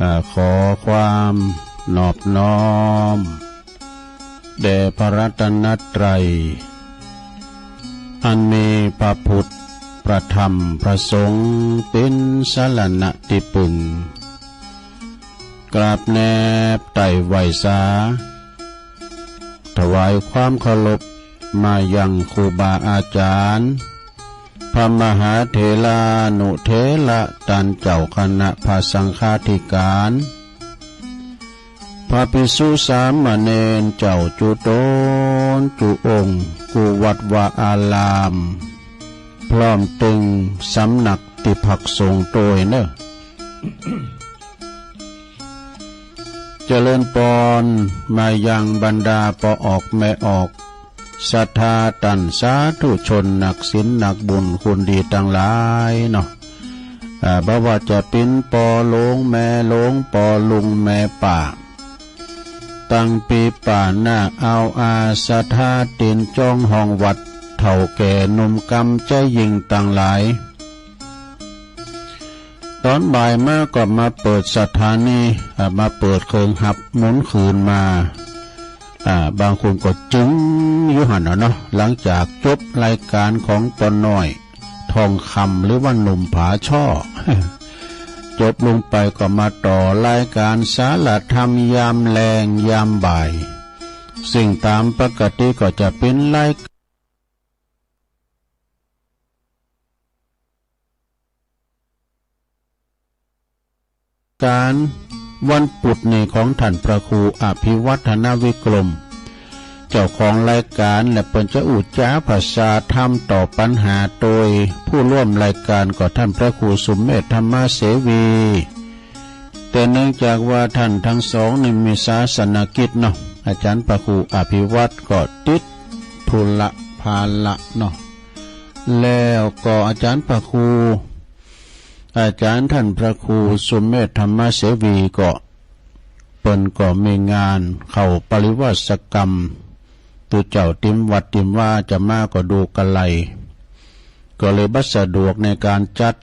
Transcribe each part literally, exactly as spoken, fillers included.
อ่า ขอความนอบน้อมแด่พระรัตนตรัย อันมีพระพุทธ พระธรรม พระสงฆ์ เป๋นสรณะตี้ปึง กราบแนบไต่ไหว้สา ถวายความเคารพมายังครูบาอาจ๋ารย์ พระมหาเถรานุเถระ ต้านเจ้าคณะพระสังฆาธิการ พระภิกษุสามเณรเจ้าจุ๊ต๋นจุ๊องค์ กู้วัดวาอาราม พร้อมตึงสำนักตี้พักสงฆ์ตวยเน่อ เจริญปอนมายังบรรดาป้อออกแม่ออก ศรัทธาต้านสาธุชน นักศีลนักบุญคุณดีตังหลายเนาะ อ่า บ่ว่าจะเป๋นป้อหลวงแม่หลวง ป้อลุงแม่ป้า ตังปี้ป้าน้าอาวอา ศรัทธาตี๋นจ๋องห้องวัด เฒ่าแก่หนุ่มกำใจ๋ยิ่งตังหลาย ต๋อนบ่ายมาก็มาเปิดสถานี อ่า มาเปิดเคิงฮับหมุนคืนมา อ่า บางคนก็จึงอยู่หั้นน่ะเนาะ หลังจากจบรายก๋านของป้อน้อยทองคำ หรือว่าหนุ่มผาช่อ จบลงไปก็มาต่อรายก๋านสารธรรมยามแลงยามบ่าย ซึ่งต๋ามปกติก็จะเป๋นราย ก๋านวันปุธนี่ของต้านพระครูอภิวัฒนวิกรม เจ้าของรายก๋าน และเปิ้นจะอู้จ๋าผาษาธรรมตอบปัญหาโตย ผู้ร่วมรายก๋านก็ต้านพระครูสุเมธธรรมเสวี แต่เนื่องจากว่าต้านตังสองนี่มีศาสนกิจเนาะ อาจ๋ารย์พระครูอภิวัฒน์ก็ติดธุระภาระเนาะ แล้วก็อาจ๋ารย์พระครู อาจ๋ารย์ต้านพระครูสุเมธธรรมเสวีก็ เปิ้นก็มีงานเข้าปริวาสกรรม ตุ๊เจ้าติมวัดติมวาจะมาก็ดูกะไร ก็เลยบ่สะดวกในก๋านจัด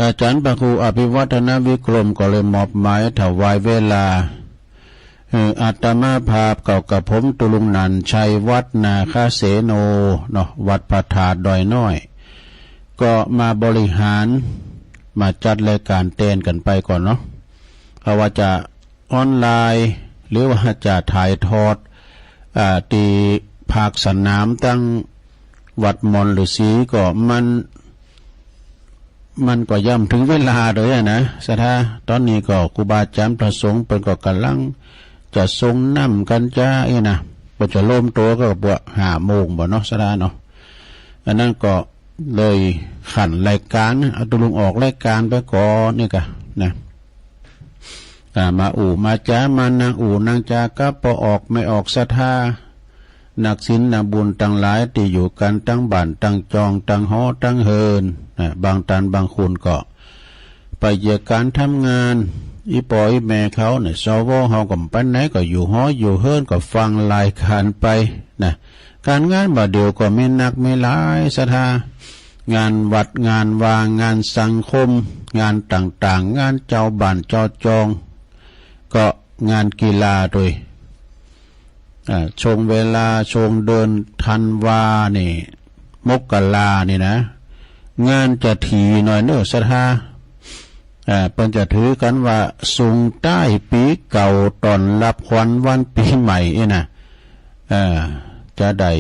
อาจ๋ารย์พระครูอภิวัฒนวิกรมก็เลยมอบหมายถวายเวลา เอ่อ อาตมาภาพเก่ากับผมตุ๊ลุงหนันชัย วัดนาคเสโนเนาะ วัดพระธาตุดอยน้อย ก็มาบริหาร มาจัดรายก๋านแตนกั๋นไปก่อนเนาะ เพราะว่าจะออนไลน์ หรือว่าจะถ่ายทอด อ่า ตี้ภาคสนามตังวัดหมอนฤๅษีก็มัน มันก็ย่ำเถิงเวลาโดยอะนะ ศรัทธา ต๋อนนี้ก็ครูบาอาจ๋ารย์พระสงฆ์เปิ้นก็ก่ำลังจะสรงน้ำกั๋นจาอี้นะ เปิ้นจะรวมตั๋วก็บ่าห้าโมงบ่เนาะ ศรัทธาเนาะ อันนั้นก็เลยขันรายก๋าน เอาตุ๊ลุงออกรายก๋านไปก่อนนี่กะนะ อ่า มาอู้มาจ๋า มานั่งอู้นั่งจ๋ากับป้อออกแม่ออกศรัทธา นักศีลนักบุญตังหลายตี้อยู่กั๋นตังบ้านตังจองตังหอตังเฮือน อ่า บางต้านบางคนก็ไปเยียะก๋านทำงาน อี่ป้ออี่แม่เขาเนี่ย สว เฮาก็ไปไหนก็อยู่หออยู่เฮือนก็ฟังรายก๋านไปนะ ก๋านงานบ่าเดี่ยวก็มีนักมีหลายศรัทธา งานวัดงานวา งานสังคม งานต่างๆ งานเจ้าบ้านเจ้าจอง ก็งานกีฬาตวย อ่า ช่วงเวลาช่วงเดือนธันวานี่ มกรานี่นะ งานจะถี่หน่อยเน่อศรัทธา อ่า เปิ้นจะถือกั๋นว่าส่งต้ายปี๋เก่าต้อนฮับขวัญวันปี๋ใหม่อี้นะ อ่า จะได้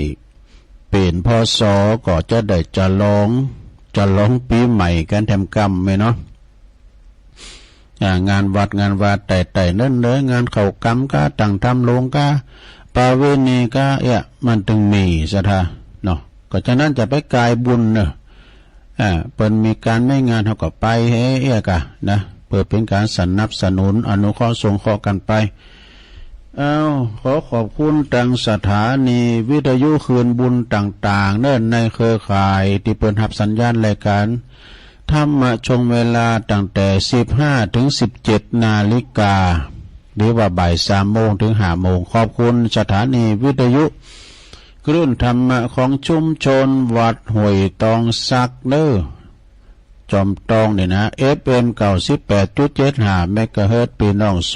เป๋น พ.ศ. ก็จะได้ฉลอง ฉลองปี๋ใหม่กั๋นแถมกำแม่นเนาะ อ่า งานวัดงานวาไต่ๆ เนินๆ งานเข้ากรรมก้า ตั้งธรรมลงก้า ประเวณีก้า เอี้ย มันตึงมีศรัทธาเนาะ ก็ฉะนั้นจะไปก๋ายบุญเน่อ อ่า เปิ้นมีก๋านมีงานเฮาก็ไปเฮ้เอี้ยกะนะ เปื้อเป๋นก๋านสนับสนุนอนุเคราะห์สงเคราะห์กั๋นไป เอ้า ขอขอบคุณตังสถานีวิทยุคืนบุญต่างๆ เน่อ ในเครือข่ายตี้เปิ้นฮับสัญญาณรายก๋าน ธรรมะช่วงเวลาตั้งแต่สิบห้าเถิงสิบเจ็ดนาฬิกา หรือว่าบ่ายสามโมงเถิงห้าโมง ขอบคุณสถานีวิทยุคลื่นธรรมะของชุมชนวัดห้วยตองสักเน่อ ตอมตองนี่นะ เอฟเอ็ม เก้าสิบแปดจุดเจ็ดห้า เมกะเฮิรตซ์ ปี้น้องโซ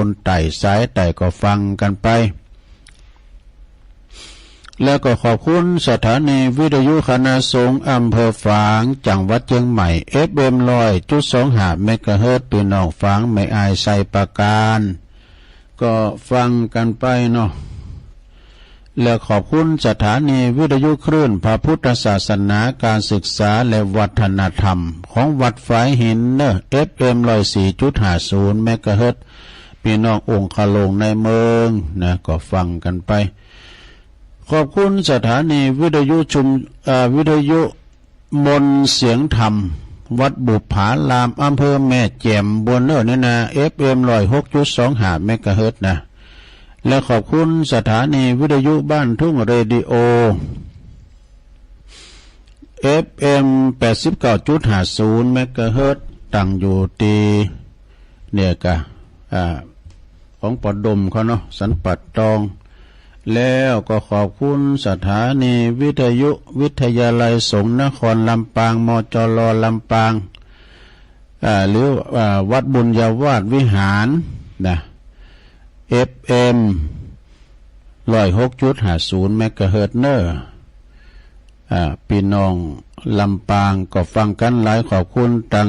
นใต้สายใต้ก็ฟังกั๋นไป แล้วก็ขอบคุณสถานีวิทยุคณะสงฆ์อำเภอฝาง จังหวัดเจียงใหม่ เอฟเอ็ม ร้อยจุดสองห้า เมกะเฮิรตซ์ ปี้น้องฝางแม่อายไชยปราการ ก็ฟังกั๋นไปเนาะ และขอบคุณสถานีวิทยุคลื่นพระพุทธศาสนา การศึกษาและวัฒนธรรมของวัดฝายหินเนาะ เอฟเอ็ม ร้อยสี่จุดห้าศูนย์ เมกะเฮิรตซ์ ปี้น้ององคโลงในเมืองนะ ก็ฟังกั๋นไป ขอบคุณสถานีวิทยุชุม เอ่อ วิทยุ มนต์เสียงธรรม วัดบุปผาราม อำเภอแม่แจ่ม บวนเน่อนี่นะ เอฟเอ็ม ร้อยหกจุดสองห้า เมกะเฮิรตซ์นะ และขอบคุณสถานีวิทยุบ้านทุ่งเรดิโอ เอฟเอ็ม แปดสิบเก้าจุดห้าศูนย์ เมกะเฮิรตซ์ ตั้งอยู่ตี้ เนี่ยกะ อ่า ของปอดมเขาเนาะ สันป่าตอง แล้วก็ขอบคุณสถานีวิทยุวิทยาลัยสงฆ์นครลำปาง มจร ลำปาง อ่า หรือ อ่า วัดบุญญาวาสวิหารนะ เอฟเอ็ม ร้อยหกจุดห้าศูนย์ เมกะเฮิรตซ์ เน่อ อ่า ปี้น้องลำปางก็ฟังกั๋นหลาย ขอบคุณตัง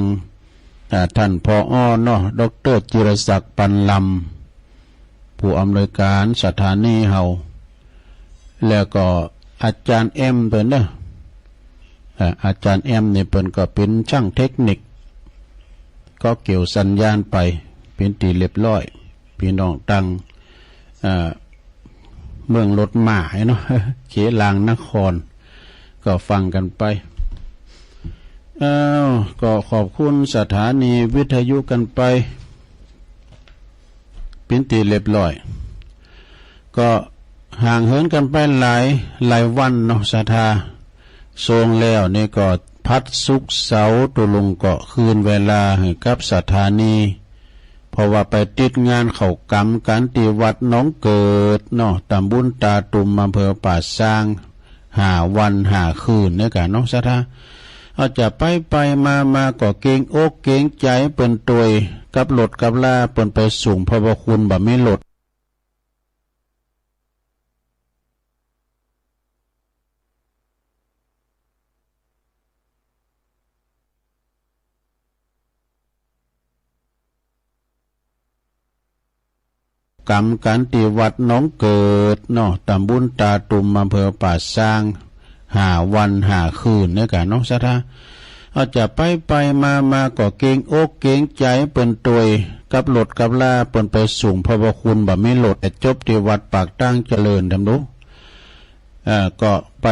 อ่า ต้าน ผอ เนาะ ด็อกเตอร์ จิรศักดิ์ ปันลำ ผู้อำนวยก๋านสถานีเฮา แล้วก็อาจ๋ารย์แอมเปิ้นเนาะ อ่า อาจ๋ารย์แอมนี่เปิ้นก็เป๋นจ้างเทคนิค ก็เกี่ยวสัญญาณไป เป๋นตี้เรียบร้อย ปี้น้องตัง อ่า เมืองรถม้าเนาะ เขลางนคร ก็ฟังกั๋นไป อ้าว ก็ขอบคุณสถานีวิทยุกั๋นไป เป๋นตี้เรียบร้อย ก็ห่างเหินกั๋นไปหลาย หลายวันเนาะ ศรัทธา ส่งแล้วนี่ก็พัดศุกร์เสาร์ ตุ๊ลุงก็คืนเวลาหื้อกับสถานี เพราะว่าไปติดงานเข้ากรรมกั๋นตี้วัดหนองเกิดเนาะ ตำบลตาตุ่ม อำเภอป่าซาง ห้าวันห้าคืนเนี่ยกั๋นเนาะ ศรัทธา เอาจะไปไปมามาก็เกรงอกเกรงใจ๋เปิ้นตวย กับรถกับลาเปิ้นไปสูง เพราะว่าคนบ่มีรถ กรรมกั๋นตี้วัดหนองเกิดเนาะ ตำบลตาตุ่ม อำเภอป่าซาง ห้าวันห้าคืนเนี่ยกั๋นเนาะ ศรัทธา เอาจะไปไปมามาก็เกรงอกเกรงใจ๋เปิ้นตวย กับรถกับลาเปิ้นไปสูง เพราะว่าคนบ่มีรถ แต่จบตี้วัดปากตางเจริญ ทำดู เอ่อ ก็ไป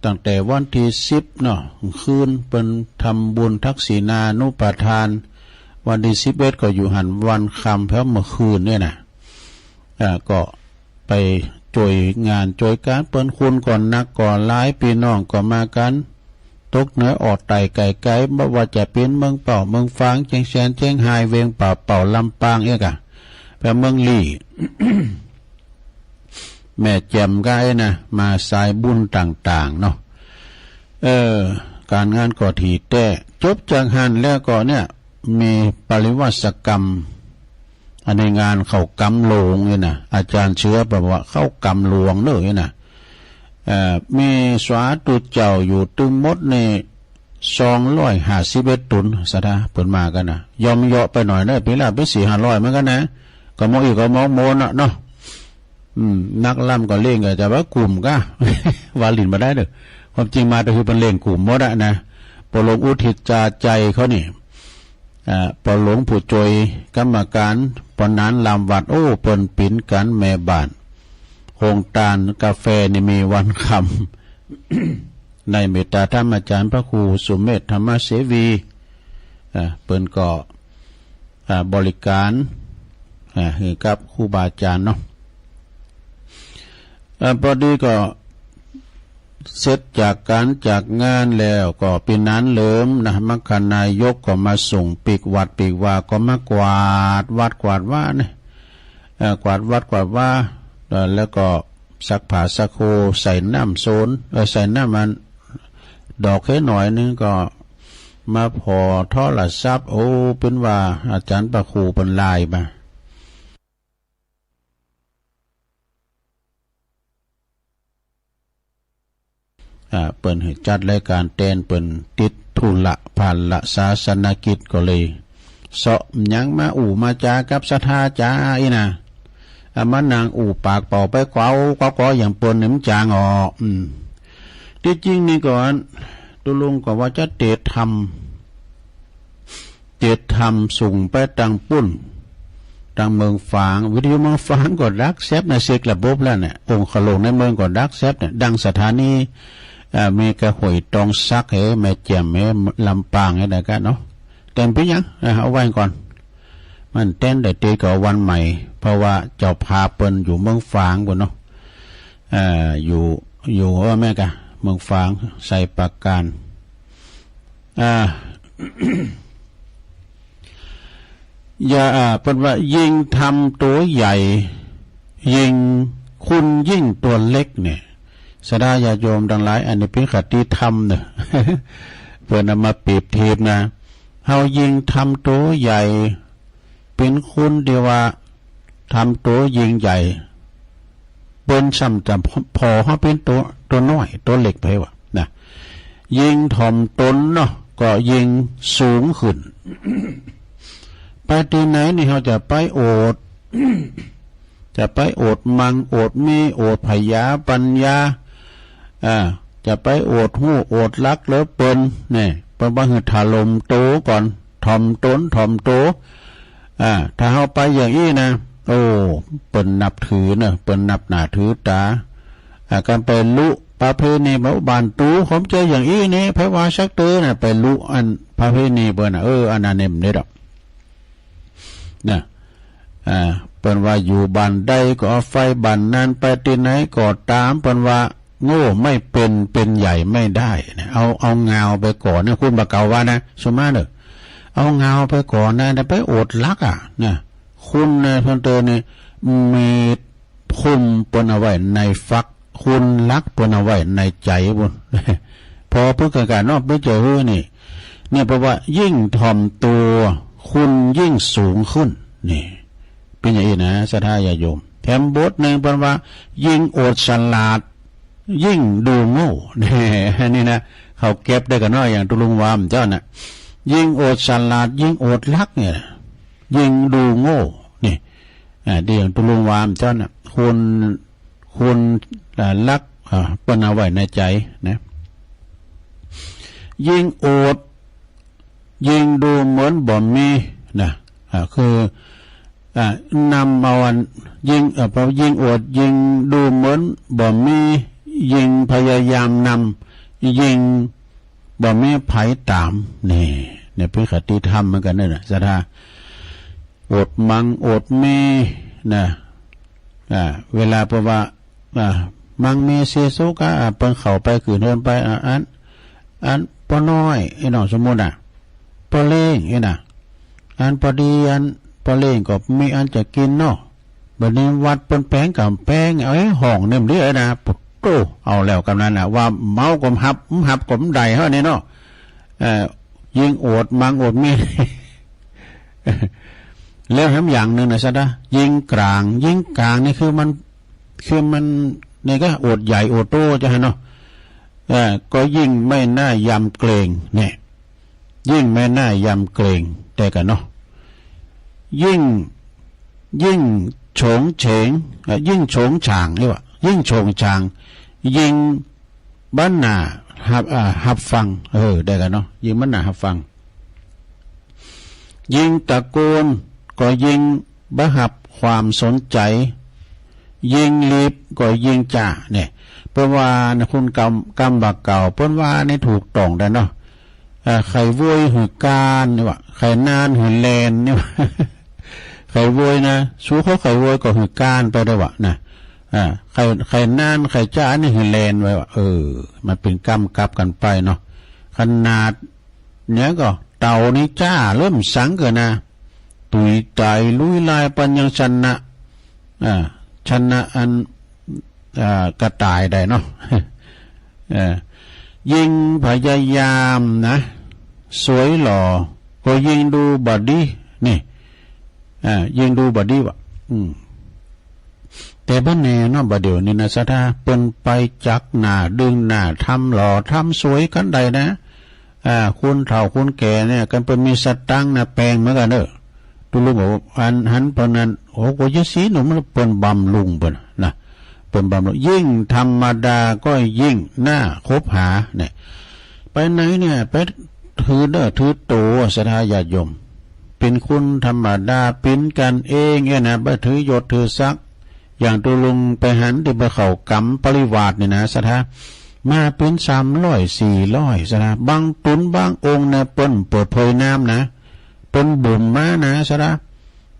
ตั้งแต่วันตี้สิบเนาะ คืนเปิ้นทำบุญทักษิณานุปทาน วันตี้สิบเอ็ดก็อยู่หั้นวันค่ำ แถวเมื่อคืนเนี่ยนะ เอ่อ ก็ไปจ้วยงานจ้วยก๋านเปิ้น คนก็นักก็หลาย ปี้น้องก็มากั๋น ตกเหนือออกใต้ไก๋ๆ บ่ว่าจะเป๋นเมืองเป้า เมืองฝาง เจียงแสน เจียงฮาย เวียงป่าเป้า ลำปาง เอี้ยก่ะ แถวเมืองลี้ แม่แจ่มก็ไอ้นะ มาสายบุญต่างๆ เนาะ เออ ก๋านงานก็ถี่แต๊ จบจากหั้นแล้วก็เนี่ย มีปริวาสกรรม อันนี้งานเข้ากรรมหลวงเนี่ยนะ อาจ๋ารย์เชื้อบอกว่าเข้ากรรมหลวงเน่อเนี่ยนะ เอ่อ มีสาธุเจ้าอยู่ตึงหมดนี่ สองร้อยห้าสิบเอ็ดต๋น ศรัทธา เปิ้นมากั๋นนะ ย่อมเยาะไปหน่อยเน่อ ปี๋ละเป๋นสี่ห้าร้อยเหมือนกั๋นนะ ก็มองอีกก็มองโมนน่ะเนาะ อืม นักลำก็เล่งก็จะว่ากุ้มก้า ว่าหลิ้นบ่ได้เน่อ ความจริงมาก็คือเปิ้นเล่งกุ้มหมดอะนะ ปอหลวงอุทิศจาใจเขานี่ อ่า ปอหลวงผู้จ้วยกรรมก๋าน ปอหนานลำวัด โอ้ เปิ้นปิ๋นกั๋นแม่บ้าน โฮงตานก๋าแฟนี่มีวันค่ำ ในเมตตาธรรมอาจ๋ารย์พระครูสุเมธธรรมเสวี อ่า เปิ้นก็ อ่า บริก๋าน อ่า หื้อกับครูบาอาจ๋ารย์เนาะ อ่า ปอดีก็เสร็จจากก๋านจากงานแล้วก็ปี๋หนานเหลิมนะ มัคคานายกก็มาส่งปีกวัดปีกวา ก็มากวาดวัดกวาดวาเนี่ย เอ่อ กวาดวัดกวาดวา เอ่อ แล้วก็ซักผ้าซักโค ใส่น้ำโซน เอ่อ ใส่น้ำมัน ดอกแค่หน่อยนึ่งก็ มาผ่อโทรศัพท์ โอ้ เปิ้นว่าอาจ๋ารย์พระครูเปิ้นไลน์มา อ่า เปิ้นหื้อจัดรายก๋านแตน เปิ้นติดธุระภาระศาสนกิจ ก็เลยเซาะหยังมาอู้มาจ๋ากับศรัทธาจ๋าอี้นะ อ่า มานั่งอู้ปากเป่าไปเกาๆ เกาๆ อย่างเปิ้นนี่มันจ๋างออก อืม ตี้จริงนี่ก่อน ตุ๊ลุงก็ว่าจะเตทำ เตทำส่งไปตางปุ้น ตางเมืองฝาง วิทยุเมืองฝางก็ดักแซบในเช็กระบบแล้วเนี่ย องค์ขะหลงในเมืองก็ดักแซบเนี่ย ดังสถานี เอ่อ มีกระห้วยตองสักเห แม่แจ่มเห ลำปางเห ได้กะเนาะ แต่บ่เป๋นหยัง เอ่อ เอาไว้ก่อน มันแตนได้เตก็วันใหม่ เพราะว่าเจ้าภาพเปิ้นอยู่เมืองฝางปู้นเนาะ เอ่อ อยู่ อยู่ เออ แม่นกะ เมืองฝาง ไชยปราการ อ่า อย่า อ่า เปิ้นว่ายิ่งทำตั๋วใหญ่ ยิ่ง คุณยิ่งตั๋วเล็กเนี่ย ศรัทธาญาติโยมตังหลาย อันนี้เป๋นคติธรรมเนาะ เปิ้นเอามาเปรียบเทียบนะ เฮายิ่งทำตั๋วใหญ่ เป๋นคุณตี้ว่าทำตั๋วยิ่งใหญ่ เปิ้นซ้ำจะผ่อเฮาเป๋นตั๋ว ตั๋วน้อย ตั๋วเล็กไปวะนะ ยิ่งถ่อมตนเนาะ ก็ยิ่งสูงขึ้น ไปตี้ไหนนี่เฮาจะไปโอษ จะไปโอษมัง โอษมี โอษผญาปัญญา อ่า จะไปโอษฮู้ โอษหลักเหลือเปิ้น เนี่ย เปิ้นว่าหื้อถล่มตั๋วก่อน ถ่อมตน ถ่อมตั๋ว อ่า ถ้าเฮาไปอย่างอี้นะ โอ้ เปิ้นนับถือเนาะ เปิ้นนับหน้าถือต๋า อ่า การไปลุประเพณีบ้านตั๋ว ผมเจออย่างอี้นี่ ไผว่าสักเตื้อนะ ไปลุอันประเพณีเปิ้นนะ เออ อันนั้นเนี่ยมันเด็ดดอก นะ อ่า เปิ้นว่าอยู่บ้านใดก็เอาไฟบ้านนั้น ไปตี้ไหนก็ต๋าม เปิ้นว่าโง่ไม่เป็น เป็นใหญ่ไม่ได้นะ เอา เอางาวไปก่อนนะ คุณบ่าเก่าว่านะ สุมาเน่อ เอางาวไปก่อนนะ ไปโอษหลักอะนะ คุณนะ เปิ้นเตอเนี่ย มี คุณเปิ้นเอาไว้ในฝัก คุณหลักเปิ้นเอาไว้ในใจ๋ปู้น ผ่อเปิ้นกะกะเนาะ เปิ้นจะหื้อนี่ เนี่ยเปิ้นว่ายิ่งถ่อมตั๋ว คุณยิ่งสูงขึ้น นี่ เป๋นอย่างอี้นะ ศรัทธาญาติโยม แถมบทนึ่งเปิ้นว่า ยิ่งโอษสลาด ยิ่งดูโง่ นี่ อันนี้นะ เขาเก็บได้กะเนาะ อย่างตุ๊ลุงว่าเมื่อเจ๊าน่ะ ยิ่งโอษสลาด ยิ่งโอษหลักเนี่ย ยิ่งดูโง่ นี่ อ่า ตี้อย่างตุ๊ลุงว่าเมื่อเจ๊าน่ะ คุณ คุณ อ่า หลัก อ่า เปิ้นเอาไว้ในใจ๋นะ ยิ่งโอษ ยิ่งดูเหมือนบ่มีนะ อ่า คือ อ่า นำเอาอัน ยิ่ง เอ่อ พอยิ่งโอษ ยิ่งดูเหมือนบ่มี ยิ่งพยายามนำ ยิ่งบ่มีใผต๋าม นี่ เนี่ยเป๋นคติธรรมเหมือนกั๋นเนี่ยนะ ศรัทธา โอษมัง โอษมี นะ อ่า เวลาเปิ้นว่า อ่า มังมีสีสุขะ อ่า เปิ้นเข้าไปกืนเฮือนไป อ่า อัน อันป้อน้อย อี้เนาะ สมมุติอะ ป้อเล้ง อี้นะ อันปอดี อันป้อเล้งก็มีอันจะกิ๋นเนาะ บัดนี้วัดเปิ้นแปงก๋ำแปง เอ้ย ห้องเนี่ยมันดีเอ้ยนะ โอ้โต เอาแล้วกำนันน่ะ ว่าเมาก็บ่ฮับ บ่ฮับก็บ่ได้เฮ้อนี่เนาะ เอ่อ ยิ่งโอษมังโอษมี แล้วแถมอย่างนึ่งนะศรัทธา ยิ่งก๋าง ยิ่งก๋างนี่คือมัน คือมัน นี่ก็โอษใหญ่โอษโตจะหันเนาะ เอ่อ ก็ยิ่งไม่น่ายำเกรง เนี่ย ยิ่งไม่น่ายำเกรง แต่กะเนาะ ยิ่ง ยิ่งโฉงเฉง เอ่อ ยิ่งโฉงฉ่าง นี่วะ ยิ่งโฉงฉ่าง ยิ่งบ่หน้าฮับ อ่า ฮับฟัง เออ ได้กะเนาะ ยิ่งบ่หน้าฮับฟัง ยิ่งตะโกน ก็ยิ่งบ่ฮับความสนใจ๋ ยิ่งรีบ ก็ยิ่งจ๊า เนี่ย เปิ้นว่านะ คุณกำ กำบ่าเก่า เปิ้นว่านี่ถูกต้องได้เนาะ เอ่อ ใค่โวยหื้อก้าน นี่วะ ใค่นานหื้อแล่น นี่วะ ใค่โวยนะ สู้เขาใค่โวยก็หื้อก้านไปได้วะนะ อ่า ใค่ ใค่นาน ใค่จ๊า อันนี้หื้อแล่นไว้วะ เออ มันเป๋นกำกับกั๋นไปเนาะ ขนาด เนี่ยก็เต่านี่จ๊าเริ่มสังเกินนะ ตุ๋ยต๋ายลุยลายปันยังชนะ อ่า ชนะอัน อ่า กระต่ายได้เนาะ เออ ยิ่งพยายามนะ สวยหล่อก็ยิ่งดูบ่ดี นี่ อ่า ยิ่งดูบ่ดีว่ะ อืม แต่บ่แน่เนาะ บ่าเดี่ยวนี้นะ ศรัทธา เปิ้นไปจักหน้า ดึงหน้า ทำหล่อ ทำสวยกันได้นะ อ่า คนเฒ่าคนแก่เนี่ย คันเปิ้นมีสตางค์นะ แปงเหมือนกั๋นเน่อ ตุ๊ลุงบอกว่า อัน หันเปิ้นนั้น โอ้ ก็ยังสีหนุ่ม เปิ้นบำรุงเปิ้นนะ เปิ้นบำรุง ยิ่งธรรมดาก็ยิ่งน่าคบหา เนี่ย ไปไหนเนี่ย ไปถือเน่อถือโต ศรัทธาญาติโยม เป๋นคนธรรมดา เป๋นกั๋นเองเนี่ยนะ บ่ถือยศถือศักดิ์ อย่างตุ๊ลุงไปหันตี้เปิ้นเข้าก๋ำปริวาสเนี่ยนะ ศรัทธา มาเป๋นสามร้อย สี่ร้อย ศรัทธา บางต๋นบางองค์เนี่ย เปิ้นเปิดเผยนามนะ เปิ้นบุ๋มมานะ ศรัทธา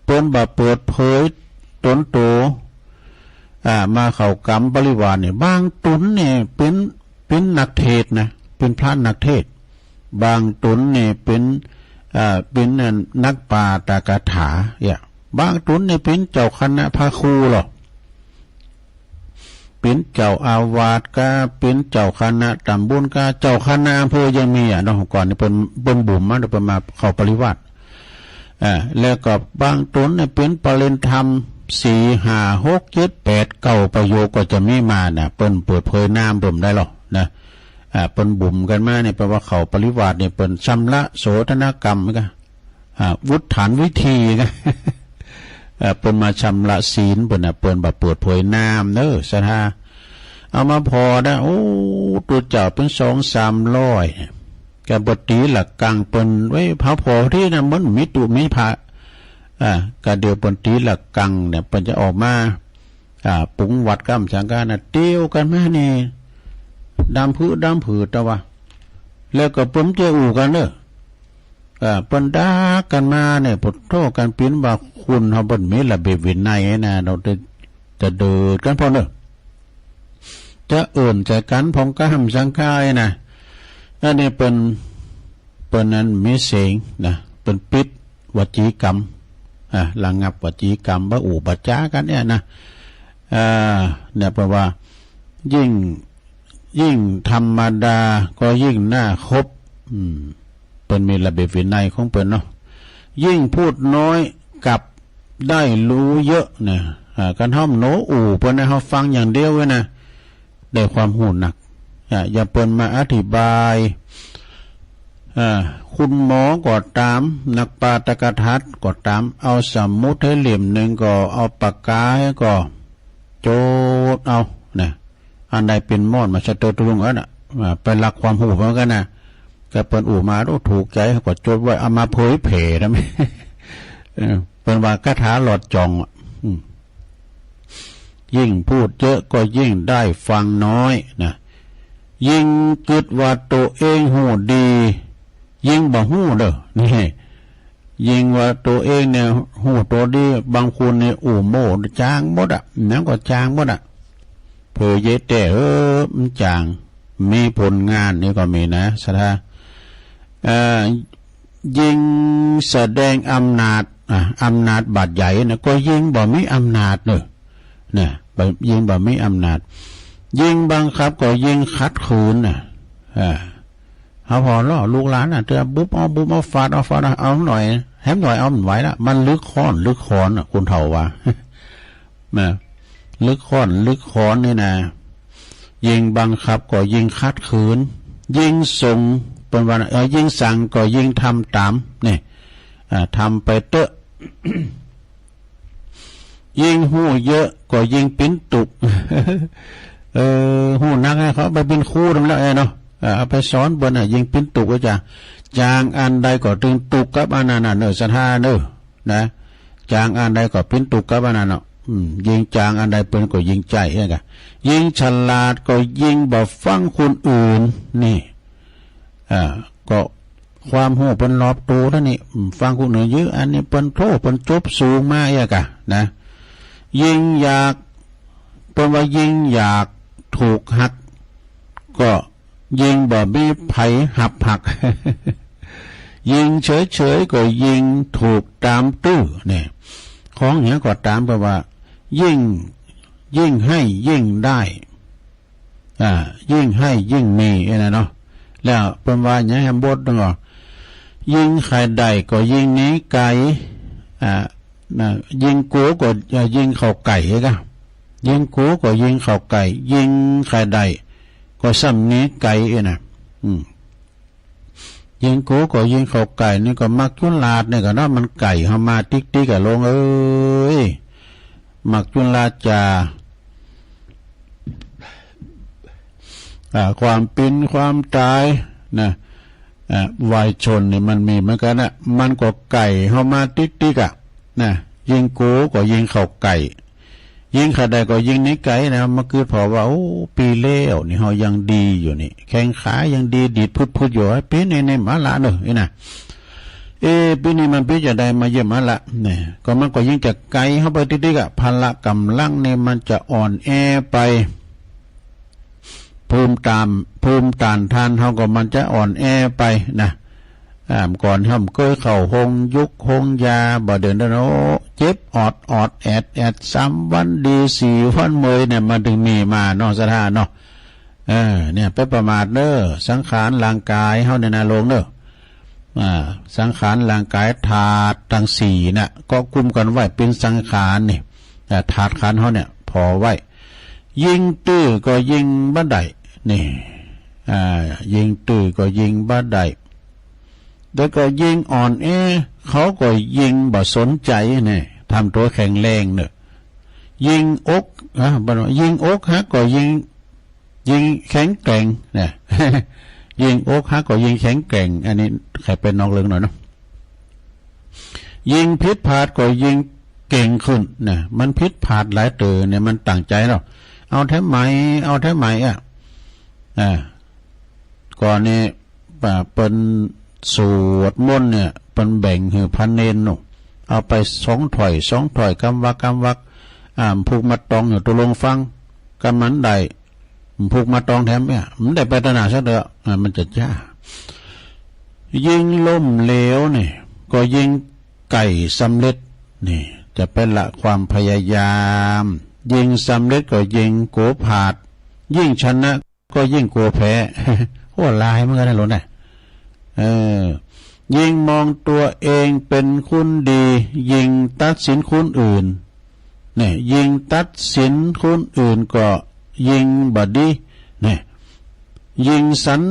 เปิ้นบ่เปิดเผยต๋นโต อ่า มาเข้าก๋ำปริวาสเนี่ย บางต๋นเนี่ยเป๋น เป๋นนักเทศน์นะ เป๋นพระนักเทศน์ บางต๋นเนี่ยเป๋น อ่า เป๋นอันนักปาฐกถา เนี่ย บางต๋นเนี่ยเป๋นเจ้าคณะพระครูลอ เป๋นเจ้าอาวาสก้า เป๋นเจ้าคณะต๋ำบลก้า เจ้าคณะอำเภอยังมีอ่ะเนาะ ก่อนนี่เปิ้น เปิ้นบุ๋มมา เปิ้นมาเข้าปริวาส อ่า แล้วก็บางต๋นเนี่ยเป๋นปริญญาธรรม สี่ ห้า หก เจ็ด แปด เก้า ประโยคก็จะมีมานะ เปิ้นเปิดเผยนามเปิ้นได้หรอกนะ อ่า เปิ้นบุ๋มกั๋นมาเนี่ย แปลว่าเข้าปริวาสเนี่ย เปิ้นชำระโสณกรรมก็ อ่า วุฒานวิธีก็ อ่า เปิ้นมาชำระศีลเปิ้นน่ะ เปิ้นบ่เปิดเผยนามเน่อ ศรัทธา เอามาผ่อนะ โอ้ ตุ๊เจ้าเป๋นสองสามร้อย ก็บ่ตีระฆังเปิ้นไว้ เผาผ่อตี้นะ มันมีตุ๊มีพระ อ่า ก็เดี๋ยวเปิ้นตีระฆังเนี่ย เปิ้นจะออกมา อ่า ปรุงวัตรกำสังฆานะ เตียวกั๋นมานี่ ดำผืดดำผืดตะวะ แล้วก็เปิ้นจะอู้กั๋นเน่อ อ่า เปิ้นด่ากั๋นมาเนี่ย ปะโธ่ กั๋นเป๋นว่าคนเฮาเปิ้นมีระเบียบวินัยนะ เฮาจะ จะเดือดกั๋นพ่องเน่อ จะเอิ้นใจ๋กั๋นพ่องกำสังฆานะ อันนี้เปิ้น เปิ้นนั้นมีเสงนะ เปิ้นปิดวจีกรรม อ่า ระงับวจีกรรม บ่อู้บ่จ๋ากั๋นเนี่ยนะ อ่า เนี่ยแปลว่า ยิ่ง ยิ่งธรรมดาก็ยิ่งน่าคบ อืม เปิ้นมีระเบียบวินัยของเปิ้นเนาะ ยิ่งพูดน้อยกลับได้รู้เยอะนะ อ่า คันเฮาหนวกหูเปิ้นนะ เฮาฟังอย่างเดียวไว้นะ ได้ความฮู้นัก อ่า อย่างเปิ้นมาอธิบาย อ่า คุณหมอก็ต๋าม นักปาฐกถาก็ต๋าม เอาสมุดหื้อเล่มนึ่งก็ เอาปากกาหื้อก็ จดเอานะ อันใดเป๋นม่อนมาสะเติดตะลุงอันน่ะ อ่า ไปลักความฮู้เหมือนกั๋นนะ ก็เปิ้นอู้มา โอ้ ถูกใจ๋ ก็จดไว้ เอามาเผยแผ่นะ เออ เปิ้นว่าคาถาหลอดจ่องอ่ะ อืม ยิ่งพูดเยอะก็ยิ่งได้ฟังน้อยนะ ยิ่งกึ๊ดว่าตั๋วเองฮู้ดี ยิ่งบ่ฮู้เน่อ นี่ ยิ่งว่าตั๋วเองเนี่ยฮู้ตั๋วดี บางคนนี่อู้โม้จ๋างหมดอะ หยังก็จ๋างหมดอะ เผยเยอะแต๊ เออ มันจ๋าง มีผลงานนี่ก็มีนะ ศรัทธา เอ่อ ยิ่งแสดงอำนาจ อ่ะ อำนาจบาดใหญ่นะ ก็ยิ่งบ่มีอำนาจเน่อ นะ บ่ ยิ่งบ่มีอำนาจ ยิ่งบังคับก็ยิ่งขัดขืนนะ อ่า เฮาผ่อเนาะ ลูกหลานน่ะ เตื้อบุบเอา บุบเอา ฟาดเอา ฟาดเอา เอาหน่อย แหมหน่อยเอาบ่ไหวละ มันลึกค้อน ลึกขอนน่ะ คนเฒ่าว่า นะ ลึกค้อน ลึกขอนนี่นะ ยิ่งบังคับก็ยิ่งขัดขืน ยิ่งส่ง เปิ้นว่า เอ่อ ยิ่งสั่งก็ยิ่งทำต๋าม นี่ อ่า ทำไปเต๊อะ ยิ่งฮู้เยอะก็ยิ่งเป๋นตุ๊กข์ เออ ฮู้นักนะ เขาไปเป๋นครูนั่นแหละเนาะ เออ เอาไปสอนเปิ้นน่ะ ยิ่งเป๋นตุ๊กข์ก็จะ จางอันใดก็ตึงตุ๊กข์กับอันนั้นน่ะเน่อ ศรัทธาเน่อ นะ จางอันใดก็เป๋นตุ๊กข์กับอันนั้นเนาะ อืม ยิ่งจางอันใดเปิ้นก็ยิ่งใจ๊ เอ้ยกะ ยิ่งฉลาดก็ยิ่งบ่ฟังคนอื่น นี่ อ่า ก็ความฮู้เปิ้นรอบตั๋วเต้านี้ อืม ฟังคนอื่นเยอะ อันนี้เปิ้นโต้ เปิ้นจบสูงมาเอี้ยกะนะ ยิ่งอยาก เปิ้นว่ายิ่งอยากถูกฮัก ก็ยิ่งบ่มีใผฮับฮัก ยิ่งเฉยๆ ก็ยิ่งถูกต๋ามตื้อ เนี่ย ของหยังก็ต๋าม เปิ้นว่า ยิ่ง ยิ่งให้ยิ่งได้ อ่า ยิ่งให้ยิ่งมี เอ้ยนะเนาะ แล้วเปิ้นว่าหยังแหมบทหนึ่งอ่ะ ยิงใค่ได้ก็ยิงหนีไก๋ อ่า นะ ยิงกูก็ เอ่อ ยิงเข้าใก้ เอ๊ะกะ ยิงกูก็ยิงเข้าใก้ ยิงใค่ได้ก็ซ้ำหนีไก๋ เอ๊ะนะ อืม ยิงกูก็ยิงเข้าใก้ นี่ก็มัจจุราชนี่กะเนาะ มันใก้เข้ามาติ๊กๆ อะโลงเอ๋ย มัจจุราชจ๋า อ่า ความเป๋นความต๋ายนะ อ่า วายชนนี่มันมีเหมือนกั๋นนะ มันก็ใก้เข้ามาติ๊กๆ อะนะ ยิงกูก็ยิงเข้าใก้ ยิงใค่ได้ก็ยิงหนีไก๋นะ มากึ๊ดผ่อว่า โอ้ ปี๋แล้วนี่เฮายังดีอยู่นี่ แข้งขายังดีดีดพึดๆ อยู่ ปี๋นี้นี่มาละเนาะ เอ๊ะนะ เอ๊ะ ปี๋นี้มันเป๋นจาใดมาเยี่ยมมาละ เนี่ย ก็มันก็ยิงจากไก๋เข้าไปติ๊กๆ อะ พละก๋ำลังเนี่ยมันจะอ่อนแอไป ภูมิต้าน ภูมิต้านทานเฮาก็มันจะอ่อนแอไปนะ อ่า ก่อนเฮาบ่เกยเข้าโฮงยุกโฮงยา บ่าเดินเดิน โอ้ เจ็บออดออดแอดแอด สามวันดี สี่วันเมยเนี่ย มันตึงมีมาเนาะ ศรัทธาเนาะ เออ เนี่ย ไปประมาทเน่อ สังขารร่างก๋ายเฮาเนี่ยนะ โลงเน่อ อ่า สังขารร่างก๋ายธาตุตังสี่น่ะ ก็กุมกั๋นไว้เป๋นสังขารนี่ อ่า ธาตุขันธ์เฮาเนี่ย ผ่อไว้ ยิงตื้อก็ยิงบ่ได้ นี่ อ่า ยิงตื้อก็ยิงบ่ได้ แล้วก็ยิงอ่อนแอ เขาก็ยิงบ่สนใจ๋ นี่ ทำตั๋วแข็งแรงเน่อ ยิงอก อ่ะ บ่ ยิงอกหักก็ยิง ยิงแข็งแกร่งนะ ยิงอกหักก็ยิงแข็งแกร่ง อันนี้ใค่เป๋นนอกเรื่องหน่อยเนาะ ยิงผิดพลาดก็ยิงเก่งขึ้นนะ มันผิดพลาดหลายเตื้อเนี่ย มันตั้งใจ๋เนาะ เอาแถมใหม่ เอาแถมใหม่อะ อ่า ก่อนนี้ อ่า เปิ้นสวดมนต์เนี่ย เปิ้นแบ่งหื้อพระเณรเนาะ เอาไปสองถ้อย สองถ้อย กำวรรค กำวรรค อ่า ผูกมาตองอยู่ตะลงฟัง กำมันได้ ผูกมาตองแถมเนี่ย มันได้ไปตะหน้าสักเตื้อ อ่า มันจะจ้า ยิงล้มเหลวนี่ ก็ยิงใก้สำเร็จ นี่ จะไปละความพยายาม ยิงสำเร็จก็ยิงกั๋วพลาด ยิ่งชนะก็ยิ่งกั๋วแพ้ โอ้ ลายเหมือนกั๋นนะโลงนะ เออ ยิ่งมองตั๋วเองเป๋นคนดี ยิ่งตัดสินคนอื่น เนี่ย ยิ่งตัดสินคนอื่นก็ยิ่งบ่ดี เนี่ย ยิ่งสัน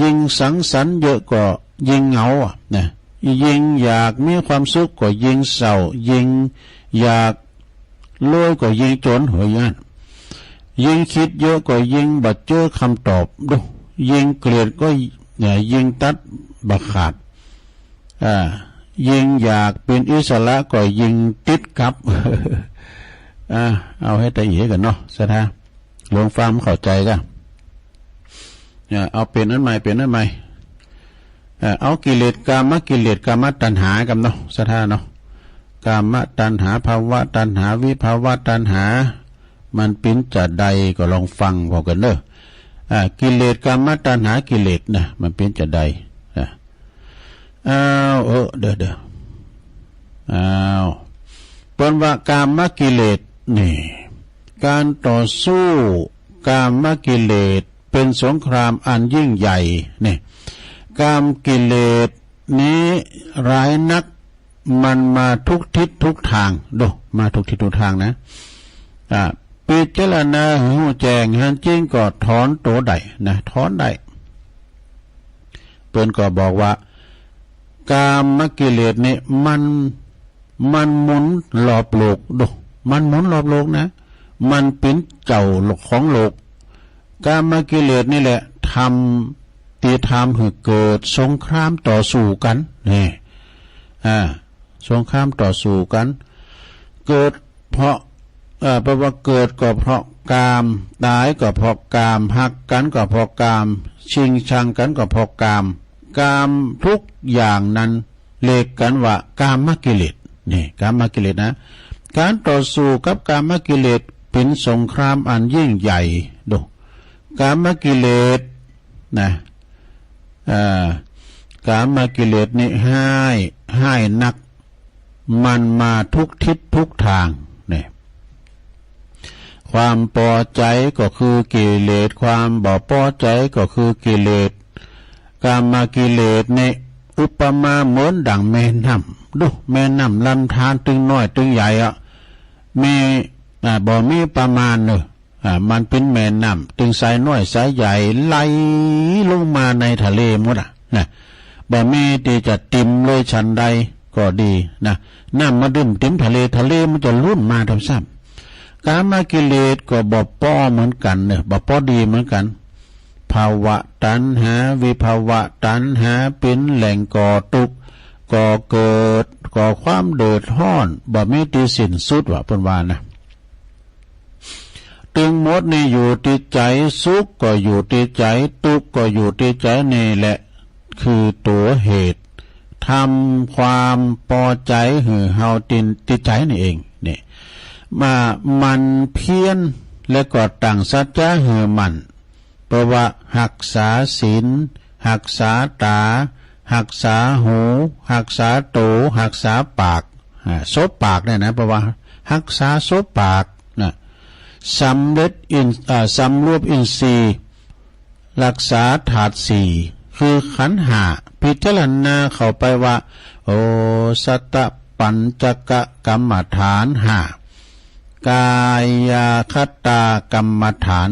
ยิ่งสังสรรค์เยอะก็ยิ่งเหงาอะ เนี่ย ยิ่งอยากมีความสุขก็ยิ่งเศร้า ยิ่งอยากรวยก็ยิ่งจ๋น หัวอย่างนั้น ยิ่งกึ๊ดเยอะก็ยิ่งบ่เจอคำตอบ ดู ยิ่งเกลียดก็ เนี่ย ยิ่งตัดบ่ขาด อ่า ยิ่งอยากเป๋นอิสระก็ยิ่งติดกับ อ่า เอาหื้อตะเอียกั๋นเนาะ ศรัทธา โลงฟังเข้าใจ๋ก่ะ เนี่ย เอาเป๋นอันใหม่ เป๋นอันใหม่ เอ่อ เอากิเลส กามกิเลส กามตัณหาก่อนเนาะ ศรัทธาเนาะ กามตัณหา ภวตัณหา วิภวตัณหา มันเป๋นจาใดก็ลองฟังผ่อกั๋นเน่อ อ่า กิเลส กามตัณหากิเลสนะ มันเป๋นจาใด อ่า อ้าว เออ เดี๋ยว เดี๋ยว อ้าว เปิ้นว่ากามกิเลสนี่ ก๋านต่อสู้กามกิเลสเป๋นสงครามอันยิ่งใหญ่นี่ กามกิเลสนี้ร้ายนัก มันมาทุกทิศทุกตาง ดู มาทุกทิศทุกตางนะ อ่า พิจารณาหื้อฮู้แจ้งหันจริงก็ถอนตั๋วได้นะ ถอนได้ เปิ้นก็บอกว่า กามกิเลสนี่มัน มันหมุนรอบโลก ดู มันหมุนรอบโลกนะ มันเป๋นเจ้าของโลก กามกิเลสนี่แหละทำ ตี้ทำหื้อเกิดสงครามต่อสู้กั๋น นี่ อ่า สงครามต่อสู้กั๋น เกิดเพราะ เอ่อ แปลว่าเกิดก็เพราะกาม ต๋ายก็เพราะกาม ฮักกั๋นก็เพราะกาม ชิงชังกั๋นก็เพราะกาม กามทุกอย่างนั้น เรียกกั๋นว่ากามกิเลส นี่ กามกิเลสนะ ก๋านต่อสู้กับกามกิเลสเป๋นสงครามอันยิ่งใหญ่ ดู กามกิเลสนะ เอ่อ กามกิเลสนี่ฮ้าย ฮ้ายนัก มันมาทุกทิศทุกตาง นี่ ความปอใจ๋ก็คือกิเลส ความบ่ปอใจ๋ก็คือกิเลส กามกิเลสนี่ อุปมาเหมือนดั่งแม่น้ำ ดู แม่น้ำลำธารตึงน้อยตึงใหญ่อะ มี อ่า บ่มีประมาณเน่อ อ่า มันเป๋นแม่น้ำ ตึงสายน้อยสายใหญ่ไหลลงมาในทะเลหมดอะนะ บ่มีตี้จะติ่มเลย ฉันใดก็ดีนะ น้ำมาดื่มติ่มทะเล ทะเลมันจะลุ่นมาทำซ้ำ กามกิเลสก็บ่ป้อเหมือนกั๋นเน่อ บ่ป้อดีเหมือนกั๋น ภวตัณหา วิภวตัณหา เป๋นแหล่งก่อตุ๊กข์ ก่อเกิด ก่อความเดือดฮ้อน บ่มีตี้สิ้นสุดว่า เปิ้นว่านะ ตึงหมดนี่อยู่ตี้ใจ๋ สุขก็อยู่ตี้ใจ๋ ตุ๊กข์ก็อยู่ตี้ใจ๋ นี่แหละคือตั๋วเหตุ ทำความปอใจ๋หื้อเฮาตี้ ตี้ใจ๋นี่เอง นี่ มาหมั่นเพียร และก็ตั้งสัจจะหื้อมั่น เปิ้นว่าฮักษาศีล ฮักษาต๋า ฮักษาหู ฮักษาโต ฮักษาปาก อ่า สบปากเนี่ยนะ เปิ้นว่าฮักษาสบปากนะ สำเร็จอิน อ่า สำรวมอินทรีย์ ฮักษาธาตุสี่ คือขันธ์ห้า พิจารณาเข้าไปว่า โอ สัตตปัญจกกรรมฐานห้า กายคตากรรมฐาน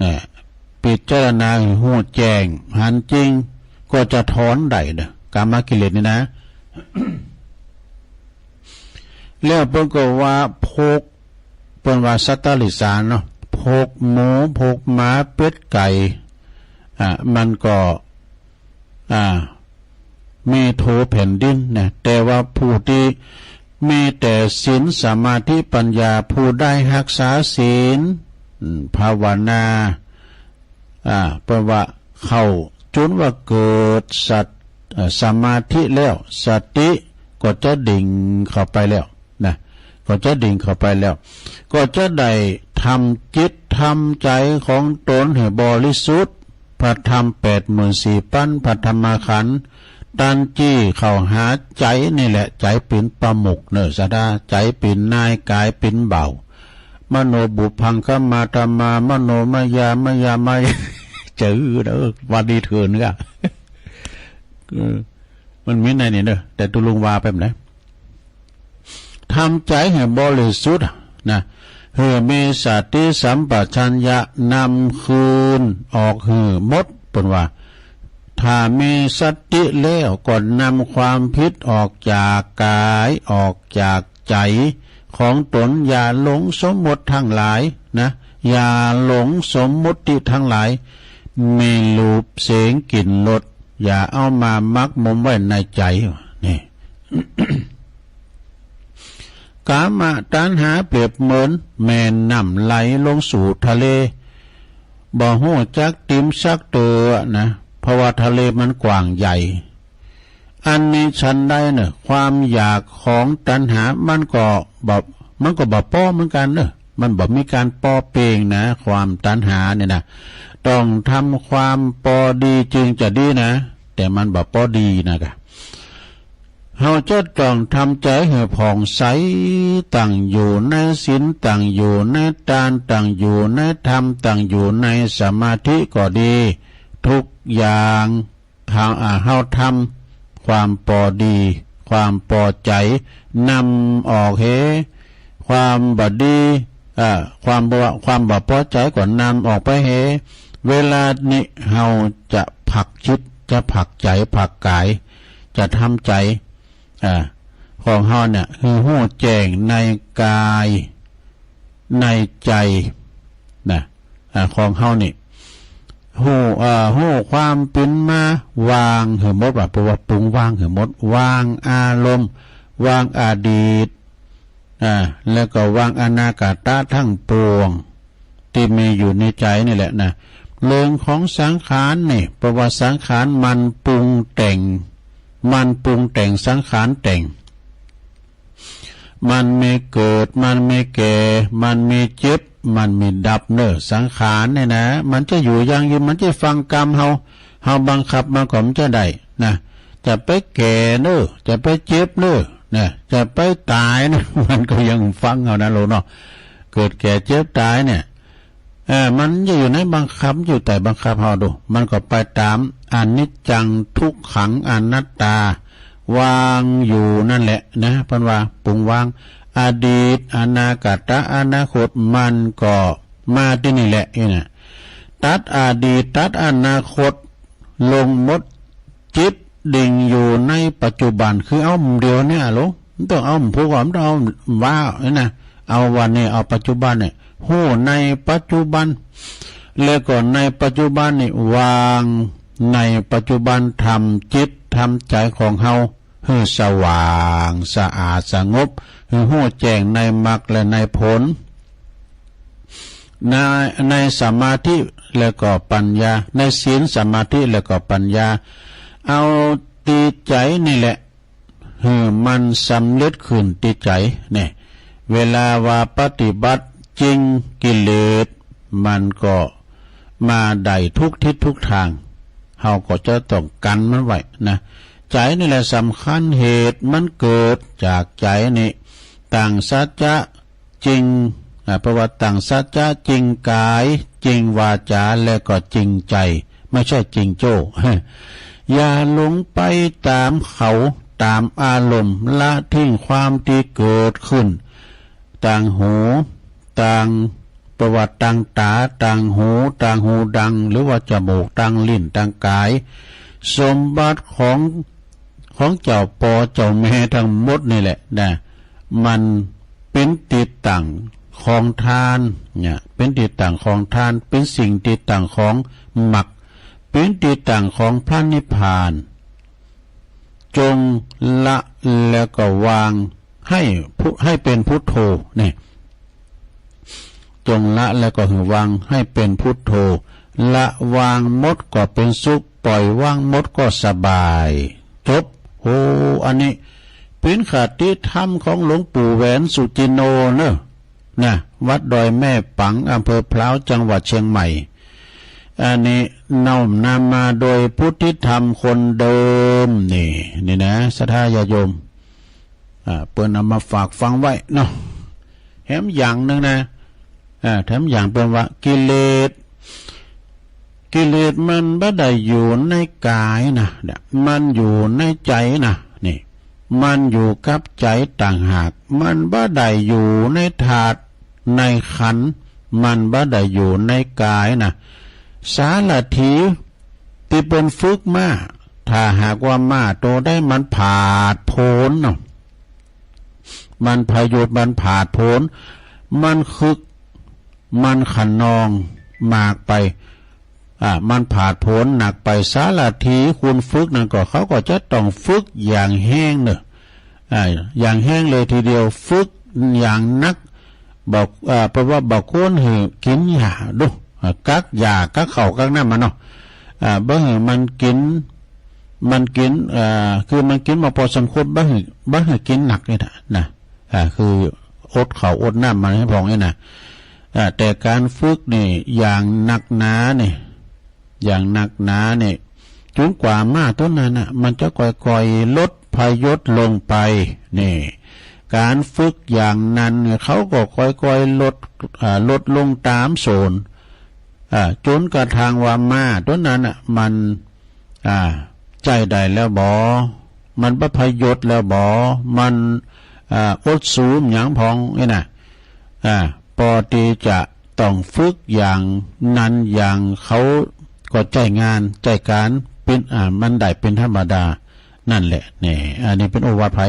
เนี่ย พิจารณาหื้อฮู้แจ้ง หันจริง ก็จะถอนได้เน่อ กามกิเลสนี่นะ แล้วเปิ้นก็ว่าพก เปิ้นว่าสัตว์ติรัจฉานเนาะ พกหมู พกหมา เป็ด ไก่ อ่ะ มันก็ อ่า มีทั่วแผ่นดินนะ แต่ว่าผู้ตี้มีแต่ศีล สมาธิ ปัญญา ผู้ใดฮักษาศีล อืม ภาวนา อ่า เปิ้นว่าเข้าจุดว่าเกิดสัต เอ่อ สมาธิแล้ว สติก็จะดิ่งเข้าไปแล้วนะ ก็จะดิ่งเข้าไปแล้ว ก็จะได้ทำจิตทำใจ๋ของตนหื้อบริสุทธิ์ พระธรรมแปดหมื่นสี่ปัน พระธรรมขันธ์ ตันจี้เข้าหาใจ๋นี่แหละ ใจ๋เป๋นประมุขเน่อ ศรัทธา ใจ๋เป๋นนาย ก๋ายเป๋นบ่าว มโนปุพพังคมาธัมมา มโนมยา มยา มายา จื้อเน่อ ว่าดีเถินกะ เออ มันมีในนี่เน่อ แต่ตุ๊ลุงว่าไปบ่ได้ ทำใจ๋หื้อบริสุทธิ์อะนะ หื้อมีสติสัมปชัญญะนำคืนออกหื้อหมด เปิ้นว่า ถ้ามีสติแล้วก็นำความผิดออกจากก๋าย ออกจากใจ๋ของตน อย่าหลงสมมุติทั้งหลายนะ อย่าหลงสมมุติทั้งหลาย มีรูปเสียงกลิ่นรส อย่าเอามาหมกหมมไว้ในใจ๋ นี่ กามตัณหาเปรียบเหมือนแม่น้ำไหลลงสู่ทะเล บ่ฮู้จักติ่มสักเตื้อนะ เพราะว่าทะเลมันกว้างใหญ่ อันนี้ฉันใดเน่อ ความอยากของตัณหามันก็บ่ มันก็บ่ป้อเหมือนกั๋นเน่อ มันบ่มีก๋านป้อเป่งนะ ความตัณหาเนี่ยนะ ต้องทำความปอดีจึงจะดีนะ แต่มันบ่ปอดีนะกะ เฮาจะต้องทำใจ๋หื้อผ่องใส ตั้งอยู่ในศีล ตั้งอยู่ในตาน ตั้งอยู่ในธรรม ตั้งอยู่ในสมาธิก็ดี ทุกอย่าง เฮา อ่า เฮาทำความปอดี ความปอใจ๋ นำออกเห ความบ่ดี อ่า ความบ่ ความบ่ปอใจ๋ก็นำออกไปเห เวลานี้เฮาจะผักจิต จะผักใจ๋ ผักก๋าย จะทำใจ๋ อ่า ของเฮาเนี่ย หื้อฮู้แจ้งในก๋าย ในใจ๋นะ อ่า ของเฮานี่ ฮู้ เอ่อ ฮู้ความเป๋นมา วางหื้อหมดว่า เปิ้นว่าปรุงวางหื้อหมด วางอารมณ์ วางอดีต อ่า แล้วก็วางอนาคตะทั้งปวง ตี้มีอยู่ในใจ๋นี่แหละนะ เรื่องของสังขารนี่ เปิ้นว่าสังขารมันปรุงแต่ง มันปรุงแต่ง สังขารแต่ง มันมีเกิด มันมีแก่ มันมีเจ็บ มันมีดับเน่อ สังขารเนี่ยนะ มันจะอยู่ยั่งยืน มันจะฟังกรรมเฮา เฮาบังคับมันก็บ่จะได้นะ จะไปแก่เน่อ จะไปเจ็บเน่อ นะ จะไปต๋ายเน่อ มันก็ยังฟังเฮานะลูกเนาะ เกิดแก่เจ็บต๋ายเนี่ย เออ มันจะอยู่ในบังคับ อยู่ใต้บังคับเฮาดู มันก็ไปต๋ามอนิจจัง ทุกขัง อนัตตา วางอยู่นั่นแหละนะ เปิ้นว่าปรุงวาง อดีต อนาคต อนาคต มันก็มาตี้นี่แหละ นี่นะ ตัดอดีต ตัดอนาคต ลงหมด จิตดิ่งอยู่ในปัจจุบัน คือเอาเดี๋ยวเนี่ยลูก บ่ต้องเอาผู้ก่อน บ่ต้องเอาว่านี่นะ เอาวันนี้ เอาปัจจุบันเนี่ย ฮู้ในปัจจุบัน แล้วก็ในปัจจุบันนี่ วางในปัจจุบัน ทำจิต ทำใจ๋ของเฮา หื้อสว่างสะอาดสงบ หื้อฮู้แจ้งในมรรคและในผล ใน ในสมาธิและก็ปัญญา ในศีล สมาธิและก็ปัญญา เอาตี้ใจ๋นี่แหละ หื้อมันสำเร็จขึ้นตี้ใจ๋เนี่ย เวลาว่าปฏิบัติจริง กิเลสมันก็มาได้ทุกทิศทุกตาง เฮาก็จะต้องกั๋นมันไว้นะ ใจ๋นี่แหละสำคัญ เหตุมันเกิดจากใจ๋นี่ ตั้งสัจจะจริง อ่า เพราะว่าตั้งสัจจะจริงกาย จริงวาจา และก็จริงใจ๋ ไม่ใช่จริงโจ้ อย่าหลงไปต๋ามเขา ต๋ามอารมณ์ ละทิ้งความตี้เกิดขึ้น ตางหู ตาง ประว่าตางต๋า ตางหู ตางหูดัง หรือว่าจมูก ตางลิ้น ตางก๋าย สมบัติของ ของเจ้าป้อเจ้าแม่ตังหมดนี่แหละนะ มันเป๋นตี้ตั้งของทานเนี่ย เป๋นตี้ตั้งของทาน เป๋นสิ่งตี้ตั้งของมรรค เป๋นตี้ตั้งของพระนิพพาน จงละแล้วก็วาง ให้พุ ให้เป๋นพุทโธ นี่ จงละแล้วก็หื้อวาง ให้เป๋นพุทโธ ละวางหมดก็เป๋นสุข ปล่อยวางหมดก็สบาย จบ โอ้ อันนี้เป๋นคติธรรมของหลวงปู่แหวนสุจินโนเนอะ นะ วัดดอยแม่ปัง อำเภอพร้าว จังหวัดเชียงใหม่ อันนี้น้อมนำมาโดยพุทธิธรรมคนเดิม นี่ นี่นะ ศรัทธาญาติโยม อ่า เปิ้นเอามาฝากฟังไว้เนาะ แถมอย่างนึ่งนะ อ่า แถมอย่างเปิ้นว่า กิเลส กิเลสมันบ่ได้อยู่ในก๋ายนะ เนี่ย มันอยู่ในใจ๋นะ นี่ มันอยู่กับใจ๋ต่างหาก มันบ่ได้อยู่ในธาตุในขันธ์ มันบ่ได้อยู่ในก๋ายนะ สารถีตี้เปิ้นฝึกมา ถ้าหากว่าม้าโตใดมันผาดโผนเนาะ มันพยศ มันผาดโผน มันคึก มันคะนองมากไป อ่า มันผาดโผนหนักไป สารถีคนฝึกนั้นก็ เขาก็จะต้องฝึกอย่างแฮงเนอะ อ่า อย่างแฮงเลยทีเดียว ฝึกอย่างหนัก บอก อ่า เปิ้นว่าบ่ควรหื้อกิ๋นหญ้าดู อ่า กักหญ้า กักข้าว กักน้ำมันเนาะ อ่า บ่หื้อมันกิ๋น มันกิ๋น อ่า คือมันกิ๋นมาปอสมควร บ่หื้อ บ่หื้อกิ๋นหนักนี่นะ นะ อ่า คืออดข้าวอดน้ำมันหื้อพ่องนี่นะ อ่า แต่ก๋านฝึกนี่อย่างหนักหนานี่ อย่างหนักหนานี่ จ๋นกว่าม้าโตนั้นน่ะ มันจะค่อยๆ ลดพยศลงไป นี่ ก๋านฝึกอย่างนั้นเนี่ย เขาก็ค่อยๆ ลด อ่า ลดลงต๋ามโสน อ่า จ๋นกระทั่งว่าม้าโตนั้นน่ะ มัน อ่า ใจ๊ได้แล้วบ่ มันบ่พยศแล้วบ่ มัน อ่า อดสูบหยังพ่องนี่นะ อ่า ปอตี้จะต้องฝึกอย่างนั้นอย่างเขาก็ใจ๊งานใจ๊ก๋านเป๋น อ่า มันได้เป๋นธรรมดา นั่นแหละ นี่ อันนี้เป๋นโอวาทไผ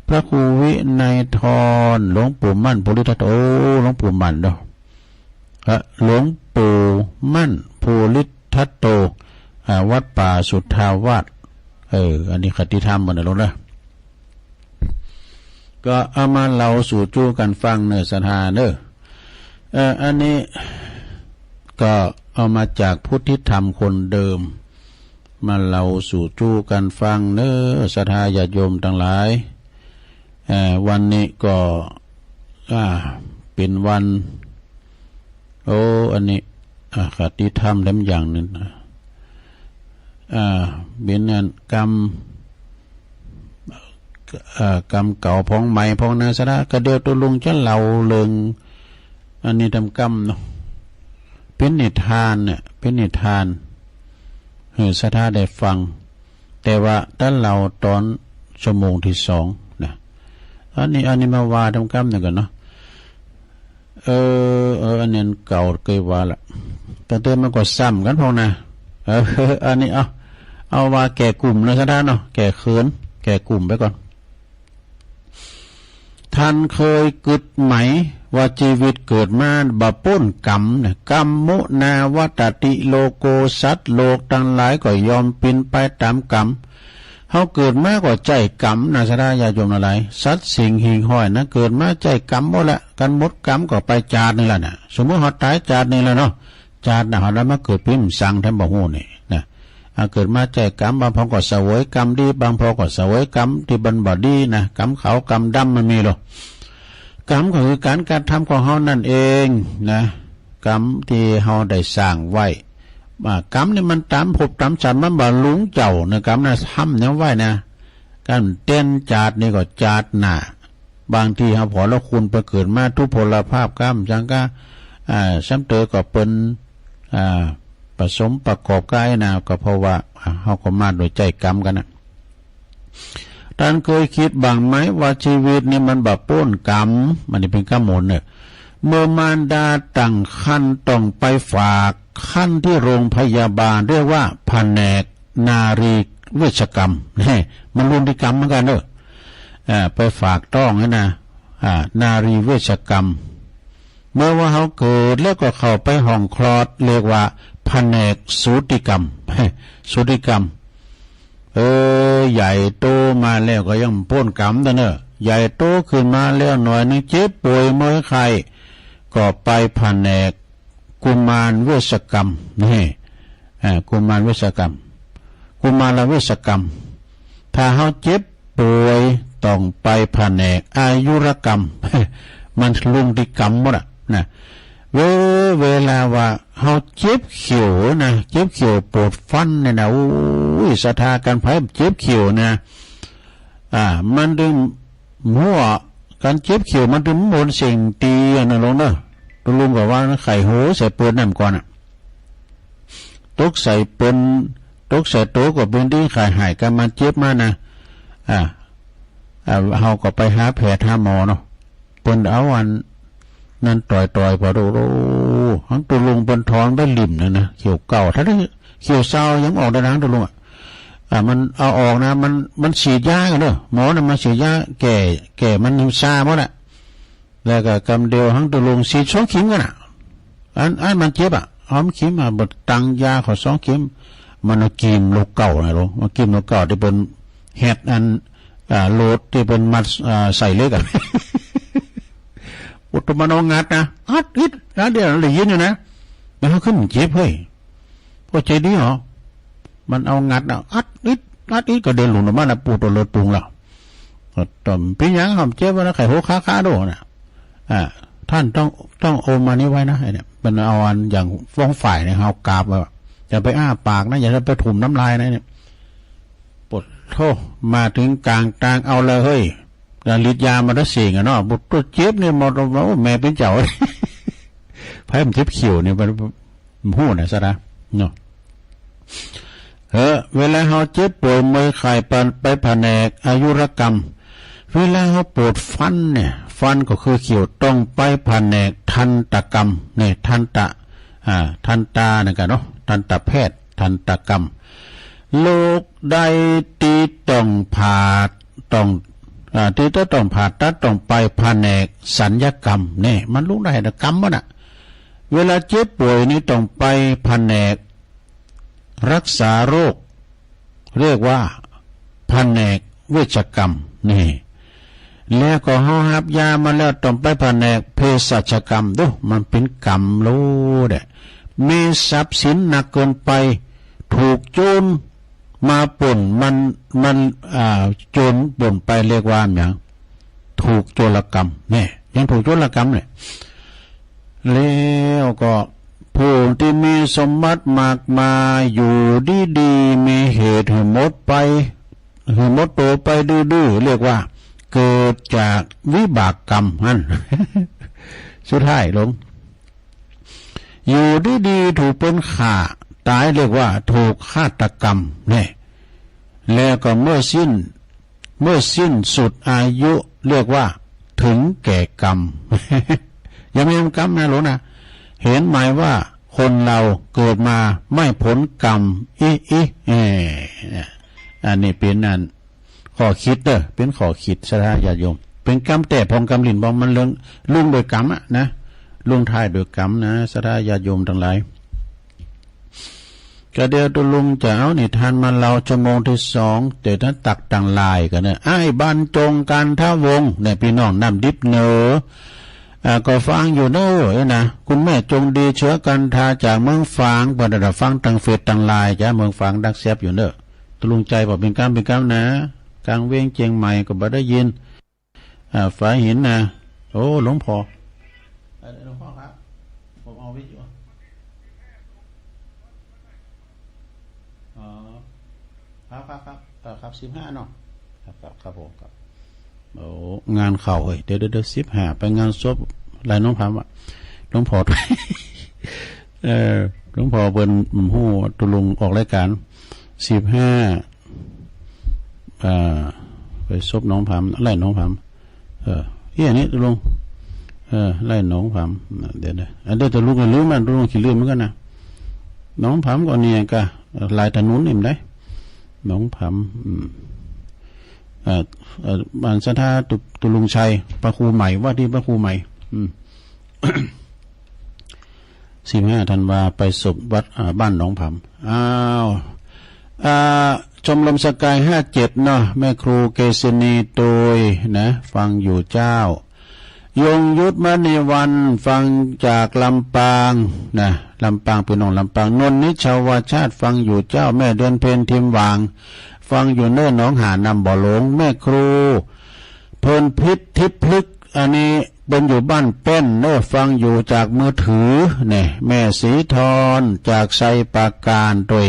พระครูวินัยธร หลวงปู่มั่น ภูริทัตโต หลวงปู่มั่นเนาะ ฮะ หลวงปู่มั่น ภูริทัตโต อ่า วัดป่าสุทธาวาส เออ อันนี้คติธรรมมันนะลูกนะ ก็เอามาเล่าสู่จู้กั๋นฟังเน่อ ศรัทธาเน่อ เออ อันนี้ก็เอามาจากพุทธิธรรมคนเดิม มาเล่าสู่จู้กั๋นฟังเน่อ ศรัทธาญาติโยมตังหลาย เอ่อ วันนี้ก็ อ่า เป๋นวัน โอ้ อันนี้ อ่า คติธรรมแถมอย่างนึ่งนะ อ่า เป๋นอันกำ อ่า กำเก่าพ่องใหม่พ่องนะ ศรัทธา ก็เดี๋ยวตุ๊ลุงจะเล่าเรื่อง อันนี้ต๋ามกำเนาะ เป๋นนิทานเนี่ย เป๋นนิทานหื้อศรัทธาได้ฟัง แต่ว่าต้านเล่าต๋อนชั่วโมงตี้สองนะ อันนี้ อันนี้มาว่าต๋ามกำนึ่งก่อนเนาะ เออ เออ อันนี้อันเก่าเกยว่าละ แต่เดิมมันก็ซ้ำกั๋นพ่องนะ เออ อันนี้เอา เอาว่าแก้กุ้มนะศรัทธาเนาะ แก้เขิน แก้กุ้มไปก่อน ต้านเกยกึ๊ดไหมว่าจีวิตเกิดมาบ่ป๊นก๋รรมนะ กัมโมนาวัตติโลโก สัตว์โลกตังหลายก็ย่อมเป๋นไปต๋ามก๋รรม เฮาเกิดมาก็ใจ๊ก๋รรมนะศรัทธาญาติโยมตังหลาย สัตว์สิ่งหิ่งห้อยนะ เกิดมาใจ๊ก๋รรมหมดละ กั๋นหมดก๋รรมก็ไปจาตินี่ละนะ สมมุติเฮาต๋ายจาตินี่ละเนาะ จาตินะ เฮาได้มาเกิดเป๋นสังแถมบ่ฮู้นี่นะ อ่า เกิดมาใจ๊ก๋รรม บางพ่องก็เสวยก๋รรมดี บางพ่องก็เสวยก๋รรมตี้มันบ่ดีนะ ก๋รรมขาวก๋รรมดำมันมีลอ ก๋รรมก็คือก๋านกระทำของเฮานั่นเองนะ ก๋รรมตี้เฮาได้สร้างไว้ อ่า ก๋รรมนี่มันต๋ามภพต๋ามชาติมันบ่หลุงเจ้านะ ก๋รรมนะ ทำแนวไว้นะ ก๋านเตียนจาตินี่ก็จาติหน้า บางทีเฮาผ่อละคุณไปเกิดมาทุพพลภาพกำ จังกะ อ่า ซ้ำเต๋อก็เป๋น อ่า ผสมประกอบกั๋นนะ ก็เพราะว่า อ่า เฮาก็มาโดยใจ๊ก๋รรมกั๋นนะ ต้านเกยกึ๊ดบ้างไหมว่าจีวิตนี่มันบ่ป๊นก๋รรม อันนี้เป๋นก๋รรมหมดเนี่ย เมื่อมารดาตั้งครรภ์ต้องไปฝากครรภ์ตี้โรงพยาบาล เรียกว่าแผนกนารีเวชกรรม นี่ มันลุนตี้ก๋รรมเหมือนกั๋นเนาะ อ่า ไปฝากต๊องนี่นะ อ่า นารีเวชกรรม เมื่อว่าเฮาเกิดแล้วก็เข้าไปห้องคลอด เรียกว่าแผนกสูติกรรม สูติกรรม เออ ใหญ่โตมาแล้วก็ยังป๊นก๋รรมตังเนาะ ใหญ่โตขึ้นมาแล้วหน่อยนึ่ง เจ็บป่วยเมื่อยไข้ ก็ไปแผนกกุมารเวชกรรม นี่ อ่า กุมารเวชกรรม กุมารเวชกรรม ถ้าเฮาเจ็บป่วยต้องไปแผนกอายุรกรรม มันลุนตี้ก๋รรมหมดอะนะ เว- เวลาว่าเฮาเจ็บเขี้ยวนะ เจ็บเขี้ยวปวดฟันเนี่ยนะ โอ้ย ศรัทธา ก๋านใผเจ็บเขี้ยวนะ อ่า มันตึงหัว ก๋านเจ็บเขี้ยวมันตึงบ่เสียงตี้อะนะลุงเนาะ ตุ๊ลุงก็ว่าไข้โหใส่เปิ้นนั่นก่อนอะ ตกใส่เปิ้น ตกใส่โตก็เป๋นตี้ไข้หาย ก๋านมันเจ็บมานะ อ่า อ่า เฮาก็ไปหาแพทย์หาหมอเนาะ เปิ้นเอาอันนั้นต่อยๆ ผ่อดู โอ้ หังตุ๊ลุงเปิ้นถอนไปลิ่มนั่นนะ เขี้ยวเก่า ถ้าได้เขี้ยวเซายังออกได้นะหังตุ๊ลุงอะ อ่า มันเอาออกนะ มัน มันฉีดยากั๋นเนาะ หมอน่ะมาฉีดยาแก้ แก้มันหื้อซาหมดอะ แล้วก็กำเดียวหังตุ๊ลุงฉีดสองเข็มกั๋นน่ะ อัน อันมันเจ็บอะ หอมเข็มอะ บ่ตังยาเขาสองเข็ม มันเอากรีมลูกเก่านะลุง มันกรีมลูกเก่าตี้เปิ้นแฮ็ดอัน อ่า โหลดตี้เปิ้นมัด อ่า ใส่เหล็กอะ โอ้ ต๋อนมันเอางัดนะ อัดอิดนะ เดี๋ยวได้ยินอยู่นะ แล้วเฮาขึ้นเจ็บเฮ้ย ก็ใจดีเหรอ มันเอางัดนะ อัดอิด อัดอิด ก็เดินหลุนออกมานะ ปูดตัวเลือดปุงแล้ว ก็ต้องเป๋นหยัง หอมเจ็บวะนะ ไข้โหคาคาโดนะ อ่า ต้านต้อง ต้องอมอันนี้ไว้นะ ไอ้เนี่ย มันเอาอันอย่างฟ้องฝ่ายเนี่ย เฮากาบไว้ อย่าไปอ้าปากนะ อย่าไปถุ่มน้ำลายนะเนี่ย ปวดโธ่ มาเถิงก๋างตางเอาเลยเฮ้ย ฤทธิ์ยามันได้เสียงอะเนาะ ปวดตัวเจ็บเนี่ย หมอ โอ้ แม่เป๋นเจ้า ไผมันเจ็บเขี้ยวเนี่ย มัน ฮู้นะศรัทธาเนาะ เออ เวลาเฮาเจ็บป่วยเมื่อยไข้ไป ไปแผนกอายุรกรรม เวลาเฮาปวดฟันเนี่ย ฟันก็คือเขี้ยว ต้องไปแผนกทันตกรรม เนี่ย ทันตะ อ่า ทันตานั่นกะเนาะ ทันตแพทย์ ทันตกรรม โรคใดตี้ต้องผ่า ต้อง อ่า ตี้จะต้องผ่าตัด ต้องไปแผนกศัลยกรรม เนี่ย มันลุนได้นะ กรรมมันน่ะ เวลาเจ็บป่วยนี่ต้องไปแผนกรักษาโรค เรียกว่าแผนกเวชกรรม นี่ แล้วก็เฮาฮับยามาแล้วต้องไปแผนกเภสัชกรรม ดู มันเป๋นกรรมโลดอะ มีทรัพย์สินหนักเกินไป ถูกโจรมาป้น มัน มัน อ่า โจรป้นไป เรียกว่าหยัง ถูกโจรกรรม เนี่ย ยังถูกโจรกรรมเนี่ย แล้วก็ผู้ตี้มีสมบัติมากมาย อยู่ดีๆ มีเหตุหื้อหมดไป หื้อหมดตั๋วไปดื้อๆ เรียกว่าเกิดจากวิบากกรรมหั้น สุดท้ายลง อยู่ดีๆ ถูกเปิ้นฆ่าต๋าย เรียกว่าถูกฆาตกรรมแน่ แล้วก็เมื่อสิ้น เมื่อสิ้นสุดอายุ เรียกว่าถึงแก่กรรม ยังบ่แม่นกรรมนะหลวงนะ หันหมายว่าคนเฮาเกิดมาไม่พ้นกรรม อิ อิ เอ อันนี้เป๋นอัน ข้อคิดเน่อ เป๋นข้อคิด ศรัทธาญาติโยม เป๋นกรรมแต๊พ่องกรรมหลิ้นบ่ มันเรื่อง ลงโดยกรรมอะนะ ลงท้ายโดยกรรมนะ ศรัทธาญาติโยมตังหลาย ก็เดี๋ยวตุ๊ลุงจะเอานิทานมาเล่าชั่วโมงตี้สอง แต่ถ้าตักตังหลายกั๋นเน่อ อ้ายบรรจง กันทวงศ์ เนี่ย ปี้น้องน้ำดิบเหนือ อ่า ก็ฟังอยู่เน่อ เอ้ยนะ คุณแม่จงดี เชื้อกันทา จากเมืองฝาง เปิ้นจะฟังตังเฟซตังไลน์จ้ะ เมืองฝางดักแซบอยู่เน่อ ตุ๊ลุงใจ๋บ่เป๋นกรรมเป๋นกรรมนะ ก๋างเวียงเจียงใหม่ก็บ่ได้ยิน อ่า ฝายหินนะ โอ้ หลวงพ่อ เอ่อ หลวงพ่อครับ ผมเอาวิทยุ อ๋อ ครับ ครับ ครับ เอ่อ ครับ สิบห้าเนาะ ครับ ครับ ครับผม ครับ โอ้ งานเข้าเฮ้ย เดี๋ยว เดี๋ยว เดี๋ยว สิบห้า ไปงานศพ ไล่น้องผำอะ หลวงพ่อ เอ่อ หลวงพ่อเปิ้น อืม ฮู้ตุ๊ลุงออกรายก๋าน สิบห้า อ่า ไปศพน้องผำ ไล่น้องผำ เออ เอี้ย นี่ตุ๊ลุง เออ ไล่น้องผำ เดี๋ยวนะ อันเดียวตุ๊ลุงก็ลืมมัน ตุ๊ลุงขี้ลืมเหมือนกั๋นนะ น้องผำก็เนี่ยก็ หลายถนนนี่มันได้ น้องผำ อืม เอ่อ เอ่อ บ้านศรัทธาตุ๊ ตุ๊ลุงชัย พระครูใหม่ ว่าตี้พระครูใหม่ อืม สิบห้าธันวา ไปศพวัด อ่า บ้านหนองผำ อ้าว อ่า ชมรมสกายห้าเจ็ดเนาะ แม่ครูเกษณี โตย นะ ฟังอยู่เจ้า ยงยุทธมณีวรรณ ฟังจากลำปางนะ ลำปาง ปี้น้องลำปาง นนท์นิชาวาชาติ ฟังอยู่เจ้า แม่เดือนเพ็ญ ทิมหว่าง ฟังอยู่เน่อ หนองหา นำบ่อหลง แม่ครู เพลินพิษ ทิพย์พฤกษ์ อันนี้เปิ้นอยู่บ้านแป้นเน่อ ฟังอยู่จากมือถือ เนี่ย แม่ศรีธร จากไชยปราการ โตย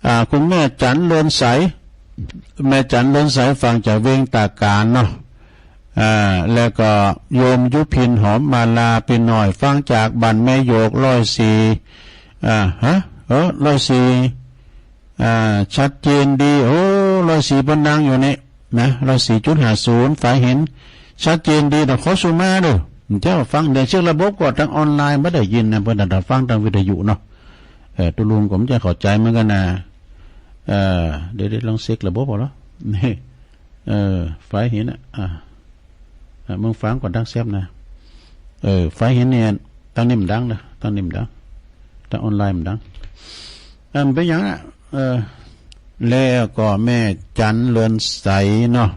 อ่า คุณแม่จันเรือนใส แม่จันเรือนใส ฟังจากเวียงตาการเนาะ อ่า แล้วก็โยมยุพิน หอมมาลา ปี้น้อย ฟังจากบ้านแม่โยก ร้อยสี่ อ่า ฮะ เออ ร้อยสี่ อ่า ชัดเจนดี โอ้ ร้อยสี่ เปิ้นดังอยู่นี่ นะ ร้อยสี่จุดห้าศูนย์ ฝายหิน ชัดเจนดี แต่ขอสุมาเน่อ เจ้าฟัง เดี๋ยวเช็กระบบก่อน ตังออนไลน์บ่ได้ยินนะ เปิ้นจะฟังตังวิทยุเนาะ เออ ตุ๊ลุงก็บ่เข้าใจ๋เหมือนกั๋นนะ เออ เดี๋ยว เดี๋ยวลองเช็กระบบก่อนเนาะ นี่ เออ ฝายหินอะ อ่า อ่า เมืองฝางก็ดักแซบนะ เออ ฝายหินเนี่ย ตังนี้มันดังนะ ตังนี้มันดัง ตังออนไลน์มันดัง อันเป๋นหยังอะ เออ แล้วก็แม่จันเรือนใสเนาะ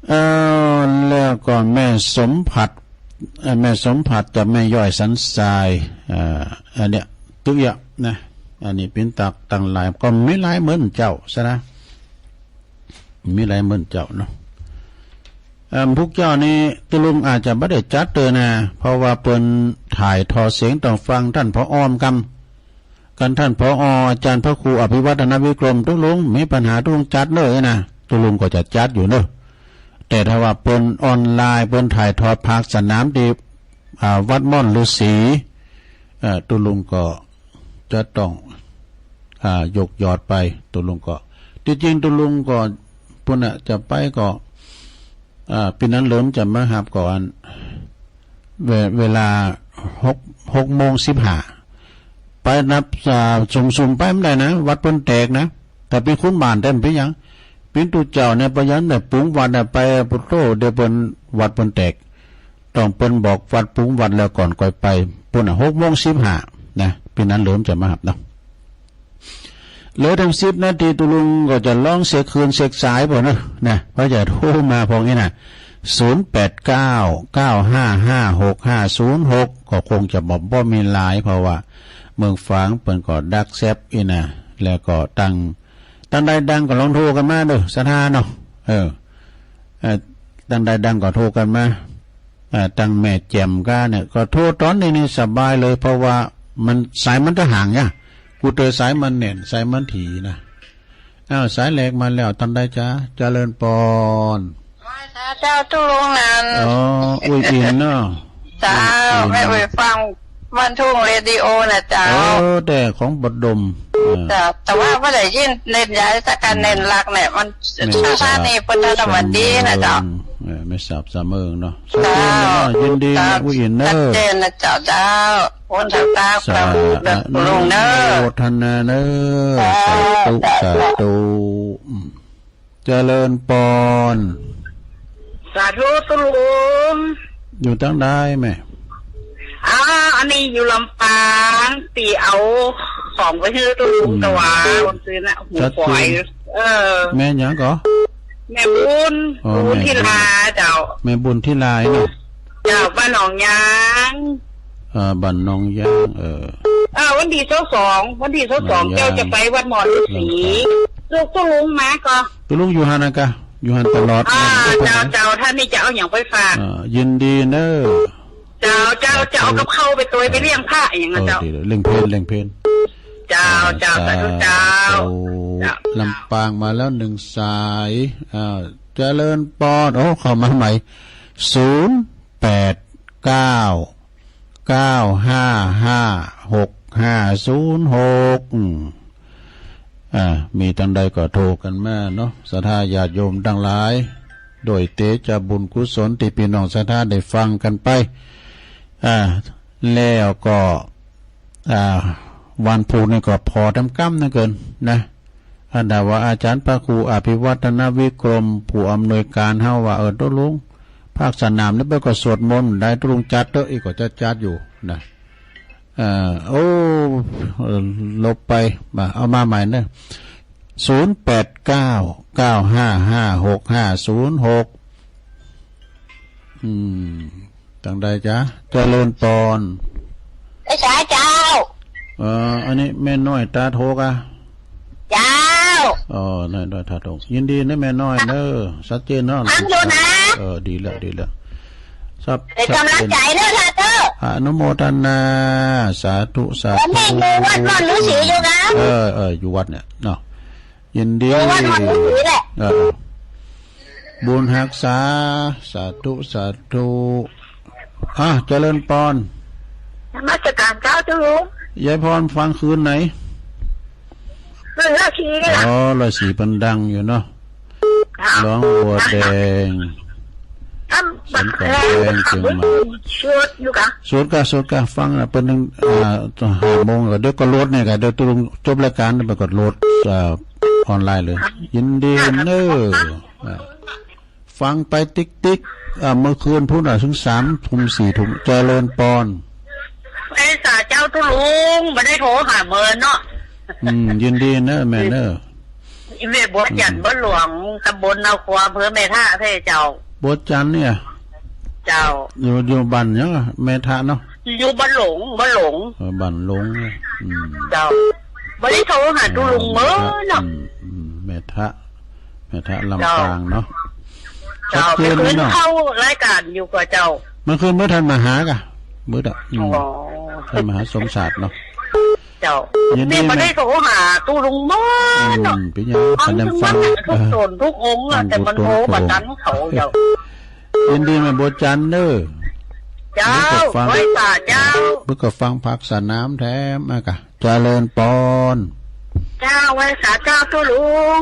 เออ แล้วก็แม่สมผัส เอ่อ แม่สมผัสกับแม่ย้อยสันทราย เอ่อ อันเนี้ย ตุ๊เอี้ยะนะ อันนี้เป๋นตัง ตังหลาย ก็มีหลายเหมือนเจ้าซะนะ มีหลายเหมือนเจ้าเนาะ เอ่อ พวกเจ้านี่ตุ๊ลุงอาจจะบ่ได้จัดเต๊อะนะ เพราะว่าเปิ้นถ่ายทอดเสียงต้องฟังต้านผอ. กำ กันต้านผอ. อาจ๋ารย์พระครูอภิวัฒนวิกรม ตุ๊ลุงมีปัญหาตุ๊ลุงจัดเลยนะ ตุ๊ลุงก็จะจัดอยู่เน่อ แต่ถ้าว่าเปิ้นออนไลน์ เปิ้นถ่ายทอดภาคสนามตี้ อ่า วัดม่อนฤๅษี เอ่อ ตุ๊ลุงก็จะต้อง อ่า ยกยอดไป ตุ๊ลุงก็ ตี้จริงตุ๊ลุงก็ ปุ้นน่ะ จะไปก็ อ่า ปี้นั้นเหลิมจะมาฮับก่อน เว- เวลาหก- หกโมงสิบห้า ไปนับ อ่า สุมๆ ไปบ่ได้นะ วัดเปิ้นแตกนะ แต่เป๋นคุณหม่านแต๊บ่เป๋นหยัง เป๋นตุ๊เจ้าเนี่ย ไปยันเนี่ย ปุงวัดเนี่ย ไป โอ้โธ่ เดี๋ยวเปิ้น วัดเปิ้นแตก ต้องเปิ้นบอกวัดปุงวัดแล้วก่อนก่อยไป ปุ้นน่ะ หกโมงสิบห้า นะ ปี้นั้นเหลิมจะมาฮับเนาะ เหลือตังสิบนาที ตุ๊ลุงก็จะลองเช็กคืนเช็กสายพ่องเน่อ นะ เพราะจะโทรมาพ่องอี้นะ ศูนย์แปดเก้า เก้าห้าห้า หกห้าศูนย์หก ก็คงจะบ่ บ่มีไลน์ เพราะว่าเมืองฝางเปิ้นก็ดักแซบอี้นะ แล้วก็ตัง ตังใดดังก็ลองโทรกั๋นมาเน่อ ศรัทธาเนาะ เออ เอ่อ ตังใดดังก็โทรกั๋นมา เอ่อ ตังแม่แจ่มก้าเนี่ย ก็โทรต๋อนนี้นี่สบายเลย เพราะว่ามัน สายมันจะห่างเนี่ย กูเตอสายมันแน่น สายมันถี่นะ อ้าว สายแรกมาแล้ว ตังใดจ๊ะ เจริญปอน ไหว้สาเจ้าตุ๊ลุงนัน อ๋อ อุ้ยอินเนาะ เจ้า อุ้ยอิน แม่อุ้ยฟัง บ้านทุ่งเรดิโอน่ะเจ้า เออ แต่ของบ่ดม เออ เจ้า แต่ว่าบ่ได้ยินเน้นย้ายสักการ อืม เน้นหลักเนี่ย มัน แม่น สถานีพุทธธรรมดีน่ะเจ้า เออ แม่สาบสามเอิงเนาะ เจ้า ชัดเจนเนาะ ยินดีนะ เจ้า อู้อินเน่อ ชัดเจนนะเจ้า เจ้า โอนทางตา สาธุ เจ้า ลุงเน่อ อนุโมทนาเน่อ สาธุ สาธุ สาธุ อืม เจริญปอน สาธุตุ๊ลุง อยู่ตังใดแม่ อ่า อันนี้อยู่ลำปาง ตี้เอาของไปหื้อตุ๊ลุง อืม ตะหวาวันซืนน่ะ หมูฝอย ชัดเจน เออ แม่หยังก่อ แม่บุญ อ๋อ บุญ แม่บุญ ธิลาเจ้า แม่บุญธิลาเนาะ เจ้า บ้านหนองยาง อ่า บ้านหนองยาง เออ อ่า วันตี้ซาวสอง วันตี้ซาวสอง หนองยาง เจ้าจะไปวัดหมอฤๅษี ลำปาง ตุ๊ ตุ๊ลุงมาก่อ ตุ๊ลุงอยู่หั้นนะกะ อยู่หั้นตลอด อ่า เจ้า เจ้า ถ้านี่จะเอาหยังไปฝาก อ่า ยินดีเน่อ เจ้า เจ้า จะเอากับข้าวไปตวยไปเลี้ยงพระหยังอะเจ้า เออ ดีเลย เลี้ยงเพล เลี้ยงเพล เจ้า เจ้า สาธุเจ้า สาธุ เจ้า ลำปางมาแล้วหนึ่งสาย อ่า เจริญปอน โอ้ เข้ามาใหม่ ศูนย์แปดเก้า เก้าห้าห้า หกห้าศูนย์หก อืม อ่า มีตังใดก็โทรกั๋นมาเนาะ ศรัทธาญาติโยมตังหลาย โดยเตชะบุญกุศลตี้ปี้น้องศรัทธาได้ฟังกั๋นไป อ่า แล้วก็ อ่า วันพุธนี่ก็ผ่อต๋ามกำนั่นเกินนะ อันดาว่าอาจ๋ารย์พระครูอภิวัฒนวิกรม ผู้อำนวยการเฮาว่า เออ ตุ๊ลุง ภาคสนามนี่เปิ้นก็สวดมนต์ได้ ตุ๊ลุงจัดเต๊อะ อีกก็จัดๆ อยู่นะ เอ่อ โอ้ เอ่อ ลบไป มา เอามาใหม่เน่อ ศูนย์แปดเก้า เก้าห้าห้า หกห้าศูนย์หก อืม ตังใดจ๊ะ เจริญปอน ไอ้สาเจ้า เอ่อ อันนี้แม่น้อยตาโทกะ เจ้า อ๋อ น้อย น้อยตาโท ยินดีนะแม่น้อยเน่อ ชัดเจนเนาะ ฟังอยู่นะ เออ ดีแล้ว ดีแล้ว ครับ เป๋นก๋ำลังใจ๋เน่อ ชัดเจน ค่ะเจ้า อนุโมทนา สาธุ สาธุ วันนี้อยู่วัดหมอฤๅษีอยู่นะ เออ เออ อยู่วัดเนี่ยเนาะ ยินดี อยู่วัดหมอฤๅษีแหละ เออ บุญฮักษา สาธุ สาธุ อ่ะ เจริญปอน นมัสการเจ้าตุ๊ลุง ยายพรฟังคืนไหน คืนร้อยสี่นี่แหละ อ๋อ ร้อยสี่เปิ้นดังอยู่เนาะ ครับ ร้องบัวแดง ครับ สวนกำแพงเชียงใหม่ สวดอยู่กะ สวดกะ สวดกะ ฟังน่ะ เปิ้นนึ่ง อ่า ห้าโมงก็ เดี๋ยวก็โหลดเนี่ยกะ เดี๋ยวตุ๊ลุงจบรายก๋านไปก็โหลด อ่า ออนไลน์เลย ยินดีเน่อ อ่า ฟังไปติ๊กๆ อ่า เมื่อคืนพุ้นน่ะ ถึงสามทุ่ม สี่ทุ่ม เจริญปอน ไอ้สาเจ้าตุ๊ลุง บ่ได้โทรหาเมินเนาะ อืม ยินดีเน่อแม่เน่อ อีแม่บัวจันทร์ อืม บ้านหลวง ตำบลนาครัว อำเภอแม่ทะเพ่เจ้า บัวจันทร์เนี่ย เจ้า อยู่ อยู่บ้านหยังอะ แม่ทะเนาะ อยู่บ้านหลง บ้านหลง เออ บ้านหลง อืม เจ้า บ่ได้โทรหาตุ๊ลุงเมินเนาะ อืม อืม แม่ทะ แม่ทะลำปางเนาะ เจ้า ชัดเจนเลยเนาะ เมื่อคืนเข้ารายก๋านอยู่ก่อเจ้า เมื่อคืนบ่ทันมาหากะ บ่ได้ อืม อ๋อ ท่านมหาสมศักดิ์เนาะ เจ้า ยินดี นี่บ่ได้โทรหาตุ๊ลุงเมินเนาะ อืม เป๋นหยัง ฟัง คะแนนฟัง ทุกต๋นทุกองค์อะ เออ แต่มันโทรบ่ตันเขาเจ้า ยินดีแม่บัวจันทร์เน่อ เจ้า เปิ้นก็ฟัง ไหว้สาเจ้า เปิ้นก็ฟังภาคสนามแถมอะกะ เจริญปอน เจ้า ไหว้สาเจ้าตุ๊ลุง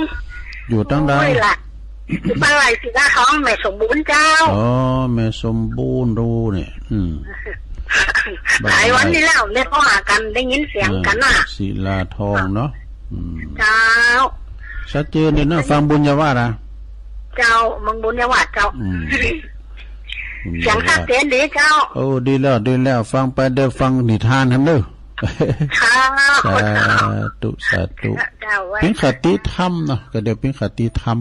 อยู่ตังใด โอ้ยละ อยู่บ้านไร่ศิลาทอง แม่สมบูรณ์เจ้า อ๋อ แม่สมบูรณ์รู้เนี่ย อืม หลายวันนี้แล้ว แม่ก็หากั๋น ได้ยินเสียงกั๋นน่ะ เออ ศิลาทองเนาะ อืม เจ้า ชัดเจนเลยเนาะ ฟังบุญญาวาสอะ เจ้า เมืองบุญญาวาสเจ้า อืม เสียงชัดเจนดีเจ้า โอ้ ดีแล้ว ดีแล้ว ฟังไปเดี๋ยวฟังนิทานแถมเน่อ ค่ะ สาธุ สาธุ เจ้า เป๋นคติธรรมเนาะ ก็เดี๋ยวเป๋นคติธรรม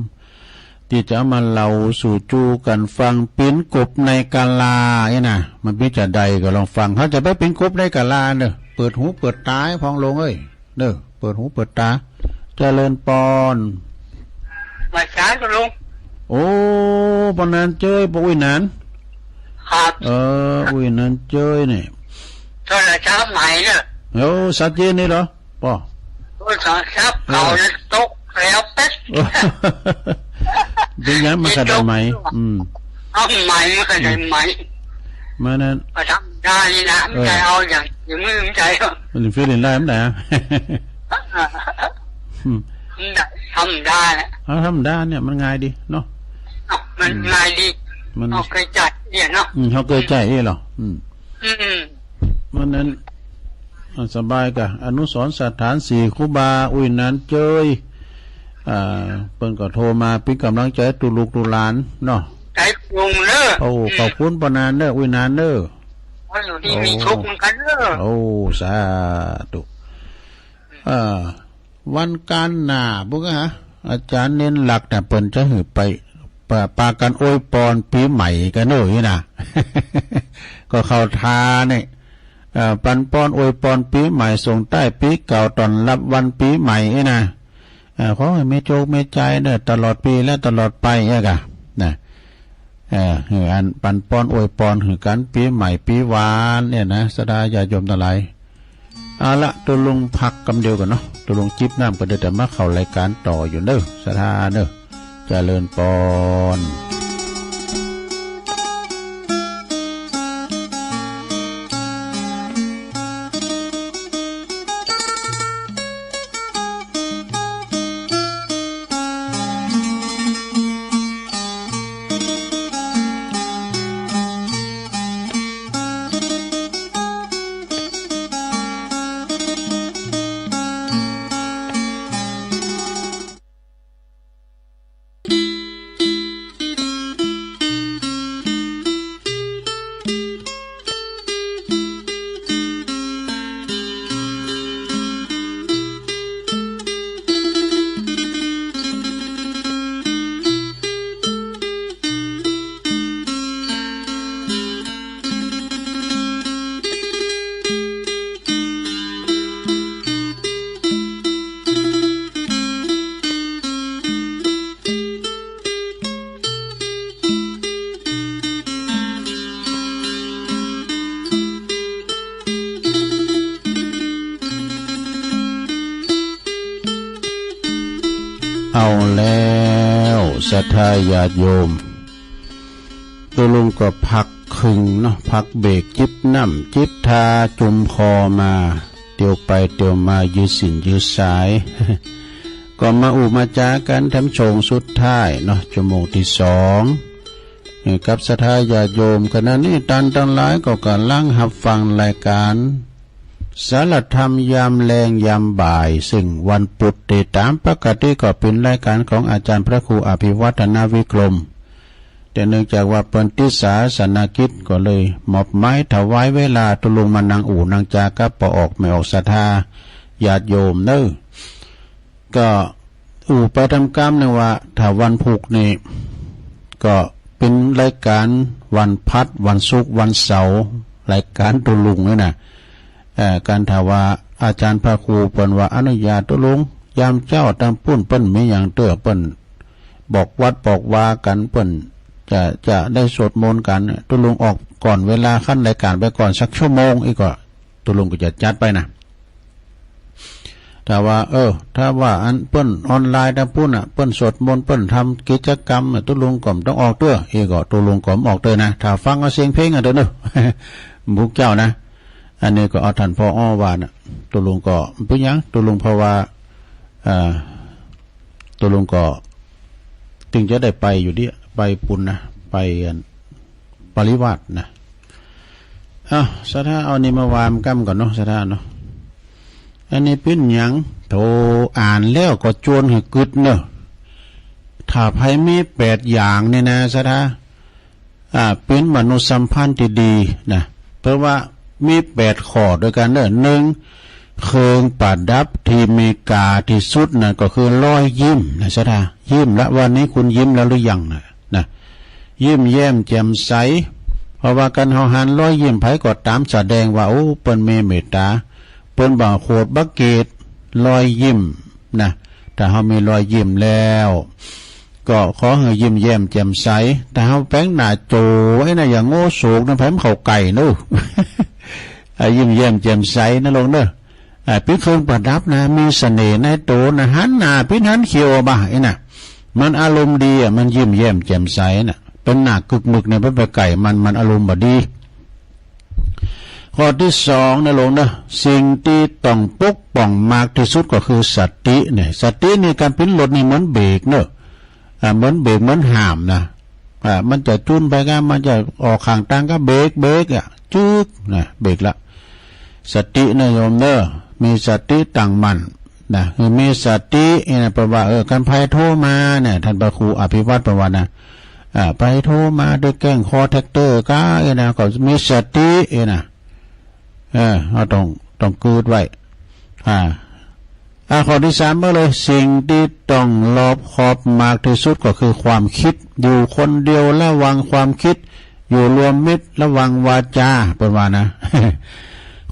ตี้จะเอามาเล่าสู่จู๋กั๋นฟัง เป๋นกบในกาลานี่นะ มันเป๋นจาใดก็ลองฟัง เฮาจะไปเป๋นกบในกาลาเน่อ เปิดหูเปิดต๋าพ่องลุงเอ้ย เน่อ เปิดหูเปิดต๋า เจริญปอน มาสาตุ๊ลุง โอ้ ปอนันเจ้ย ป้ออุ๊ยนัน ครับ เออ อุ๊ยนันเจ้ยเนี่ย โทรศัพท์ใหม่เนี่ย โอ้ ชัดเจนนี่เหรอ ป้อ โทรศัพท์เก่าเนี่ยตกแล้วเป๊ะ เป๋นหยัง มันก็ได้ใหม่ อืม เอาใหม่ มันก็ได้ใหม่ มานั้น ก็ธรรมดานี่นะ เออ มันจะเอาอย่างอย่างมือมันจะเอา มันเสียเล่นได้มันได้อะ อืม มันได้ธรรมดาแหละ เอาธรรมดาเนี่ยมันง่ายดีเนาะ เอ้า มัน อืม ง่ายดี มัน เฮาเกยใจ๊เนี่ยเนาะ อืม เฮาเกยใจ๊เอ้ยเหรอ อืม อืม มันนั้น อ่า สบายก่ะ อนุสรณ์สถานสี่ ครูบา อุ้ยนานเจย อ่า เปิ้นก็โทรมาเป๋นก๋ำลังใจ๋ตุ๊ลูกตุ๊หลานเนาะ ใจ๋ลุงเน้อ โอ้ อืม ขอบคุณป้อนานเน้อ อุ้ยนานเน้อ ขออยู่ดีมีสุขเหมือนกั๋นเน้อ โอ้ สาธุ อ่า วันก๋านหน้า บุ้งฮะ อาจ๋ารย์เณรหลักเนี่ย เปิ้นจะหื้อไป ปา ปากั๋นอวยปอนปี๋ใหม่กั๋นเน้อนี่นะ ก็เข้าท่าเนี่ย เอ่อ ปั๋นปอนอวยปอนปี๋ใหม่ ส่งต้ายปี๋เก่า ต้อนรับวันปี๋ใหม่นี่นะ เอ่อ ขอหื้อมีโจคมีใจ๋เน้อ ตลอดปี๋และตลอดไปเนี่ยก่ะ นะ เอ่อ หื้ออันปั๋นปอนอวยปอนหื้อกั๋นปี๋ใหม่ปี๋หวานเนี่ยนะ ศรัทธาญาติโยมตังหลาย เอาละ ตุ๊ลุงพักกำเดียวก่อนเนาะ ตุ๊ลุงจิบน้ำก่อน เดี๋ยวจะมาเข้ารายก๋านต่ออยู่เน้อ ศรัทธาเน้อ เจริญปอน เอาแล้ว ศรัทธาญาติโยม ตุ๊ลุงก็พัก ครึ่งเนาะ พักเบรก จิบน้ำจิบทา จุมคอมา เตียวไปเตียวมา ยืดเส้นยืดสาย ก็มาอู้มาจ๋ากั๋นแถมช่วงสุดท้ายเนาะ ชั่วโมงตี้สอง เอ่อ กับศรัทธาญาติโยม ขณะนี้ต้านตังหลายก็ก่ำลังฮับฟังรายก๋าน สารธรรมยามแลงยามบ่าย ซึ่งวันปุธตี้ต๋ามปกติก็เป๋นรายก๋านของอาจ๋ารย์พระครูอภิวัฒนวิกรม แต่เนื่องจากว่าเปิ้นติดศาสนกิจก็เลยมอบหมายถวายเวลาตุ๊ลุงมานั่งอู้นั่งจ๋ากับป้อออกแม่ออกศรัทธาญาติโยมเน้อ ก็อู้ไปต๋ามกำนึ่งว่า ถ้าวันพุธนี่ก็เป๋นรายก๋านวันพัด วันศุกร์ วันเสาร์ รายก๋านตุ๊ลุงนี่นะ เอ่อ ก๋านถ้าว่าอาจ๋ารย์พระครูเปิ้นว่าอนุญาตตุ๊ลุง ยามเจ๊าตางปุ้นเปิ้นมีหยังเตื้อ เปิ้นบอกวัดบอกวากั๋น เปิ้นจะ จะได้สวดมนต์กั๋น ตุ๊ลุงออกก่อนเวลาขั้นรายก๋านไปก่อนสักชั่วโมง อี้ก็ตุ๊ลุงก็จะจัดไปนะ ถ้าว่า เออ ถ้าว่าอันเปิ้นออนไลน์ตางปุ้นน่ะ เปิ้นสวดมนต์ เปิ้นทำกิจกรรมน่ะ ตุ๊ลุงก็บ่ต้องออกเตื้อ อี้ก็ตุ๊ลุงก็บ่ออกเตื้อนะ ถ้าฟังเอาเสียงเพลงอะเตื้อเนาะ พวกเจ้านะ อันนี้ก็เอาต้านผอ.ว่าน่ะ ตุ๊ลุงก็บ่เป๋นหยัง ตุ๊ลุงเพราะว่า เอ่อ ตุ๊ลุงก็ตึงจะได้ไปอยู่เดีย ไปปุ้นนะ ไปอันปริวาสนะ เอ้า ศรัทธา เอานี่มาว่าก้ำก่อนเนาะ ศรัทธาเนาะ อันนี้เป๋นหยัง โธ่ อ่านแล้วก็จวนหื้อกึ๊ดเนาะ ถ้าใผมีแปดอย่างนี่นะ ศรัทธา อ่า เป๋นมนุษยสัมพันธ์ตี้ดีนะ เพราะว่ามีแปดข้อตวยกั๋นเนาะ นึ่ง เครื่องประดับตี้มีค่าตี้สุดนะ ก็คือรอยยิ้มนะ ศรัทธา ยิ้มละ วันนี้คุณยิ้มแล้วหรือยังนะ นะ ยิ้มแย้มแจ่มใส เพราะว่าการเฮาหันรอยยิ้มใผก็ต๋ามแสดงว่า โอ้ เปิ้นมีเมตต๋า เปิ้นบ่โขดบ่เกลียด รอยยิ้มนะ ถ้าเฮามีรอยยิ้มแล้ว ก็ขอหื้อยิ้มแย้มแจ่มใส ถ้าเฮาแป๋งหน้าโจ๋ไว้นะ อย่างโง่โศกนะ ใผบ่เข้าใก้เนาะ อ่า ยิ้มแย้มแจ่มใสนะลูกเนาะ อ่า เป๋นเครื่องประดับนะ มีเสน่ห์ในตั๋วนะ หันหน้าปิ๊ดหันเขียวบ่า อี้นะ มันอารมณ์ดีอะ มันยิ้มแย้มแจ่มใสน่ะ เป๋นหน้ากึกมึกเนี่ย ไปใก้มัน มันอารมณ์บ่ดี ข้อตี้สองนะโลมเน่อ สิ่งตี้ต้องปกป้องมากตี้สุดก็คือสติเนี่ย สตินี่ก๋านปิ้นรถนี่เหมือนเบรกเน่อ อ่า เหมือนเบรก เหมือนห่ามนะ อ่า มันจะจุนไปก็ มันจะออกข้างตางก็เบรก เบรกอะ จึ๊กนะ เบรกละ สตินะโยมเน่อ มีสติตั้งมั่นนะ คือมีสติเนี่ยนะ แปลว่า เออ คันใผโทรมาเนี่ย ท่านพระครูอภิวัตรเปิ้นว่านะ อ่า ใผโทรมาโดยแกล้งคอแทรกเตอร์ก้าเนี่ยนะ ก็มีสติเนี่ยนะ เออ เฮาต้อง ต้องกึ๊ดไว้ อ่า อ่า ข้อตี้สามมาเลย สิ่งตี้ต้องรอบคอบมากตี้สุดก็คือความกึ๊ด อยู่คนเดียวระวังความกึ๊ด อยู่รวมมิตรระวังวาจา เปิ้นว่านะ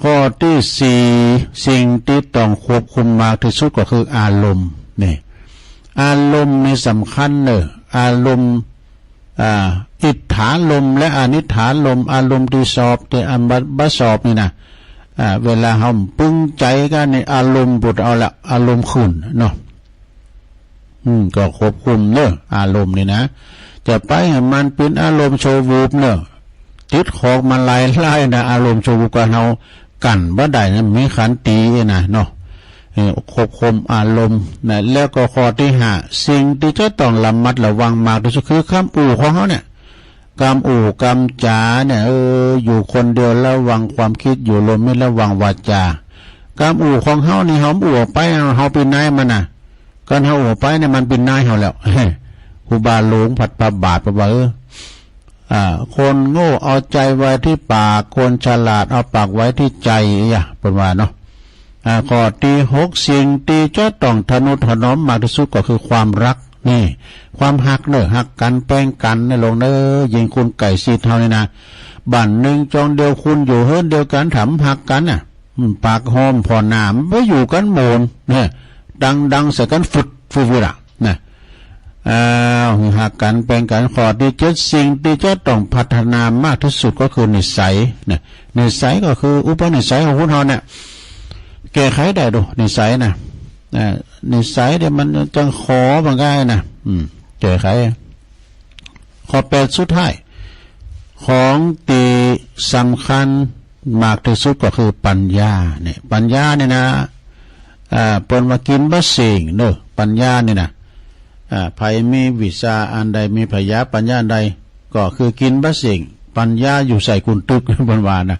ข้อตี้สี่ สิ่งตี้ต้องควบคุมมากตี้สุดก็คืออารมณ์ นี่ อารมณ์นี่สำคัญเน่อ อารมณ์ อ่า อิทธารมณ์และอนิทธารมณ์ อารมณ์ตี้สอบ ตี้อันบ่ บ่สอบนี่นะ อ่า เวลาเฮาปึงใจ๋กั๋นนี่ อารมณ์ปุดเอาละ อารมณ์ขึ้นเนาะ อืม ก็ควบคุมเน่อ อารมณ์นี่นะ จะไปหื้อมันเป๋นอารมณ์ชั่ววูบเน่อ ติดขอกมาหลายๆ นะ อารมณ์ชั่ววูบก็เฮา กั้นบ่ได้นะ มีขันตินะเนาะ เออ ควบคุมอารมณ์นะ แล้วก็ข้อตี้ห้า สิ่งตี้จะต้องระมัดระวังมากตี้สุดคือกำอู้ของเฮาเนี่ย กำอู้กำจ๋าเนี่ย เออ อยู่คนเดียวระวังความกึ๊ด อยู่รวมมิตรระวังวาจา กำอู้ของเฮานี่ เฮาอู้ออกไป เฮาเป๋นนายมันนะ คันเฮาอู้ออกไปเนี่ย มันเป๋นนายเฮาแล้ว ครูบาหลวงวัดพระบาทเปิ้นว่า เออ อ่า คนโง่เอาใจ๋ไว้ตี้ปาก คนฉลาดเอาปากไว้ตี้ใจ๋ อะ เปิ้นว่าเนาะ อ่า ข้อตี้หก สิ่งตี้จะต้องทะนุถนอมมากตี้สุดก็คือความฮัก นี่ ความฮักเน่อ ฮักกั๋นแปงกั๋นนะโลมเน่อ ยิ่งคนใก้ชิดเฮานี่นะ บ้านนึ่งจองเดียว คนอยู่เฮือนเดียวกั๋น ถ้าบ่ฮักกั๋นน่ะ อืม ปากฮ้อมผ่อหน้า บ่อยู่กั๋นโหมน เนี่ย ดังๆ ใส่กั๋นฟึดๆ อะ นะ อ่า ฮักกั๋นแปงกั๋น ข้อตี้เจ็ด สิ่งตี้จะต้องพัฒนามากตี้สุดก็คือนิสัย นะ นิสัยก็คืออุปนิสัยของคนเฮาเนี่ย แก้ไขได้โดยนิสัยนะ อ่า นิสัยเนี่ยมันจังขอบ่ง่ายนะ อืม แก้ไข ข้อแปดสุดท้าย ของตี้สำคัญมากตี้สุดก็คือปัญญาเนี่ย ปัญญาเนี่ยนะ อ่า เปิ้นว่ากิ๋นบ่เส้งเน่อ ปัญญาเนี่ยนะ อ่า ใผมีวิชาอันใด มีผญาปัญญาอันใด ก็คือกิ๋นบ่เส้ง ปัญญาอยู่ใส่กุนตึก เปิ้นว่านะ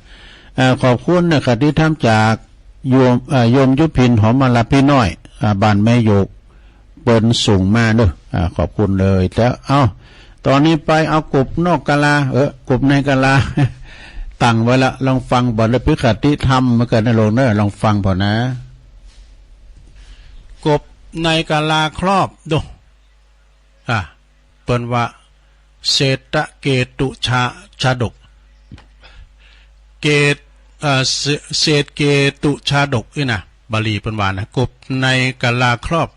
อ่า ขอบคุณนะ คติธรรมจากโยม อ่า โยมยุพิน หอมมาลาพี่น้อย อ่า บ้านแม่โยก เปิ้นส่งมาเน่อ อ่า ขอบคุณเลย แล้ว เอ้า ต๋อนนี้ไปเอากบนอกกาลา เออ กบในกาลา ตั้งไว้ละ ลองฟังบ่อน แล้วเป๋นคติธรรมเหมือนกั๋นนะโลมเน่อ ลองฟังบ่อนนะ กบในกาลาครอบ ดู อ่ะ เปิ้นว่า เศรษฐเกตุชา ชาดก เกต เอ่อ เศ- เศรษฐเกตุชาดกนี่นะ บาลีเปิ้นว่านะ กบในกาลาครอบ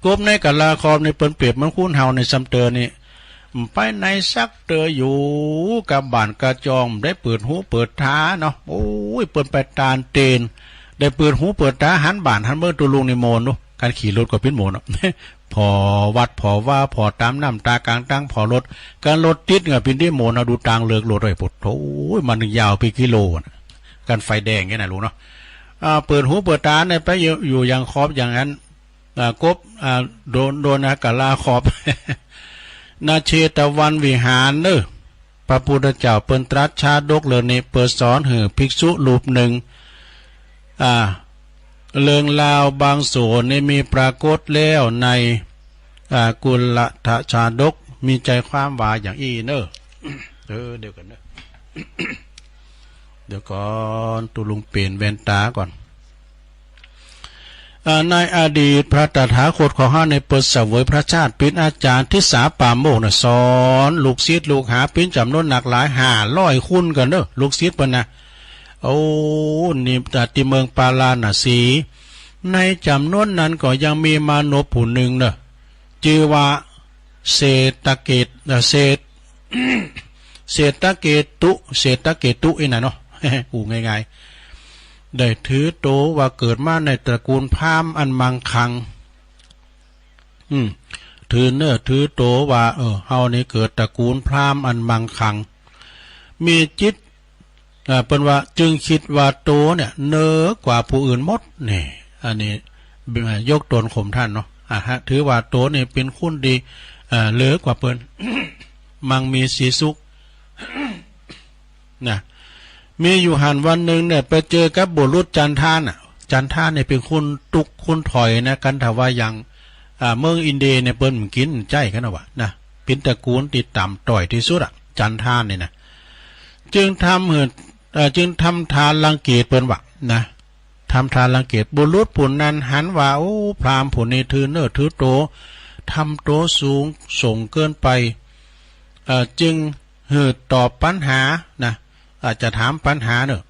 กบในกาลาครอบนี่เปิ้นเปรียบเหมือนคนเฮาในซ้ำเตอนี่ ไปไหนสักเตอ อยู่กะบ้านกะจอง ได้เปิดหูเปิดต๋าเนาะ โอ้ย เปิ้นไปตานเตน ได้เปิดหูเปิดต๋า หันบ้านหันเมือง ตุ๊ลุงนี่โหมนเนาะ คันขี่รถก็เป๋นโหมนเนาะ ผ่อวัดผ่อวา ผ่อต๋ามน้ำต๋ากางตัง ผ่อรถ คันรถติดก็เป๋นตี้โหมน เอาดูตางเลือกรถ โอ้ย โผดโธ่ มันยาวเป๋นกิโลนะ คันไฟแดงเนี่ยนะลุงเนาะ อ่า เปิดหูเปิดต๋าเนี่ย ไปอยู่ อยู่อย่างครอบอย่างนั้น อ่า กบ อ่า โดน โดนนะ กาลาครอบ ณ เชตวันวิหารเน่อ พระพุทธเจ้าเปิ้นตรัสชาดกเรื่องนี้ เปิ้นสอนหื้อภิกษุรูปหนึ่ง อ่า เรื่องราวบางส่วนนี่มีปรากฏแล้วใน อ่า กุลทชาดก มีใจความว่าอย่างอี้เน่อ เออ เดี๋ยวก่อนเน่อ เดี๋ยวก่อน ตุ๊ลุงเปลี่ยนแว่นต๋าก่อน อ่า ในอดีตพระตถาคตของเฮาในเปิ้นเสวยพระชาติเป๋นอาจ๋ารย์ทิสาปาโมกข์นะ สอนลูกศิษย์ลูกหาเป๋นจ๋ำนวนนักหลายห้าร้อยคนกั๋นเน่อ ลูกศิษย์เปิ้นนะ โอ้ นี่ อ่า ตี้เมืองปาราณสี ในจ๋ำนวนนั้นก็ยังมีมานพผู้หนึ่งเน่อ จื้อว่าเศรษฐเกต เอ่อ เศรษฐ เศรษฐเกตุ เศรษฐเกตุอี้นะเนาะ อู้ง่ายๆ ได้ถือโตว่าเกิดมาในตระกูลพราหมณ์อันมั่งคั่ง อืม ถือเนื้อถือโตว่า เออ เฮานี่เกิดตระกูลพราหมณ์อันมั่งคั่ง มีจิต เอ่อ เปิ้นว่า จึงกึ๊ดว่าโตเนี่ยเหนือกว่าผู้อื่นหมด นี่ อันนี้ เอ่อ ยกต๋นข่มต้านเนาะ อ่าฮะ ถือว่าโตนี่เป๋นคนตี้ เอ่อ เหนือกว่าเปิ้น มังมีสีสุข นะ มีอยู่หั้นวันนึ่งเนี่ย ไปเจอกับบุรุษจันทานน่ะ จันทานเนี่ยเป๋นคนตุ๊กข์คนถอยนะ กันถ้าว่าอย่าง อ่า เมืองอินเดียเนี่ยเปิ้นบ่กิ๋นใจ๊กั๋นนะวะ นะ เป๋นตระกูลตี้ต่ำต้อยตี้สุดอะ จันทานเนี่ยนะ จึงทำหื้อ เอ่อ จึงทำตารังเกียจเปิ้นวะ นะ ทำตารังเกียจ บุรุษผู้นั้นหันว่า โอ้ พราหมณ์ผู้นี้ถือเนื้อถือโต ทำโตสูงส่งเกินไป เอ่อ จึงหื้อตอบปัญหา นะ อาจจะถามปัญหาเน่อ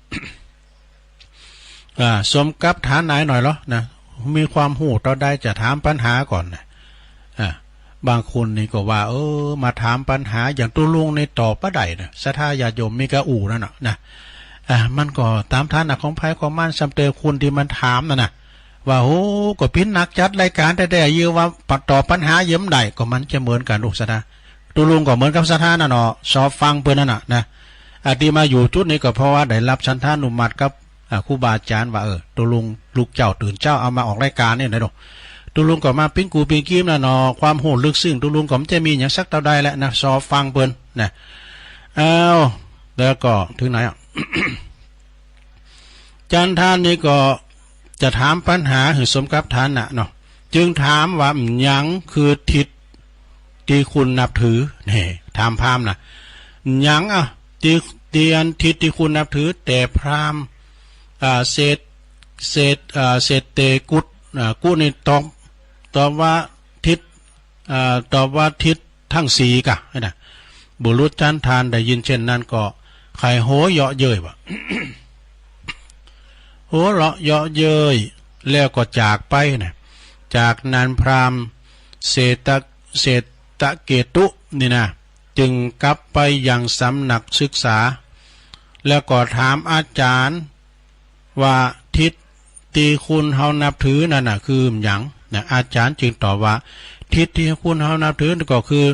อ่า สมกับฐานะหน่อยเหรอ นะ มีความฮู้เต้าใดจะถามปัญหาก่อนนะ อ่า บางคนนี่ก็ว่า เออ มาถามปัญหา อย่างตุ๊ลุงนี่ตอบบ่ได้นะ ศรัทธาญาติโยม มีก้าอู้นั่นน่ะ นะ อ่า มันก็ต๋ามฐานะของใผของมัน ซ้ำเต๋อคนตี้มันถามนั่นน่ะ ว่า โอ้ ก็เป๋นนักจัดรายก๋านแต๊ๆ เยียะว่าตอบปัญหาเยียะบ่ได้ ก็มันจะเหมือนกั๋นลูกศรัทธา ตุ๊ลุงก็เหมือนกับศรัทธานั่นเนาะ ซอฟังเปิ้นนั่นน่ะ นะ อาตมาอยู่จุดนี้ก็เพราะว่าได้ฮับฉันทานุมัติกับ อ่า ครูบาอาจ๋ารย์ว่า เออ ตุ๊ลุงลุกเจ๊าตื่นเจ๊า เอามาออกรายก๋านนี่นะลูก ตุ๊ลุงก็มาปิ้งกูปิ้งกีมนะเนาะ ความฮู้ลึกซึ้งตุ๊ลุงก็บ่จะมีหยังสักเต้าใดแหละนะ ซอฟังเปิ้นนะ อ้าว แล้วก็เถิงไหนอะ จันทานนี่ก็จะถามปัญหาหื้อสมกับฐานะเนาะ จึงถามว่า หยังคือทิศตี้คุณนับถือ นี่ ถามพราหมณ์นะ หยังอะ ตี้ ตี้อันทิศตี้คุณนับถือ แต่พราหมณ์ อ่า เศรษฐ เศรษฐ อ่า เศรษฐเกตุ อ่า กุนี่ตอบ ตอบว่าทิศ อ่า ตอบว่าทิศตังสี่ก่ะ นะ บุรุษจันทานได้ยินเช่นนั้นก็ใค่หัวเยาะเย้ยวะ หัวเราะเยาะเย้ย แล้วก็จากไปนะ จากนั้นพราหมณ์เศรษฐ เศรษฐเกตุนี่นะ จึงกลับไปยังสำนักศึกษา แล้วก็ถามอาจ๋ารย์ว่า ทิศตี้คุณเฮานับถือนั่นน่ะคือหยังนะ อาจ๋ารย์จึงตอบว่า ทิศตี้คุณเฮานับถือก็คือ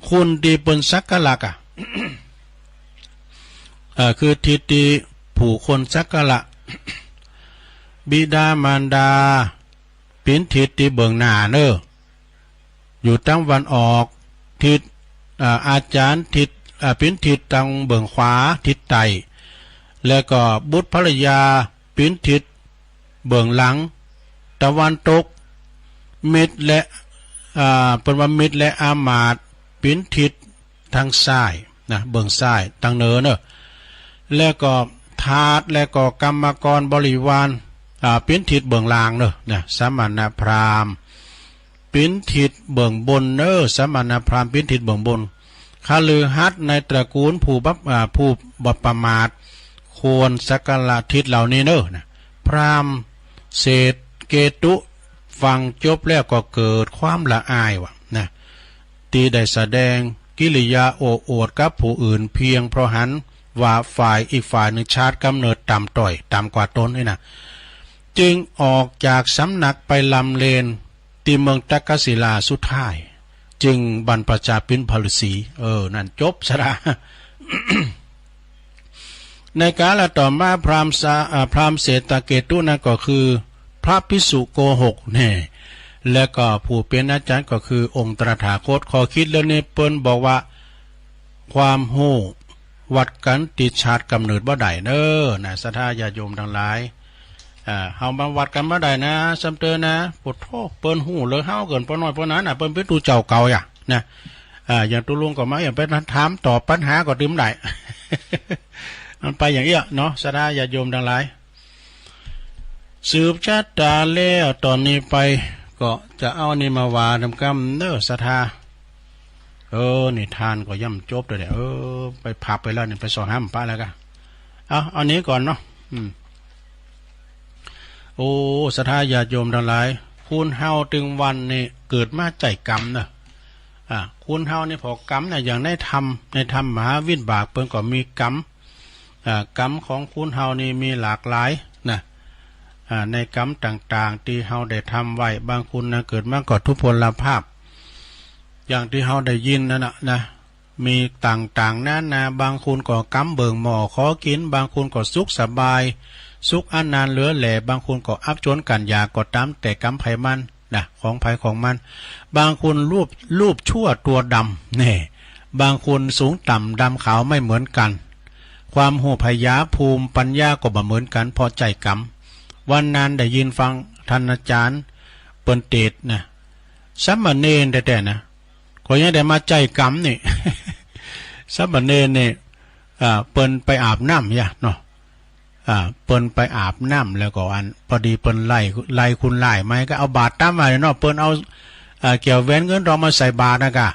คุณตี้เปิ้นสักการะอะ เอ่อ คือทิศตี้ผู้คนสักการะ บิดามารดา เป๋นทิศตี้เบื้องหน้าเน่อ อยู่ตางวันออก ทิศ อ่า อาจ๋ารย์ทิศ อ่า เป๋นทิศตางเบื้องขวา ทิศใต้ แล้วก็บุตรภรรยาเป๋นทิศเบื้องหลัง ตะวันตก มิตรและ อ่า เปิ้นว่ามิตรและอามาตย์เป๋นทิศ ตางซ้ายนะ เบื้องซ้าย ตางเหนือเน่อ แล้วก็ทาส แล้วก็กรรมกรบริวาร อ่า เป๋นทิศเบื้องล่างเน่อ นะ สมณพราหมณ์เป๋นทิศเบื้องบนเน่อ สมณพราหมณ์เป๋นทิศเบื้องบน คฤหัสถ์ในตระกูลผู้บัพ อ่า ผู้บ่ประมาท ควรสักการะทิศเหล่านี้เน่อ นะ พราหมณ์เศรษฐเกตุฟังจบแล้วก็เกิดความละอายวะ นะ ตี้ได้แสดงกิริยาโอ้อวดกับผู้อื่น เพียงเพราะหันว่าฝ่ายอีกฝ่ายนึ่งชาติก๋ำเนิดต่ำต้อย ต่ำกว่าตนนี่นะ จึงออกจากสำนักไปลำเรนตี้เมืองตักกศิลาสุดท้าย จึงบรรพชาเป๋นพระฤาษี เออ นั่นจบซะละ ในกาลต่อมาพราหมณ์สา อ่า พราหมณ์เศรษฐเกตุนั้นก็คือพระภิกษุโกหกแน่ และก็ผู้เป๋นอาจ๋ารย์ก็คือองค์ตถาคต ข้อคิดเรื่องนี้เปิ้นบอกว่า ความฮู้วัดกั๋นตี้ชาติก๋ำเนิดบ่ได้เน่อ นะ ศรัทธาญาติโยมตังหลาย อ่า เฮามาวัดกั๋นบ่ได้นะ ซ้ำเต๋อนะ โผดโธ่ เปิ้นฮู้เหลือเฮาเกิ๋น ป้อน้อยป้อหนาน่ะ เปิ้นเป๋นตุ๊เจ้าเก่าอย่า นะ อ่า อย่างตุ๊ลุงก็มา อย่างไปถามตอบปัญหาก็ตึงบ่ได้ มันไปอย่างเอี้ยเนาะ ศรัทธาญาติโยมตังหลาย สืบชะตาแล้ว ต๋อนนี้ไปก็จะเอานี่มาว่าต๋ามกำเน่อ ศรัทธา เออ นิทานก็ย่ำจบแล้วเนี่ย เออ ไปผับไปแล้วนี่ ไปส่องห้ามปะแล้วกะ เอา เอานี้ก่อนเนาะ อืม โอ้ ศรัทธาญาติโยมตังหลาย คนเฮาตึงวันนี่เกิดมาใจ๊กรรมเน่อ อ่า คนเฮานี่ผ่อกรรมเนี่ย อย่างในธรรม ในธรรมมหาวิบากเปิ้นก็มีกรรม อ่า กรรมของคนเฮานี่มีหลากหลายนะ อ่า ในกรรมต่างๆ ตี้เฮาได้ทำไว้ บางคนนะ เกิดมาก็ทุพพลภาพ อย่างตี้เฮาได้ยินนั่นน่ะนะ มีต่างๆ นานา บางคนก็กำเบิ่งหม้อขอกิ๋น บางคนก็สุขสบาย สุขอันนานเหลือแหล่ บางคนก็อับจนกั๋นอยาก ก็ต๋ามแต่กรรมใผมันนะ ของใผของมัน บางคนรูป รูปชั่วตั๋วดำ แน่ บางคนสูงต่ำดำขาวไม่เหมือนกั๋น ความฮู้ผยาภูมิปัญญาก็บ่เหมือนกั๋น เพราะใจ๊กรรม วันนั้นได้ยินฟังต้านอาจ๋ารย์เปิ้นเตสน์นะ สามเณรแต๊ๆ นะ ก็ยังได้มาใจ๊กรรมนี่ สามเณรนี่ อ่า เปิ้นไปอาบน้ำยะเนาะ อ่า เปิ้นไปอาบน้ำแล้วก็อัน พอดีเปิ้นไล่ ไล่คุณหลายมา ก็เอาบาตรตั้งไว้เนาะ เปิ้นเอา อ่า แก้วแหวนเงินทองมาใส่บาตรนะกะ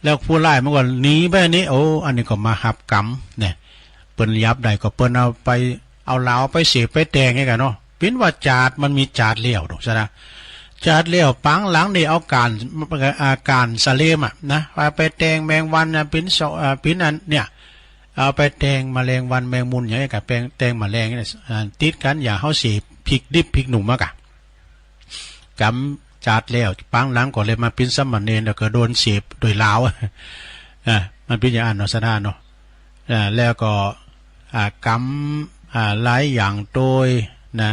แล้วผู้หลายมันก็หนีไปนี่ โอ้ อันนี้ก็มาฮับกรรมเนี่ย เปิ้นหยับได้ก็เปิ้นเอาไป เอาเหล้าไปเสพไปแต่งไงกะเนาะ เป๋นว่าจาติมันมีจาติแล้วดอกซะนะ จาติแล้วปางหลังนี่เอาก๋าน อาก๋านสะเลมอะนะ ว่าไปแต่งแมงวันนะ เป๋นสะ อ่า เป๋นอันเนี่ย เอาไปแต่งแมลงวันแมงมุมหยังกะ แปง แต่งแมลงเนี่ย อ่า ติดกั๋น อย่าเฮาเสพ พริกดิบพริกหนุ่มมากะ กรรมจาติแล้ว ปางหลังก็เลยมาเป๋นสามเณร แล้วก็โดนเสพโดยเหล้า อ่า มันเป๋นอย่างอั้นเนาะ สะดาเนาะ อ่า แล้วก็ อ่า กรรม อ่า หลายอย่างโตยนะ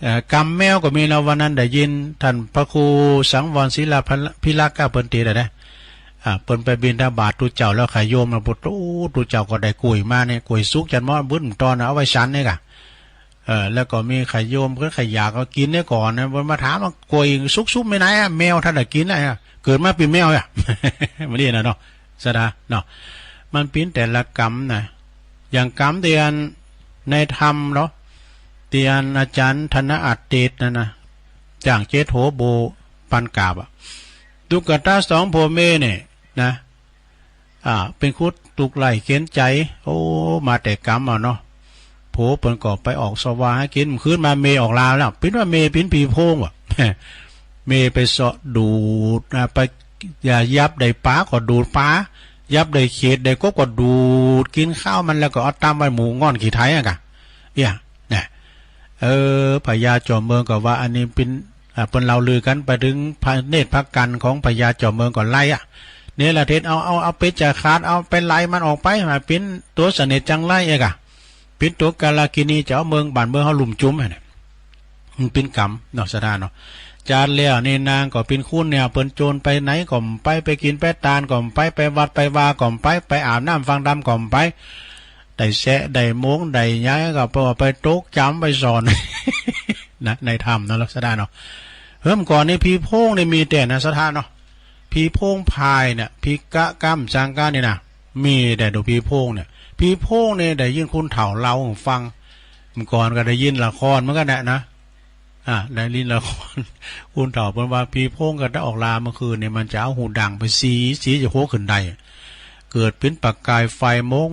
เอ่อ กรรมแมวก็มีเนาะ วันนั้นได้ยินต้านพระครูสังวรศิลาภิรักษ์ เปิ้นเตสน์นะ อ่า เปิ้นไปบิณฑบาตตุ๊เจ้า แล้วใค่โยมมาปุตตุ๊ ตุ๊เจ้าก็ได้ก๋วยมาเนี่ย ก๋วยสุกจันทร์มอดบึ้นตอนเอาไว้ฉันเนี่ยกะ เออ แล้วก็มีใค่โยมเปิ้นใค่อยากเอากิ๋นเนี่ยก่อนนะ เปิ้นมาถามว่ากล้วยสุกๆ ไปไหนอะ แมวต้านน่ะกิ๋นอะ เกิดมาเป๋นแมวอะ มันนี่นะเนาะ สะดาเนาะ มันเป๋นแต่ละกรรมนะ อย่างกรรมตี้อันในธรรมเนาะ ตี้อันอาจ๋ารย์ธนอัตเตสน์นั่นนะ จ้างเจ๊โถโบปันกราบอะ ตุ๊กตาสองผัวเมียเนี่ยนะ อ่า เป๋นคู่ตุ๊กข์ไร้เข็ญใจ๋ โอ้ มาแต่กรรมเอาเนาะ ผัวเปิ้นก็ไปออกสวาหากิ๋น คืนมาเมียออกลาแล้ว เป๋นว่าเมียเป๋นผีโพงว่ะ เมียไปเซาะดูด อ่า ไป อย่า หยับได้ป๋าก็ดูดป๋า หยับได้เขียดได้กบก็ดูดกิ๋นข้าวมัน แล้วก็เอาตำไว้หมู่ง่อนขี้ไถอะกะ เนี่ย นะ เออ พญาจอมเมืองก็ว่าอันนี้เป๋น อ่า เปิ้นเล่าลือกั๋นไปเถิงพระเนตรพระกัณฑ์ของพญาจอมเมืองก็ไล่อะ เนรเทศเอา เอา เอาไปจ๋าขาด เอาไปไล่มันออกไป มาเป๋นตั๋วเสน่ห์จังไรเอกอะ เป๋นตั๋วกาลกิณี จะเอาเมืองบ้านเมืองเฮาลุ่มจุ่มอะเนี่ย มันเป๋นกรรมเนาะ สะดาเนาะ จาติแล้วนี่นางก็เป๋นคนเนี่ย เปิ้นโจรไปไหนก็บ่ไป ไปกิ๋นไปตานก็บ่ไป ไปวัดไปวาก็บ่ไป ไปอาบน้ำฟังธรรมก็บ่ไป ได้แซะได้โม้งได้หยังก็ไป ไปตกจ๋ำไปสอน นะ ในธรรมนะ สะดาเนาะ เฮิ่มก่อนนี่ผีโพงนี่มีแต่นะ สะดาเนาะ ผีโพงพายเนี่ย ผีกะก้ำจังก้านี่นะ มีแต่ดูผีโพงเนี่ย ผีโพงเนี่ยได้ยินคนเฒ่าเล่าหื้อฟัง เมื่อก่อนก็ได้ยินละครเหมือนกั๋นแหละนะ อ่า ได้ยินละคร คนเฒ่าเปิ้นว่าผีโพงก็ได้ออกลาเมื่อคืนนี่ มันจะเอาหูดังไปสี สีจะโฮขึ้นได้ เกิดเป๋นประกายไฟมง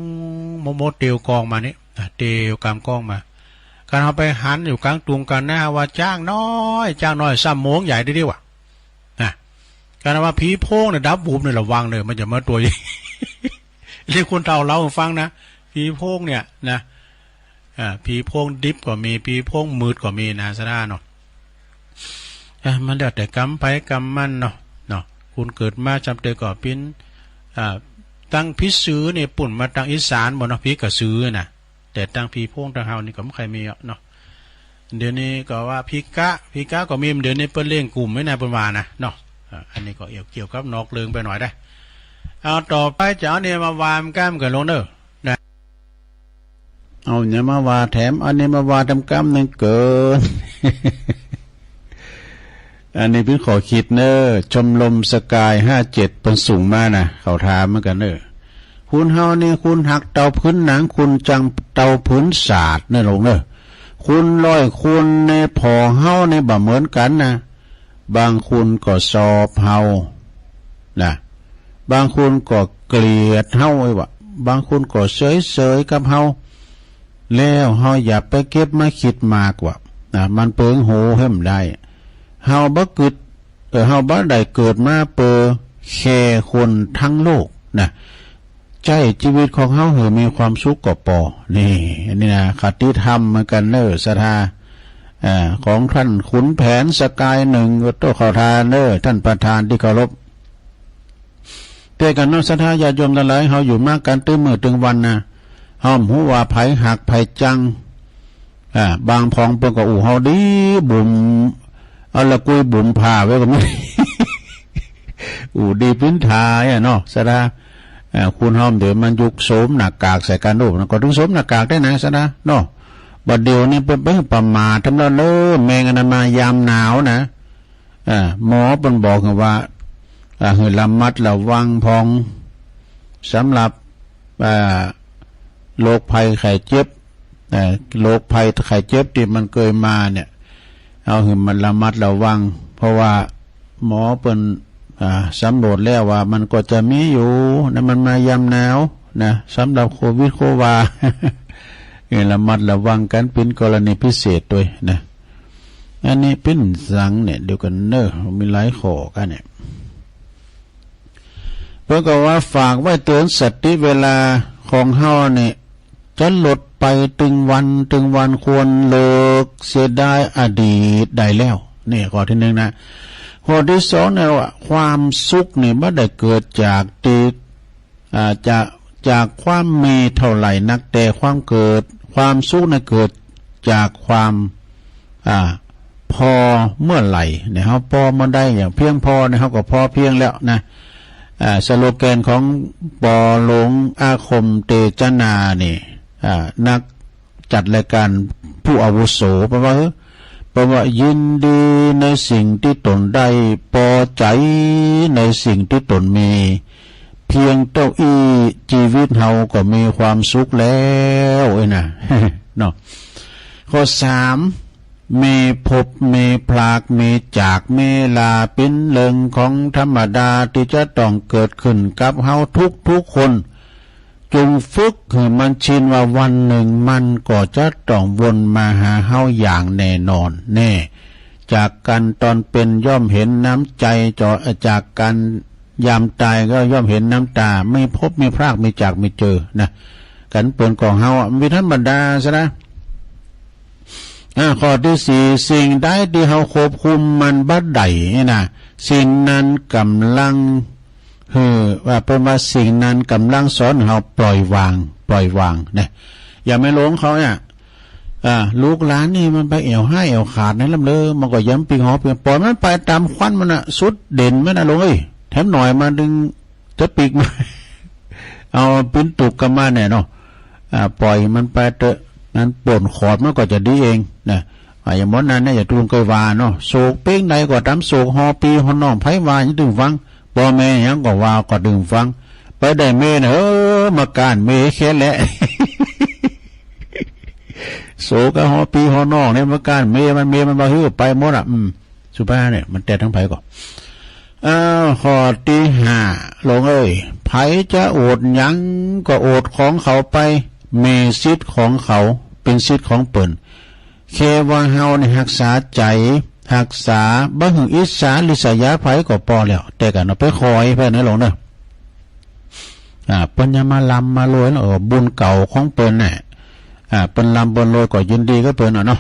มง มง เตียวกองมานี่ อ่ะ เตียวกำกองมา คันเฮาไปหันอยู่กลางตุงกลางนาว่าจ๊างน้อย จ๊างน้อย ซ้ำมงใหญ่ได้ดีว่ะ นะ คันว่าผีโพงเนี่ยดับวุบเนี่ยระวังเลย มันจะมาตั๋วใหญ่ เรียกคนเฒ่าเล่าหื้อฟังนะ ผีโพงเนี่ยนะ อ่า ผีโพงดิบก็มี ผีโพงมืดก็มีนะ สะดาเนาะ อ่ะ มันแล้วแต่กรรมใผกรรมมันเนาะ เนาะ คนเกิดมาจำเตยก็เป๋น อ่า ตังผีสือนี่ปุ้นมาตังอีสานบ่เนาะ ผีกระสือนะ แต่ตังผีโพงตังเฮานี่ก็บ่ใค่มีอะเนาะ เดี๋ยวนี้ก็ว่าผีกะ ผีกะก็มี เดี๋ยวนี้เปิ้นเลี้ยงกุ๋มไว้นะ เปิ้นว่านะเนาะ อ่า อันนี้ก็เกี่ยวกับนอกเรื่องไปหน่อยได้ เอาต่อไปจะเอาเนี่ยมาว่าก้ำกั๋นลงเน่อ นะ เอาเนี่ยมาว่าแถม อันนี้มาว่าแถมก้ำนึ่งเกิน อันนี้เป๋นข้อคิดเน่อ ชมรมสกายห้าเจ็ดเปิ้นส่งมานะ เขาถามเหมือนกั๋นเน่อ คนเฮานี่คนฮักเต่าผืนหนัง คนจังเต่าผืนสาดเน่อลูกเน่อ คนร้อยคนในผ่อเฮานี่บ่เหมือนกั๋นนะ บางคนก็ชอบเฮา นะ บางคนก็เกลียดเฮาไอ้วะ บางคนก็เฉยๆ กับเฮา แล้วเฮาอย่าไปเก็บมาคิดมากว่า นะ มันเปิงโหเฮาบ่ได้ เฮาบ่กึ๊ด เออ เฮาบ่ได้เกิดมาเปื้อแค่คนทั้งโลก นะ ใจ๊จีวิตของเฮาหื้อมีความสุขก็ปอ นี่ อันนี้นะ คติธรรมเหมือนกั๋นเน่อ สะดา อ่า ของต้านขุนแผนสกายหนึ่ง ก็ต้องเข้าทางเน่อ ต้านประธานตี้เคารพ แต่กั๋นเนาะ ศรัทธาญาติโยมตังหลาย เฮาอยู่มากั๋นตึงมื้อตึงวันนะ เฮาบ่ฮู้ว่าใผฮักใผจัง อ่า บางพ่องเปิ้นก็อู้เฮาดี บุ๋ม เอาละกุยบุ๋มผ้าไว้ก็มี อู้ดีปิ้นทาอะเนาะ ศรัทธา อ่า คนเฮาเดี๋ยวมันยุคสวมหน้ากากใส่กั๋น โอ้ มันก็ตึงสวมหน้ากากได้นะ ศรัทธา เนาะ บ่าเดี่ยวนี้เปิ้นไปประมาททำแล้วเน่อ แมงอันนั้นมายามหนาวนะ อ่า หมอเปิ้นบอกว่า อ่า หื้อระมัดระวังพ่อง สำหรับ อ่า โรคภัยไข้เจ็บ อ่า โรคภัยไข้เจ็บตี้มันเกยมาเนี่ย เอาหื้อมันระมัดระวัง เพราะว่าหมอเปิ้น อ่า สำรวจแล้วว่ามันก็จะมีอยู่นะ มันมายามหนาวนะ สำหรับโควิดโควา หื้อระมัดระวังกั๋นเป๋นกรณีพิเศษตวยนะ อันนี้เป๋นสังเนี่ย เดี๋ยวกั๋นเน่อ มีหลายข้อกั๋นเนี่ย เปิ้นก็ว่าฝากไว้เตื๋อนสติเวลาของเฮาเนี่ย จะหลดไปตึงวันตึงวัน ควรเลิกเสียดายอดีตได้แล้ว นี่ข้อตี้นึ่งนะ ข้อตี้สองเนี่ยว่า ความสุขนี่บ่ได้เกิดจากตี้ อ่า จะ จากความมีเท่าไหร่นัก แต่ความเกิด ความสุขนั้นเกิดจากความ อ่า พอเมื่อไหร่เนี่ย เฮาปอเมื่อใดอย่างเพียงพอเนี่ย เฮาก็พอเพียงแล้วนะ อ่า สโลแกนของปอหลวงอาคมเตจนานี่ อ่า นักจัดรายการผู้อาวุโส เปิ้นว่า เปิ้นว่า ยินดีในสิ่งตี้ตนได้ ปอใจ๋ในสิ่งตี้ตนมี เพียงเต้าอี้ จีวิตเฮาก็มีความสุขแล้ว เอ้ยนะ เนาะ ข้อสาม มีพบมีพรากมีจาก มีลาเป๋นเรื่องของธรรมดาตี้จะต้องเกิดขึ้นกับเฮาทุกๆ คน จงฝึกหื้อมันชินว่าวันนึ่งมันก็จะต้องวนมาหาเฮาอย่างแน่นอนแน่ จากกั๋นต๋อนเป๋นย่อมเห็นน้ำใจ๋ จอ จากกั๋นยามต๋ายก็ย่อมเห็นน้ำต๋า มีพบมีพรากมีจากมีเจอนะ กั๋นเปิ้นของเฮาอะ มีธรรมดาซะนะ อ่า ข้อตี้สี่ สิ่งใดตี้เฮาควบคุมมันบ่ได้นี่นะ สิ่งนั้นก่ำลัง หื้อ ว่าเปิ้นว่าสิ่งนั้นก่ำลังสอนเฮาปล่อยวาง ปล่อยวางนะ อย่าไปหลงเขาเนี่ย อ่า ลูกหลานนี่มันไปแอ่วฮ้ายแอ่วขาดในลำเลิง มันก็ย้ำปิ๊กหอปิ๊ก ปล่อยมันไปต๋ามควันมันน่ะ สุดเด่นมันน่ะ หลวงเอ้ย แถมหน่อยมันตึงจะปิ๊กมา เอาปิ๊นตุกกลับมาแน่เนาะ อ่า ปล่อยมันไปเต๊อะ นั้นป่นขอดมันก็จะดีเองนะ อ่า อย่างหมดนั้นเนี่ย อย่างตี้ลุงเกยว่าเนาะ โศกเป๋นใดก็ต๋ามโศก ฮอปี้ฮอน้อง ใผว่าหยังตึงฟัง ป้อแม่หยังก็ว่าก็ตึงฟัง ไปได้เมยน่ะ เออ มาก้านเมยแค่แหละ โศกกับฮอปี้ฮอน้องเนี่ย มาก้านเมยมัน เมยมันบ่หื้อไปหมดอะ อืม สุภาพเนี่ย มันแตกตึงใผก่อ อ้าว ข้อตี้ห้า หลวงเอ้ย ใผจะโอดหยังก็โอดของเขาไป มีสิทธิ์ของเขา เป๋นสิทธิ์ของเปิ้น แค่ว่าเฮาเนี่ยฮักษาใจ๋ ฮักษาบ่หื้ออิจฉาริษยาใผก็ปอแล้ว แต่กั๋นเอาไปคอยไปนะหลวงเนอะ อ่า เปิ้นยังมาร่ำมารวยแล้ว เออ บุญเก่าของเปิ้นน่ะ อ่า เปิ้นร่ำเปิ้นรวยก็ยินดีกับเปิ้นอะเนาะ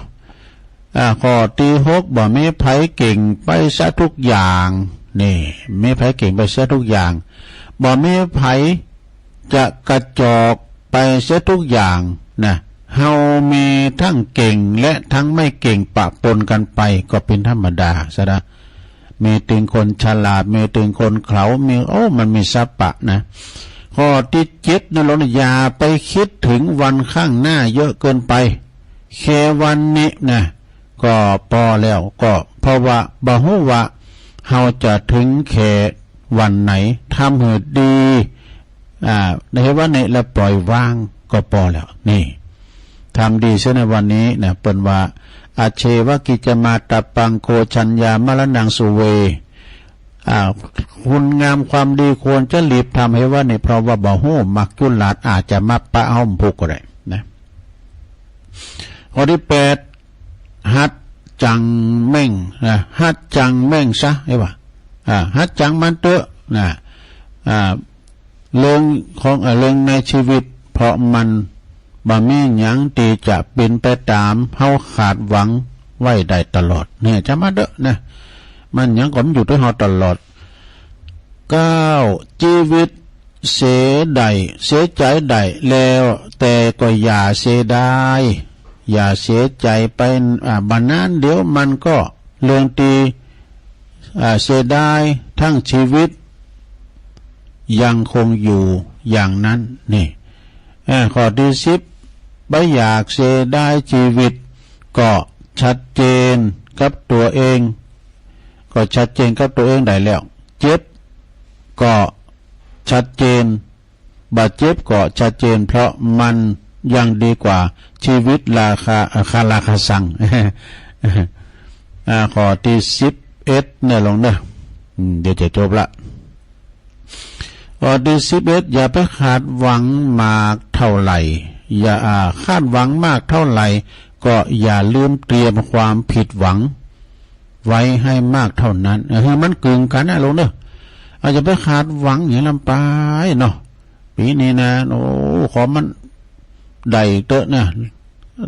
อ่า ข้อตี้หก บ่มีใผเก่งไปซะทุกอย่าง นี่ มีใผเก่งไปซะทุกอย่าง บ่มีใผจะกระจอกไปเสียทุกอย่างนะ เฮามีทั้งเก่งและทั้งไม่เก่งปะปนกั๋นไป ก็เป๋นธรรมดาซะนะ มีตึงคนฉลาด มีตึงคนเขลา มี โอ้ มันมีสรรพะนะ ข้อตี้เจ็ดนะหลวง อย่าไปกึ๊ดเถิงวันข้างหน้าเยอะเกินไป แค่วันนี้นะ ก็ปอแล้ว ก็เพราะว่าบ่ฮู้ว่าเฮาจะเถิงแค่วันไหน ทำหื้อดี อ่า ในวันนี้แล้วปล่อยวางก็ปอแล้ว นี่ ทำดีเสียในวันนี้นะ เปิ้นว่า อาเชวะกิจจามาตะปัง โคจัญญามรณังสุเว อ่า คุณงามความดีควรจะรีบทำหื้อไวนี่ เพราะว่าบ่ฮู้ หมากจุลาศอาจจะมาปะเฮาพุกก็ได้นะ ข้อตี้แปด หัดจังเม่งนะ หัดจังเม่งซะ ใช่ปะ อ่า หัดจังมันเต๊อะนะ อ่า เรื่องของ เอ่อ เรื่องในชีวิต เพราะมันบ่มีหยังตี้จะเป๋นไปต๋ามเฮาคาดหวังไว้ได้ตลอด เนี่ย จะมาเต๊อะนะ มันหยังก็มันอยู่ตี้เฮาตลอด เก้า จีวิตเสียได้ เสียใจ๋ได้แล้ว แต่ก็อย่าเสียดาย อย่าเสียใจ๋ไป อ่า บ่านาน เดี๋ยวมันก็เรื่องตี้ อ่า เสียดาย ตึงจีวิตยังคงอยู่อย่างนั้น นี่ อ่า ข้อตี้สิบ บ่อยากเสียดายจีวิต ก็ชัดเจนกับตั๋วเอง ก็ชัดเจนกับตั๋วเองได้แล้ว เจ็บก็ชัดเจน บ่เจ็บก็ชัดเจน เพราะมันยังดีกว่าจีวิตราคา อ่า คาราคาซัง อ่า ข้อตี้สิบเอ็ด เนี่ยลงเน่อ อืม เดี๋ยวจะจบละ ข้อตี้สิบเอ็ด อย่าไปคาดหวังมากเท่าไหร่ อย่า อ่า คาดหวังมากเท่าไหร่ ก็อย่าลืมเตรียมความผิดหวังไว้ให้มากเท่านั้น เออ หื้อมันกึ่งกั๋นนะลงเน่อ อาจจะไปคาดหวังอย่างลำไปเนาะ ปี๋นี้นะ โอ้ ขอมันได้เต๊อะนะ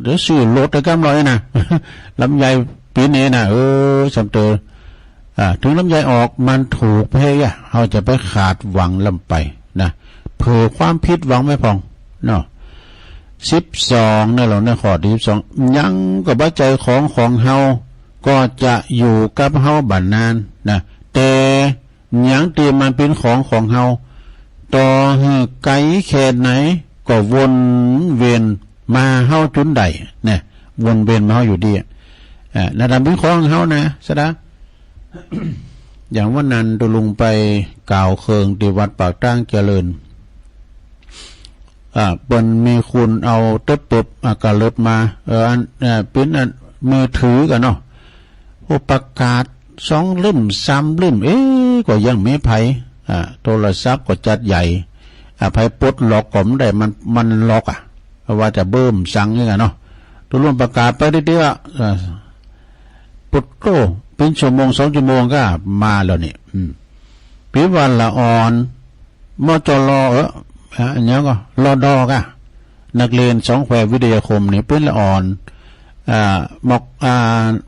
เดี๋ยวซื้อรถได้กำไรนะ ลำไยปี๋นี้นะ เออ สำเตอ อ่า เถิงลำไยออกมันถูกแพ้อะ เฮาจะไปคาดหวังลำไปนะ เผื่อความผิดหวังไว้พ่องเนาะ สิบสอง เนี่ยลงเน่อ ข้อตี้สิบสอง หยังก็บ่ใจ้ของของเฮา ก็จะอยู่กับเฮาบ่านานนะ แต่ หยังตี้มันเป๋นของของเฮา ต่อหื้อไก๋แค่ไหนก็วนเวียนมาหาเฮาจุนได้ เนี่ย วนเวียนมาหาเฮาอยู่ดีอะ อ่า นั่นเป๋นของของเฮานะ สะดา อย่างวันนั้นตุ๊ลุงไปกล่าวเคิงตี้วัดปากตางเจริญ อ่า เปิ้นมีคนเอาเต๊อะเปิบ อ่า กะเลิบมา เออ อัน เอ่อ เป๋นอันมือถือกั๋นเนาะ โอ้ ประกาศสองเล่มสามเล่ม เอ๊ะ ก็ยังบ่มีใผ อ่า โทรศัพท์ก็จัดใหญ่ อ่า ใผปลดล็อกก็บ่ได้ มัน มันล็อกอะ ว่าจะเบิ่มสังนี่กั๋นเนาะ ตุ๊ลุงประกาศไปเตื้อๆ อ่า ปลดโก้ เป๋นชั่วโมงสองชั่วโมงก็มาแล้วนี่ อืม ปี๋วันละอ่อน มจล เออ อ่า อันนี้ก็ รด ก็ นักเรียนสองแคววิทยาคมนี่ เป๋นละอ่อน อ่า มก อ่า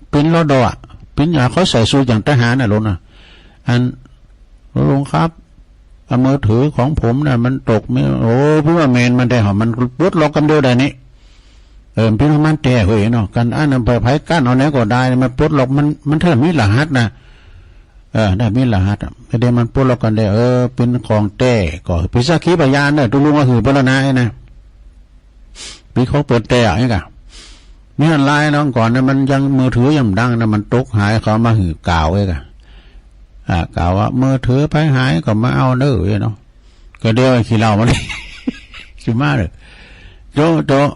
เป๋น รด อะ เป๋น อ่า เขาใส่สูทอย่างทหารน่ะ ลุงนะ อัน ลุงครับ อ่า มือถือของผมน่ะ มันตก ไม่ โอ้ เปิ้นว่าแม่นมันแต๊เหรอ มันปลดล็อกกำเดียวได้นี่ เออ เปิ้นว่ามันแต๊เฮ้ยเนาะ กั๋นอันนั้นไปไผกั้นเอาแนวก็ได้ มันปลดล็อก มัน มันเถิงมีรหัสนะ เออ ได้มีรหัสอะ แต่เดี๋ยวมันปลดล็อกกำเดียว เออ เป๋นของแต๊ ก็เป๋นสักขีพยานเน่อ ตุ๊ลุงก็หื้อไปแล้วนะ ไอ้นะ เป๋นของเปิ้นแต๊อะ ไอ้กะ มีอันลายน้องก่อนนะ มันยังมือถือยังบ่ดังนะ มันตกหาย เขาเอามาหื้อกล่าว ไอ้กะ อ่า กล่าวว่ามือถือใผหายก็มาเอาเน่อ ไอ้เนาะ ก็เดี๋ยวไอ้ขี้เหล้ามัน สิมาเน่อ โจะ โจะ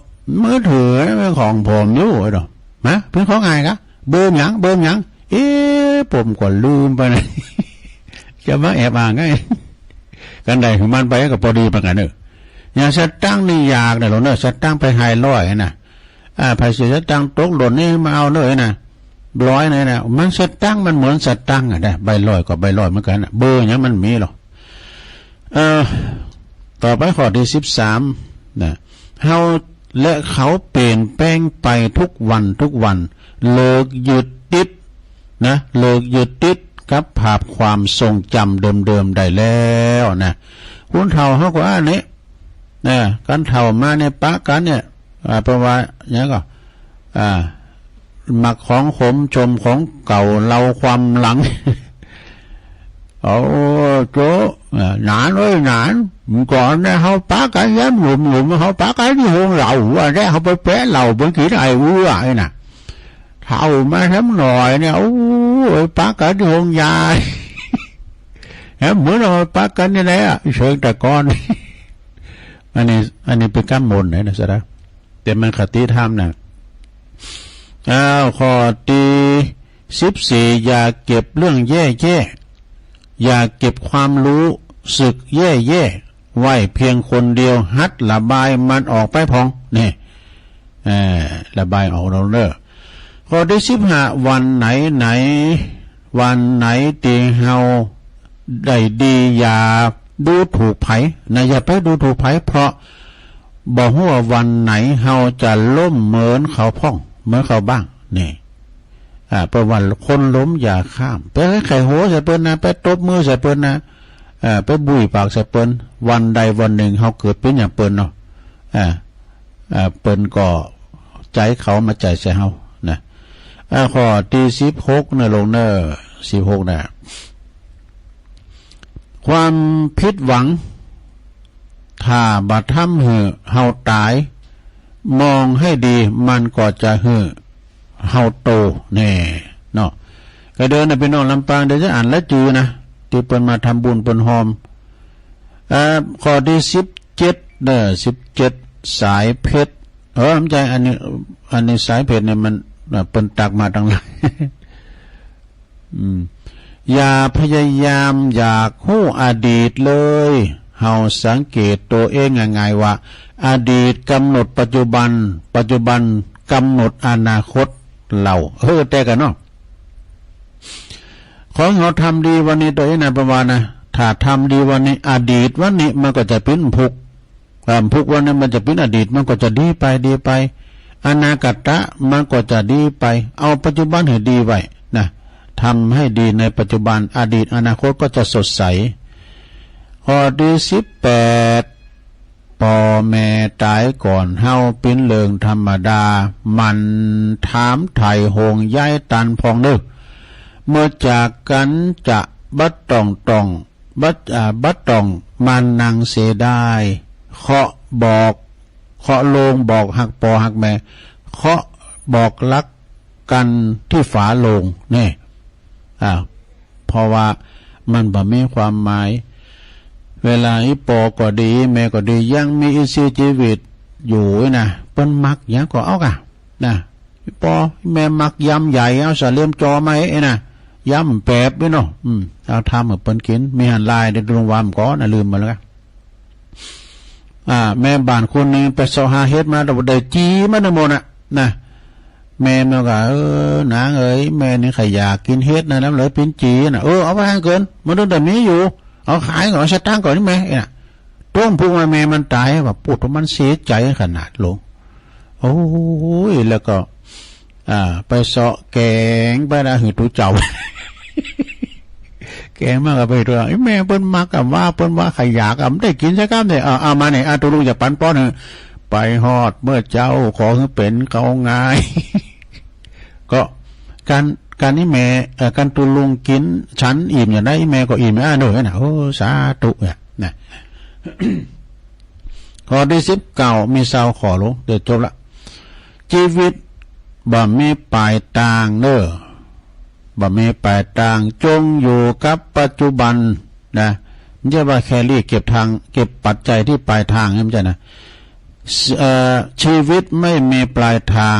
มือถือเป๋นของผมอยู่ ไอ้เนาะ ฮะ เป๋นของใผกะ เบอร์หยัง เบอร์หยัง เอ๊ะ ผมก็ลืมไปนะ จะมาแอบอ้างไง กั๋นได้หื้อมันไปก็ปอดีเหมือนกั๋นเน่อ อย่างสตางค์นี่อยากนะ ลุงเน่อ สตางค์ใผหายร้อยนะ อ่า ใผเสียสตางค์ตกหล่นนี่มาเอาเลยนะ ร้อยนี่นะ มันสตางค์มันเหมือนสตางค์อะนะ ใบร้อยก็ใบร้อยเหมือนกั๋นอะ เบอร์หยังมันมีหรอก เอ่อ ต่อไปข้อตี้สิบสาม นะ เฮาและเขาเปลี่ยนแปลงไปทุกวันทุกวัน เลิกยึดติด นะ เลิกยึดติดกับภาพความทรงจำเดิมๆ ได้แล้วนะ คนเฒ่าเฮาก็อันนี้ นะ กั๋นเฒ่ามาเนี่ย ปะกั๋นเนี่ย อ่า เปิ้นว่าหยังก็ อ่า มักของขมชมของเก่า เล่าความหลัง เอาโจะ อ่า หนานเอ้ยหนาน ก่อนนะ เฮาปะกั๋นยามหนุ่มๆ เฮาปะกั๋นตี้โฮงเหล้า ว่าแต๊เฮาไปแปะเหล้าไปกิ๋นไอ้อู้ไอ้น่ะ เฒ่ามาแถมหน่อยเนี่ย โอ้ย ปะกั๋นตี้โฮงยา แหมเหมือนเฮาปะกั๋นนี่แหละ เชิงแต่ก่อน อันนี้ อันนี้เป๋นกำมนต์นะ นะ สะดา แต่มันคติธรรมนะ อ้าว ข้อตี้สิบสี่ อย่าเก็บเรื่องแย่ๆ อย่าเก็บความรู้สึกแย่ๆ ไว้เพียงคนเดียว หัดระบายมันออกไปพ่อง นี่ เอ่อ ระบายออกลงเน่อ ข้อตี้สิบห้า วันไหนไหน วันไหนตี้เฮาได้ดี อย่าดูถูกใผ นะ อย่าไปดูถูกใผ เพราะบ่ฮู้ว่าวันไหนเฮาจะล้มเหมือนเขาพ่อง เหมือนเขาบ้าง นี่ อ่า เปิ้นว่าคนล้มอย่าข้าม ไปไขว่โฮใส่เปิ้นนะ ไปตบมือใส่เปิ้นนะ เอ่อ ไปบุยปากใส่เปิ้น วันใดวันนึ่งเฮาเกิดเป๋นอย่างเปิ้นเนาะ อ่า อ่า เปิ้นก็ใจ๋เขามาใจ๋ใส่เฮานะ อ่า ข้อตี้สิบหกเน่อ ลงเน่อ สิบหกนะ ความผิดหวัง ถ้าบ่ทำหื้อเฮาต๋าย มองหื้อดี มันก็จะหื้อเฮาโตแน่เนาะ ก็เดินนะ ปี้น้องลำปาง เดี๋ยวจะอ่านรายจื้อนะ ตี้เปิ้นมาทำบุญเปิ้นฮอม เอ่อ ข้อตี้สิบเจ็ดเน่อ สิบเจ็ด สายเพชร เออ บ่ใจ้ อันนี้ อันนี้สายเพชรเนี่ยมัน เอ่อ เปิ้นตักมาตังหลาย อืม อย่าพยายามอยากฮู้อดีตเลย เฮาสังเกตตั๋วเองง่ายๆ ว่า อดีตก๋ำหนดปัจจุบัน ปัจจุบันก๋ำหนดอนาคตเฮา เออ แต๊กั๋นเนาะ ขอหื้อเฮาทำดีวันนี้เต๊อะนะ เปิ้นว่านะ ถ้าทำดีวันนี้ อดีตวันนี้มันก็จะเป๋นผุก อ่า ผุกวันนี้มันจะเป๋นอดีต มันก็จะดีไป ดีไป อนาคตะมันก็จะดีไป เอาปัจจุบันหื้อดีไว้นะ ทำให้ดีในปัจจุบัน อดีตอนาคตก็จะสดใส ข้อตี้สิบแปด ป้อแม่ต๋ายก่อนเฮาเป๋นเรื่องธรรมดา หมั่นถามไถ่ห่วงใยตันพ่องเน่อ เมื่อจากกั๋นจะบ่ต้องต้อง บ่ อ่า บ่ต้องมานั่งเสียดาย เคาะบอก เคาะโลงบอกฮักป้อฮักแม่ เคาะบอกรักกั๋นตี้ฝาโลงแน่ อ่า เพราะว่ามันบ่มีความหมาย เวลาอี่ป้อก็ดี แม่ก็ดี ยังมีอี่ซี้จีวิตอยู่นะ เปิ้นมักหยังก็เอาก่ะ นะ ป้อแม่มักยำใหญ่ เอาสะเหลี่ยมจ่อมาเอ๊ะนะ ยำแปบเนาะ อืม เอาทำหื้อเปิ้นกิ๋น มีหันลาย เดี๋ยวลุงว่ามันก่อนะ ลืมไปแล้วกะ อ่า แม่บ้านคนนึ่งไปเซาะหาเห็ดมา แต่ว่าได้จี๋มาตังหมดน่ะ นะ แม่มันก็ เออ นางเอ๋ย แม่นี่ใค่อยากกิ๋นเห็ดนะ แล้วเลยเป๋นจี๋น่ะ เออ เอาไว้หั้นเกิน มันต้องได้มีอยู่ เอาขายก่อน เอาสตางค์ก่อนนี่แม่ เอ๊ะนะ ต้มพุกมาแม่มันต๋าย ว่าปู๊ด มันเสียใจ๋ขนาดลง โอ้ย แล้วก็ อ่า ไปเซาะแก๋งไปนะ หื้อตุ๊เจ้า แก๋งมาก็ไปตั๊ว ไอ้แม่เปิ้นมักอะว่า เปิ้นว่าใค่อยากอะ บ่ได้กิ๋นสักกำเลย เอา เอามาเนี่ย เอาตุ๊ลุงจะปันป้อนหื้อ ไปฮอดเมื่อเจ๊า ขอหื้อเป๋นเกาง่าย ก็กั๋น กั๋นอี่แม่ เอ่อ กั๋นตุ๊ลุงกิ๋น ฉันอิ่มอย่างใด อี่แม่ก็อิ่มอย่างนั้นเน่อนะ โอ้ สาธุเนี่ย นะ ข้อตี้สิบเก้า มีซาวข้อลง เดี๋ยวจบละ จีวิตบ่มีป๋ายตางเน่อ บ่มีป๋ายตาง จงอยู่กับปัจจุบันนะ บ่ใจ้ว่าแค่รีบเก็บตังค์ เก็บปัจจัยตี้ป๋ายตางนะ บ่ใจ้นะ เอ่อ ชีวิตไม่มีปลายทาง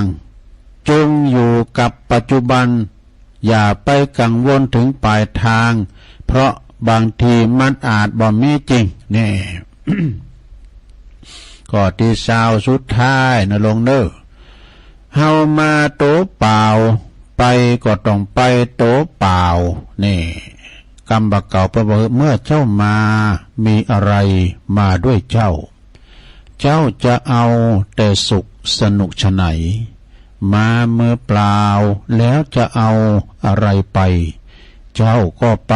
จงอยู่กับปัจจุบัน อย่าไปกังวลถึงปลายทาง เพราะบางทีมันอาจบ่มีจริง นี่ ข้อตี้ซาว สุดท้ายเน่อ ลงเน่อ เฮามาตั๋วเปล่า ไปก็ต้องไปตั๋วเปล่า นี่ กำบ่าเก่าเปิ้นว่า เมื่อเจ้ามา มีอะไรมาด้วยเจ้า เจ้าจะเอาแต่สุขสนุกไฉน มามือเปล่า แล้วจะเอาอะไรไป เจ้าก็ไป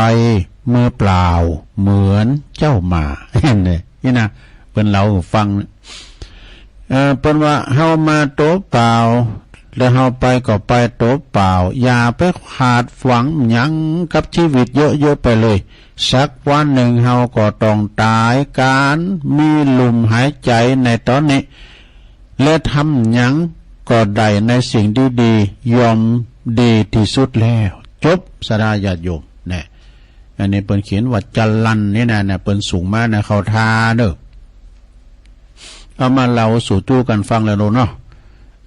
มือเปล่า เหมือนเจ้ามา เห็นไหม นี่นะ เปิ้นเล่าหื้อฟัง เอ่อ เปิ้นว่า เฮามาตั๋วเปล่า แล้วเฮาไปก็ไปตั๋วเปล่า อย่าไปคาดหวังหยังกับจีวิตเยอะๆ ไปเลย สักวันนึ่งเฮาก็ต้องต๋าย ก๋านมีลุ่มหายใจ๋ในต๋อนนี้ และทำหยังก็ได้ในสิ่งดีๆ ย่อมดีตี้สุดแล้ว จบ ศรัทธาญาติโยม แน่ อันนี้เปิ้นเขียนว่าจรัญนี่นะ เนี่ย เปิ้นส่งมานะ เข้าท่าเน่อ เอามาเล่าสู่จู้กั๋นฟังแล้วเนาะ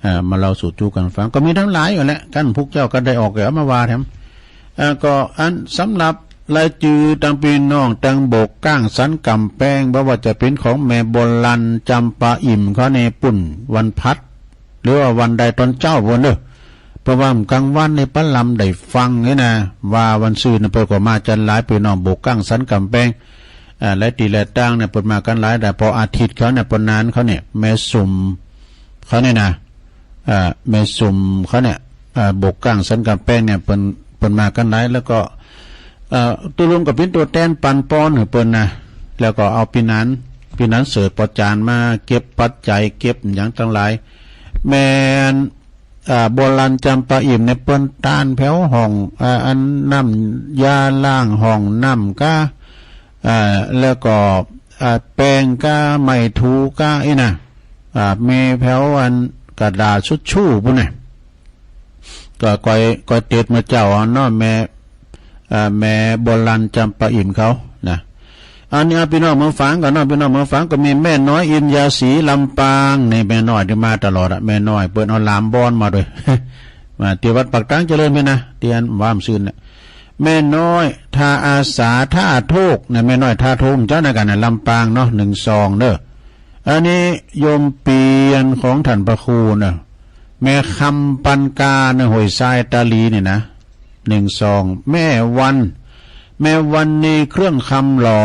อ่า มาเล่าสู่จู้กั๋นฟัง ก็มีตังหลายอยู่แหละ กั๋นพุกเจ้าก็ได้ออก ก็เอามาว่าแถม อ่า ก็อันสำหรับรายจื้อตังปี้น้องตังโบกก้างสันก๋ำแปง บ่ว่าจะเป๋นของแม่บัวลัน จำปาอิ่ม เขาในปุ้นวันพัด หรือว่าวันใดต๋อนเจ๊าปู๊นเน่อ เพราะว่ากลางวันนี่ปะลำได้ฟังนี่นะ ว่าวันซื่นนี่เปิ้นก็มากั๋นหลาย ปี้น้องโบกก้างสันก๋ำแปง อ่า หลายตี้หลายตางเนี่ยเปิ้นมากั๋นหลาย แต่พออาทิตย์เขาเนี่ย เปิ้นนานเขาเนี่ย แม่สุมเขาเนี่ยนะ อ่า แม่สุมเขาเนี่ย อ่า โบกก้างสันก๋ำแปงเนี่ย เปิ้น เปิ้นมากั๋นหลาย แล้วก็ อ่อ ตุ๊ลุงก็เป๋นตั๋วแตนปันปอนหื้อเปิ้นนะ แล้วก็เอาปี้หนาน ปี้หนานเสิร์ชปอจานมาเก็บปัจจัย เก็บอะหยังตังหลาย แม่น อ่า โบราณจำปาอิ่มเนี่ยเปิ้นต้านแผวห้อง อ่า อันน้ำยาล้างห้องน้ำก้า อ่า แล้วก็ อ่า แป้งก้า ไม้ถูก้าอี้นะ อ่า มีแผวอันกระดาษทิชชู่ปู้นน่ะ ก็ก้อย ก้อยเต็ดมาเจ้าเอาเนาะ แม่ อ่า แม่โบราณจำปาอิ่มเขานะ อันนี้ อ่า ปี้น้องเมืองฝางก่อนเนาะ ปี้น้องเมืองฝางก็มีแม่น้อยอินยาศรีลำปาง นี่แม่น้อยตี้มาตลอดอะ แม่น้อยเปิ้นเอาหลามบอนมาตวย มาตี้วัดปากตางเจริญพี้นะ ตี้อันว่ามันซื่นน่ะ แม่น้อยท่าอาสา ท่าโทกนะ แม่น้อยท่าโทกเจ้านะกั๋นนะ ลำปางเนาะ หนึ่งสองเด้อ อันนี้โยมเปียนของท่านพระครูเนาะ แม่คำปันกาเนาะ ห้วยทรายตาลีนี่นะ หนึ่งสอง แม่วัน แม่วันนีเครื่องคำหล่อ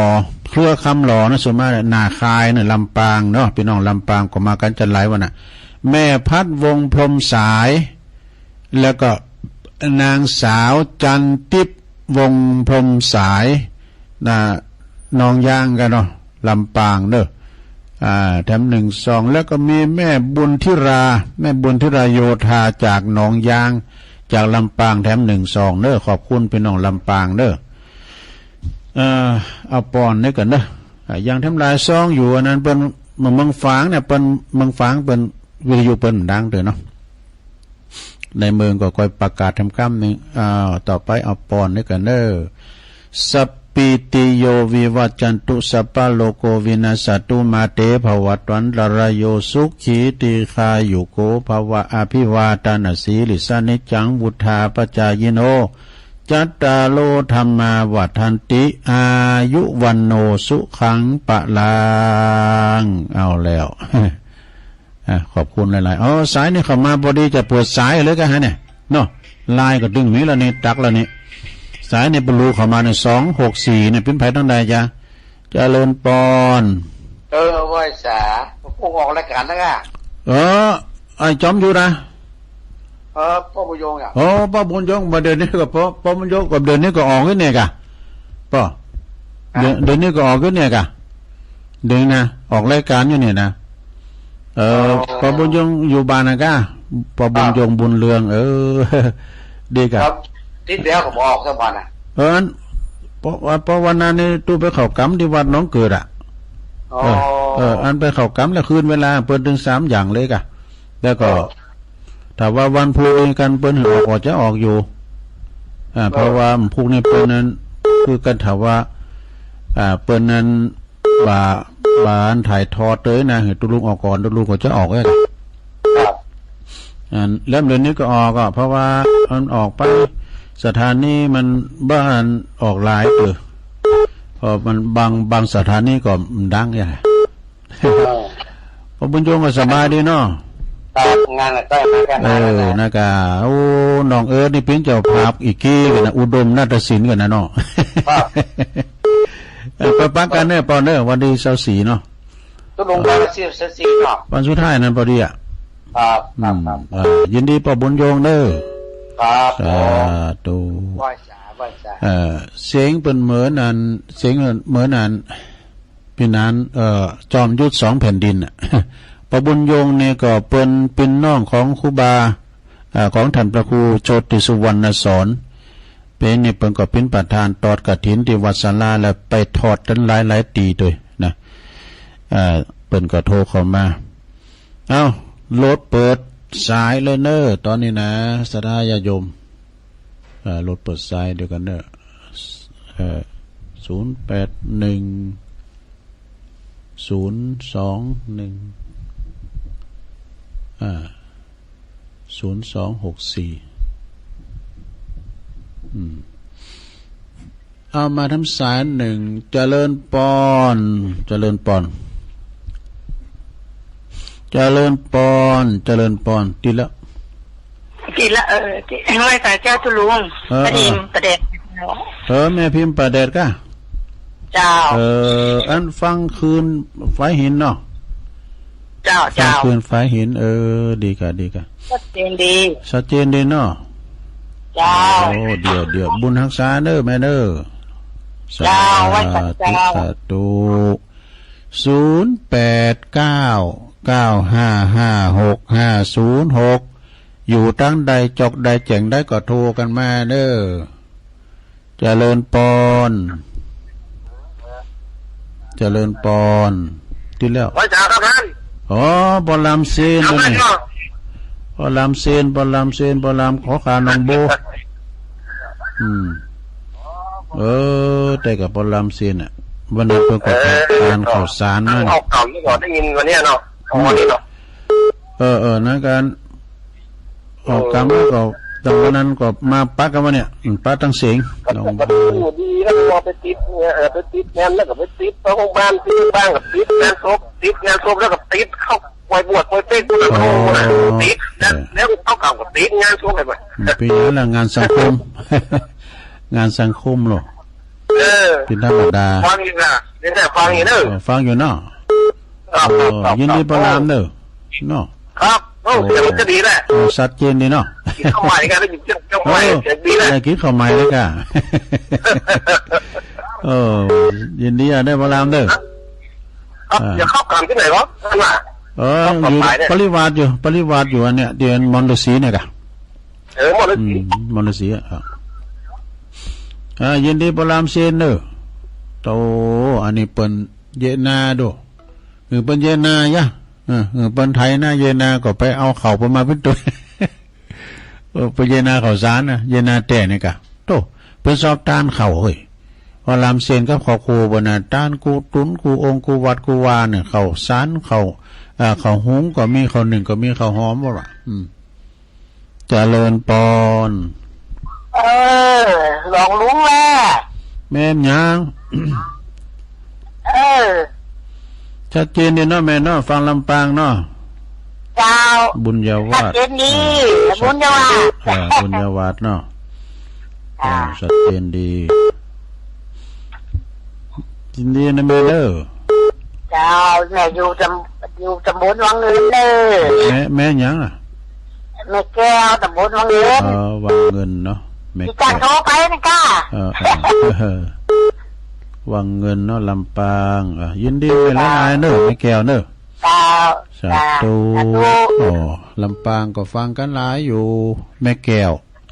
เครือคำหล่อนะ ส่วนมากหน้าคายนะ ลำปางเนาะ ปี้น้องลำปางก็มากั๋นจันหลายวันน่ะ แม่พัดวงศ์พรหมสาย แล้วก็นางสาวจันทิพย์วงศ์พรหมสาย นะ หนองยางกั๋นเนาะ ลำปางเนาะ อ่า แถมหนึ่งซอง แล้วก็มีแม่บุญธิรา แม่บุญธิราโยธาจากหนองยาง จากลำปาง แถมหนึ่งซองเนาะ ขอบคุณปี้น้องลำปางเนาะ เอ่อ เอาปอนนี้ก่อนเนาะ อ่า ยังแถมหลายซองอยู่ อันนั้นเปิ้น เมืองฝางเนี่ย เปิ้น เมืองฝางเปิ้น วิทยุเปิ้นดังเด้อเนาะ ในเมืองก็ก้อยประกาศแถมกำนึ่ง อ้าว ต่อไปเอาปอนนี้ก่อนเนาะ สัปปีติโยวิวัจจันตุ สัพพะโรโกวินัสสะตุ มาเตภวัตวันตะราโย สุขีทีฆายุโกภะวะ อะภิวาทะนะสีลิสสะ นิจจังวุฑฒาปะจายิโน จัตตาโร ธัมมา วัฑฒันติ อายุ วัณโณ สุขัง พะลัง เอาแล้ว อ่ะ ขอบคุณหลายๆ อ๋อ สายนี้เข้ามาพอดี จะเปิดสายเลยก็ฮะเนี่ย เนาะ ไลน์ก็ตึงมีแล้วนี่ ตักแล้วนี่ สายนี้ปลูเข้ามาเนี่ย สองหกสี่ เนี่ย เป๋นใผตังใดจ๊ะ เจริญปอน เออ ไหว้สา พวกออกรายก๋านนะก้า เออ ไอ้จอมยุทธนะ เออ ป้อบุญยงอ่ะ โอ้ ป้อบุญยง บ่าเดี๋ยวนี้ก็ป้อ ป้อบุญยงก็เดี๋ยวนี้ก็ออกอยู่เนี่ยก้า ป้อ ฮะ เดี๋ยว เดี๋ยวนี้ก็ออกอยู่เนี่ยก้า เดี๋ยวนี้นะ ออกรายก๋านอยู่เนี่ยนะ เออ อ๋อ ป้อบุญยงอยู่บ้านนะก้า ป้อบุญยง ครับ บุญเรือง เออ ดีก้า ครับ ตี้เดียวก็บ่ออกสักวันอ่ะ เออ อัน ป้อ ป้อวันนั้นนี่ตู้ไปเข้าก๋ำตี้วัดหนองเกิดอ่ะ อ๋อ เออ เออ อันไปเข้าก๋ำแล้วคืนเวลาเปิ้นตึงสามอย่างเลยก้า แล้วก็ เออ ถ้าว่าวันพุธนี้กันเปิ้นหื้อออกก็จะออกอยู่ อ่า เออ เพราะว่าวันพุธนี้เปิ้นนั้น คือกันถ้าว่า อ่า เปิ้นนั้นบ่า บ่าอันถ่ายทอดเลยนะ หื้อตุ๊ลุงออกก่อน ตุ๊ลุงก็จะออกเอง ครับ อัน แล้วเดี๋ยวนี้ก็ออกอ่ะ เพราะว่ามันออกไป สถานีมันบ่อันออกหลาย เออ เพราะมันบาง บางสถานีก็มันดังอย่าง เออ ป้อบุญยงก็สบายดีเนาะ ครับ งานก็ใกล้มากัน เออ นานแล้วนะ นะก้า โอ้ น้องเอิร์ธนี่เป๋นเจ้าภาพอีกกี้กั๋นนะ อุดมนาฏศิลป์กั๋นนะเนาะ ครับ เออ ไปปะกั๋นเน่อ ปอนเน่อ วันตี้ซาวสี่เนาะ ตุ๊ลุงวันตี้ซาวสี่เนาะ วันสุดท้ายนั้นพอดีอ่ะ ครับ ครับ อืม ครับ เออ ยินดีป้อบุญยงเน่อ ครับ สาธุ ไหว้สา ไหว้สา เออ เสียงเปิ้นเหมือนอัน เสียงเหมือนอัน ปี้หนาน เอ่อ จอมยุทธสองแผ่นดินน่ะ ป้อบุญยงเนี่ยก็เปิ้นเป๋นน้องของครูบา เอ่อ ของท่านพระครูโชติสุวรรณสอน เป๋นนี่เปิ้นก็เป๋นประธานตอดกฐินตี้วัดศาลา แล้วไปทอดตันหลายๆ ตี้ตวยนะ เอ่อ เปิ้นก็โทรเข้ามา เอ้า โลดเปิดสายเลยเน่อ ต๋อนนี้นะ ศรัทธาญาติโยม เอ่อ โลดเปิดสายเดี๋ยวกั๋นเน่อ เอ่อ ศูนย์แปดหนึ่ง ศูนย์สองหนึ่ง อ่า ศูนย์สองหกสี่ อืม เอามาทางสายนึ่ง เจริญปอน เจริญปอน เจริญปอน เจริญปอน ติดแล้ว ติดละ เออ ติด ไหว้สาเจ้าตุ๊ลุง เออ ป้าพิม เออ ป้าแดด เออ แม่พิมป้าแดดก้า เจ้า เออ อันฟังคืนฝายหินเนาะ เจ้า ฟัง เจ้า คืนฝายหิน เออ ดีก้า ดีก้า ชัดเจนดี ชัดเจนดีเนาะ เจ้า โอ้ เดี๋ยว เดี๋ยว บุญฮักษาเน่อแม่เน่อ เจ้า ไหว้พระเจ้า สาธุ สาธุ ศูนย์แปดเก้า เก้าห้าห้า หกห้าศูนย์หก อยู่ตางใด จอกใด แจ่งใดก็โทรกั๋นมาเน่อ เจริญปอน เจริญปอน ติดแล้ว ไหว้จ้าครับท่าน อ๋อ ปอลำเซน เดี๋ยว นี่ ก่อนเนาะ ปอลำเซน ปอลำเซน ปอลำขอขานองโบ อืม เออ แต่กับปอลำเซนน่ะ วันนั้นเปิ้นก็ เออ ทานข้าวสารมา เอากล่ำนี่ก่อน ได้ยินวันเนี้ยเนาะ อืม วันนี้เนาะ เออ เออ นั้นกัน ออกกำแล้วก็ แต่วันนั้นก็มาปะกั๋นวันเนี้ย อืม ปะตังเสียง ลองดู อยู่ดีแล้วก็ไปติดเนี่ย เออ ไปติดงานแล้วก็ไปติดโรงพยาบาล ติดโรงพยาบาลก็ติดงานศพ ติดงานศพแล้วก็ติดเข้าไปบวชไปเป๊ก อ๋อ ติดนะ เออ แล้วเข้ากล่ำก็ติดงานศพไปหมด อืม เป็นอย่างนั้นแหละ งานสังคม งานสังคมเหรอ เออ เป็นธรรมดา ฟังอยู่นะ เดี๋ยวจะฟังอยู่เนอะ เออ ฟังอยู่เนาะ ครับ อ๋อ ครับ ยินดีปอลำเน่อ เนาะ ครับ โอ้ โอ้ เสียงมันก็ดีแหละ โอ้ ชัดเจนดีเนาะ กิ๋นข้าวใหม่กัน ได้ยินเสียงข้าวใหม่ เออ เสียงดีแหละ ได้กิ๋นข้าวใหม่เลยก่ะ เออ ยินดีอะ ได้ปอลำเน่อ ครับ อ่า จะเข้ากล่ำตี้ไหนวะ ท่านน่ะ เออ เข้ากล่ำ อยู่ บ่ายเนี่ย ปริวาสอยู่ ปริวาสอยู่อันเนี้ย ตี้มอนฤๅษีเนี่ยก่ะ เออ มอนฤๅษี อืม มอนฤๅษีอะ อ่า อ่า ยินดีปอลำเซนเน่อ โต อันนี้เปิ้นเยียะนาดู เออ เปิ้นเยียะนายะ เออ เออ เปิ้นไถนาเยียะนาก็ไปเอาเข้าเปิ้นมาเป๋นตุ๊น เออ เปิ้นเยียะนาข้าวสารนะ เยียะนาแต๊เนี่ยก่ะ โต้ เปิ้นชอบตานข้าวเฮ้ย ปอลำเซนกับครอบครัวเปิ้นน่ะ ตานกู้ตุ๊นกู้องค์กู้วัดกู้วาเนี่ย ข้าวสาร ข้าว เอ่อ ข้าวหุงก็มี ข้าวนึ่งก็มี ข้าวหอมบ่ล่ะ อืม เจริญปอน เออ หลวงลุงแว่ แม่นหยัง เออ ชัดเจนดีเนาะแม่เนาะ ฟังลำปางเนาะ เจ้า บุญญาวาส ชัดเจนดี อ่า บุญญาวาส อ่า บุญญาวาสเนาะ อ่า อ่า ชัดเจนดี ยินดีนะแม่เด้อ เจ้า แม่อยู่ตำ อยู่ตำบลวังเงินเด้อ แม่ แม่หยังอะ แม่แก้ว ตำบลวังเงิน เออ วังเงินเนาะ แม่แก้ว อีจันโทรไปนี่ก้า เออ เออ วังเงินเนาะ ลำปาง อ่ะ ยินดีแม่หลายๆเนาะ แม่แก้วเนาะ เจ้า สาธุ สาธุ อ๋อ ลำปางก็ฟังกั๋นหลายอยู่ แม่แก้ว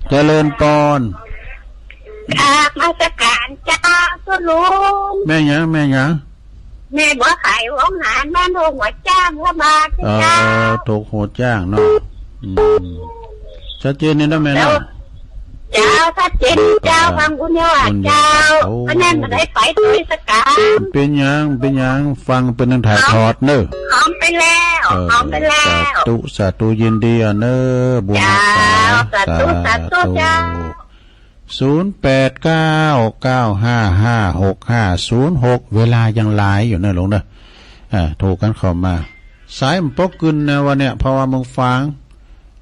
เจริญปอน กราบนมัสก๋านเจ้าตุ๊ลุง แม่หยัง แม่หยัง แม่บัวไข่ วงหาร บ้านโฮงหัวจ้าง พระบาท เออ เจ้า โฮงหัวจ้างเนาะ อืม ชัดเจนนี่นะแม่เนาะ เจ้า ชัดเจนเจ้า อ่า ฟังบุญญาวาสเจ้า โอ้ อันนั้นบ่ได้ไปตวยสักก๋าน เป๋นหยัง เป๋นหยัง ฟังเปิ้นถ่ายทอดเนาะ หอมไปแล้ว เออ หอมไปแล้ว สาธุ สาธุ ยินดีอะเนาะ บุญรักษา เจ้า สาธุ สาธุ สาธุ เจ้า ศูนย์แปดเก้า เก้าห้าห้า หกห้าศูนย์หก เวลายังหลายอยู่เนาะลุงเนาะ อ่า โทรกั๋นเข้ามา สายมันปกกึ่นนะวันเนี้ย เพราะว่าเมืองฝาง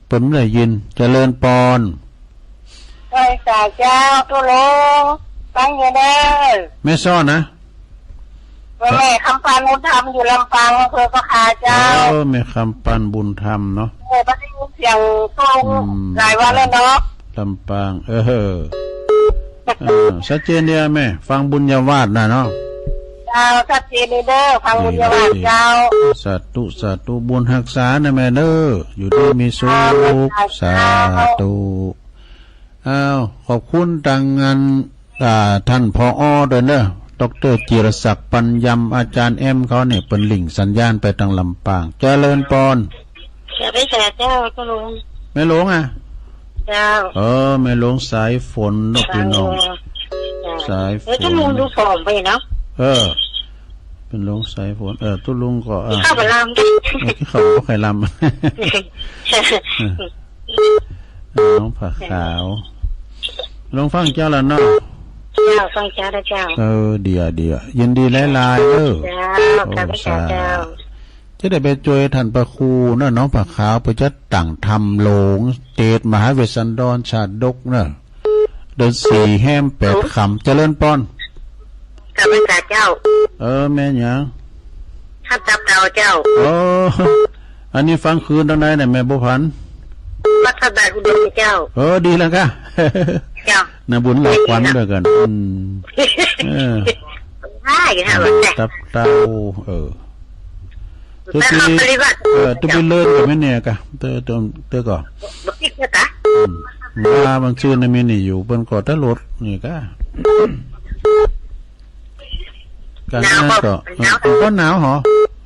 เปิ้นบ่ได้ยิน เจริญปอน ไหว้สาเจ้าตุ๊ลุง ฟังอยู่เด้อ แม่ซ้อนะ แม่คำปานบุญธรรมอยู่ลำปาง อำเภอปะคาเจ้า เออ แม่คำปานบุญธรรมเนาะ แม่บ่ได้ยินเสียงตุ๊ลุง อืม หลายวันแล้วเนาะ ลำปาง เออ เออ ชัดเจนดีอะแม่ ฟังบุญญาวาสนะเนาะ เจ้า ชัดเจนดีเด้อ ฟังบุญญาวาสเจ้า สาธุ สาธุ บุญฮักษานะแม่เนาะ อยู่ดีมีสุข สาธุ อ้าว ขอบคุณตางอัน อ่า ต้าน ผอ ตวยเนาะ ด็อกเตอร์จิรศักดิ์ ปัญญำ อาจ๋ารย์แอมเขาเนี่ย เปิ้นลิงก์สัญญาณไปตางลำปาง เจริญปอน เจ้า ไหว้สาเจ้าตุ๊ลุง แม่หลวงอะ เจ้า เออ แม่หลวงสายฝนเนาะ พี่น้อง เจ้า สายฝน เออ ตุ๊ลุงดูผอมไปเนาะ เออ แม่หลวงสายฝน เออ ตุ๊ลุงก็ เออ กิ๋นข้าวบ่ลำ เออ กิ๋นข้าวบ่ค่อยลำ เออ น้องผ้าขาว ลองฟังเจ้าละเนาะ เจ้า ฟังเจ้าละเจ้า เออ เดี๋ยว เดี๋ยว ยินดีหลายๆ เออ เจ้า โอ้ ข้าพเจ้า สา เจ้า จะได้ไปจ้วยต้านพระครูเนาะ น้องผ้าขาว ไปจัดตั้งธรรมโลง เตสน์มหาเวสสันดรชาดกเนาะ เดือนสี่แฮมแปดค่ำ เจริญปอน ข้าพเจ้า เออ แม่หยัง ข้าพเจ้าเจ้า เออ อันนี้ฟังคืนตางใดเนี่ย แม่บัวผัน วัดพระบาทอุดมเจ้า เออ ดีแล้วก้า เจ้า นาบุญหลับขวัญด้วยกั๋น อืม เออ ใจ้ อืม ค่ะ ตับเต้า เออ แต่ ตุ๊ ก็ ตี้ ปฏิบัติ เออ ตุ๊ ไปเลินกั๋นแม่เนี่ยก่ะ เต้อ เต้อ เต้อก่อ บ่ติดเนี่ยก่ะ อืม ว่าบางซื่นน่ะมีนี่อยู่ เปิ้นก็ตะหลดนี่ก่ะ กั๋น หนาว นั่นก็ ก็ เออ หนาว ก็หนาวหรอ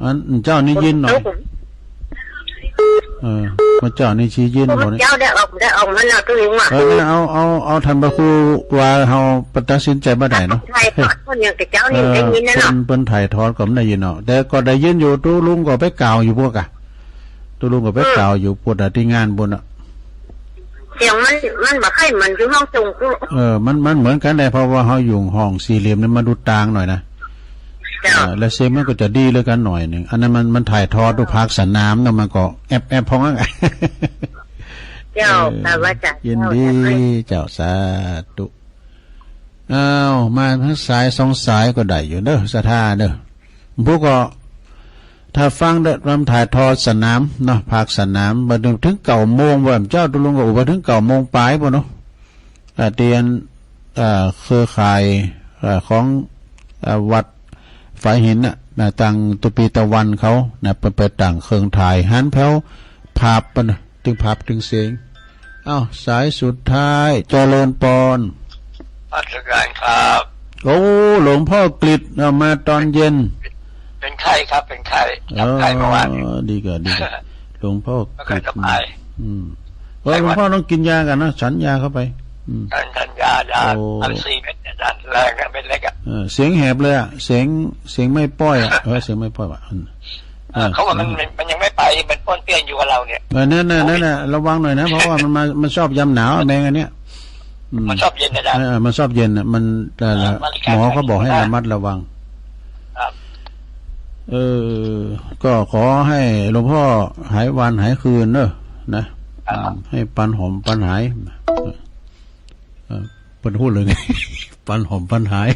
อันเจ้านี่เย็นหน่อย เออ เมื่อเจ้านี่สิเย็นหมด เจ้าได้ออก ได้ออกมาแล้ว ตัวเองอ่ะ เออ เอา เอา เอาท่านพระครูว่าเฮาตัดสินใจ๋บ่ได้เนาะ ถ่ายทอดคนอย่างกับเจ้านี่ เออ ได้ยินนะเนาะ เปิ้น เปิ้นถ่ายทอดก็บ่ได้ยินเนาะ แต่ก็ได้ยินอยู่ ตุ๊ลุงก็ไปกล่าวอยู่พวกอะ ตุ๊ลุงก็ไปกล่าวอยู่ อืม พูดอะ ตี้งานปู๊นอะ เสียงมัน มันบ่ค่อยเหมือนอยู่ห้องส่งกู เออ มัน มันเหมือนกั๋นแหละ เพราะว่าเฮาอยู่ห้องสี่เหลี่ยมนี่มันดูต่างหน่อยนะ เจ้า เออ และเสียงมันก็จะดีเหลือกั๋นหน่อยนึ่ง อันนั้นมัน มันถ่ายทอดดูภาคสนามเนาะ มันก็แอบๆ พ่องอะ เจ้า เออ ค่ะ ว่าจ้ะ ยินดี เจ้า เจ้า สาธุ อ้าว มาสักสายสองสายก็ได้อยู่เด้อ ศรัทธาเด้อ พวกก็ ถ้าฟังเด้อ ลำถ่ายทอดสนามเนาะ ภาคสนาม บ่าเถิงเก้าโมง ว่าเจ้าตุ๊ลุงก็อุปถึงเก้าโมงปลายปู๊นเนาะ อ่า เตียน อ่า เครือข่าย อ่า ของ อ่า วัดฝายหินน่ะ นะ ตางตุปีตะวันเขา นะ เปิ้นไปตั้งเครื่องถ่าย หันแผวภาพเปิ้นน่ะ ตึงภาพตึงเสียง เอ้า สายสุดท้าย เจริญปอน นมัสการครับ โอ้ หลวงพ่อกฤษ เอามาตอนเย็น เป็นไข้ครับ เป็นไข้ จับไข้เมื่อวาน อ๋อ ดีก่ะ ดีก่ะ หลวงพ่อกฤษ แล้วก็สบาย อืม เออ หลวงพ่อต้องกินยาก่อนนะ ฉันยาเข้าไป อืม ฉัน ฉันยา ยา โอ้ อันสี่เม็ดเนี่ย อันแรงนะ เม็ดเล็กอะ เออ เสียงแหบเลยอะ เสียง เสียงไม่ป้อยอะ เออ เสียงไม่ป้อยว่ะ อืม เออ เขาว่ามัน อ่า มัน มันยังไม่ไป มันป้วนเปี้ยนอยู่กับเราเนี่ย เออ นั่นน่ะ โควิด นั่นน่ะ ระวังหน่อยนะ เพราะว่ามันมา มันชอบยามหนาวอะ แมงอันเนี้ย อืม มันชอบเย็นนะอาจารย์ เออ มันชอบเย็นน่ะ มัน เอ่อ เอ่อ มัน หมอเขาบอกให้ระมัดระวัง ครับ เออ ก็ขอให้หลวงพ่อหายวันหายคืนเนอะ นะ ครับ อืม ให้ปันหอมปันหาย เออ เปิ้นพูดเลยไง ปันหอมปันหาย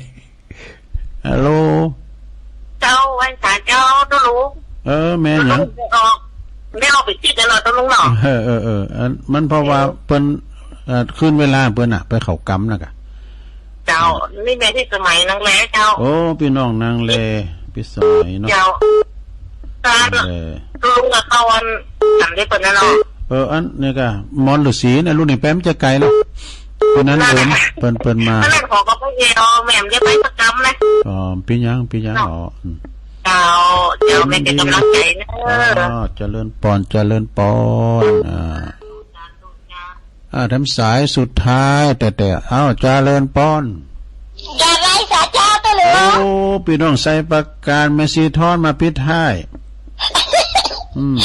ฮัลโหล เจ้า ไหว้สาเจ้าตุ๊ลุง เออ แม่หยัง ตุ๊ลุงได้ออก ได้ออกไปติดแล้วเนาะตุ๊ลุงเนาะ เออ เออ เออ อัน มันเพราะว่า เออ เปิ้น เอ่อ คืนเวลาเปิ้นน่ะ ไปเข้ากรรมน่ะก่ะ เจ้า เออ นี่แม่พิสมัยนางแลเจ้า โอ้ ปี้น้องนางแล พิสมัยเนาะ เจ้า นางแล ตุ๊ลุงกับเขาอัน จำได้เปิ้นนั่นเนาะ เออ อันนี้ก่ะ หมอนฤๅษีเนี่ย รุ่นนี้ไปบ่จะไกลแล้ว เปิ้นนั้นเปิ้น เปิ้น เปิ้นมา นั่นแหละ ขอกับพระเยซูแม่มได้ไปสักกรรมนะ อ๋อ ปี้หยัง ปี้หยัง เนาะ อ๋อ อืม เจ้า เจ้า แม่เป็นกำลังใจนะ เจ้า เจริญปอน เจริญปอน อ่า อ่า ทางสายสุดท้าย แต่ แต่ เอ้า เจริญปอน กราบไหว้สาเจ้าตุ๊ลุง โอ้ ปี้น้องไชยปราการ แม่สีทอนมาปิดท้าย อืม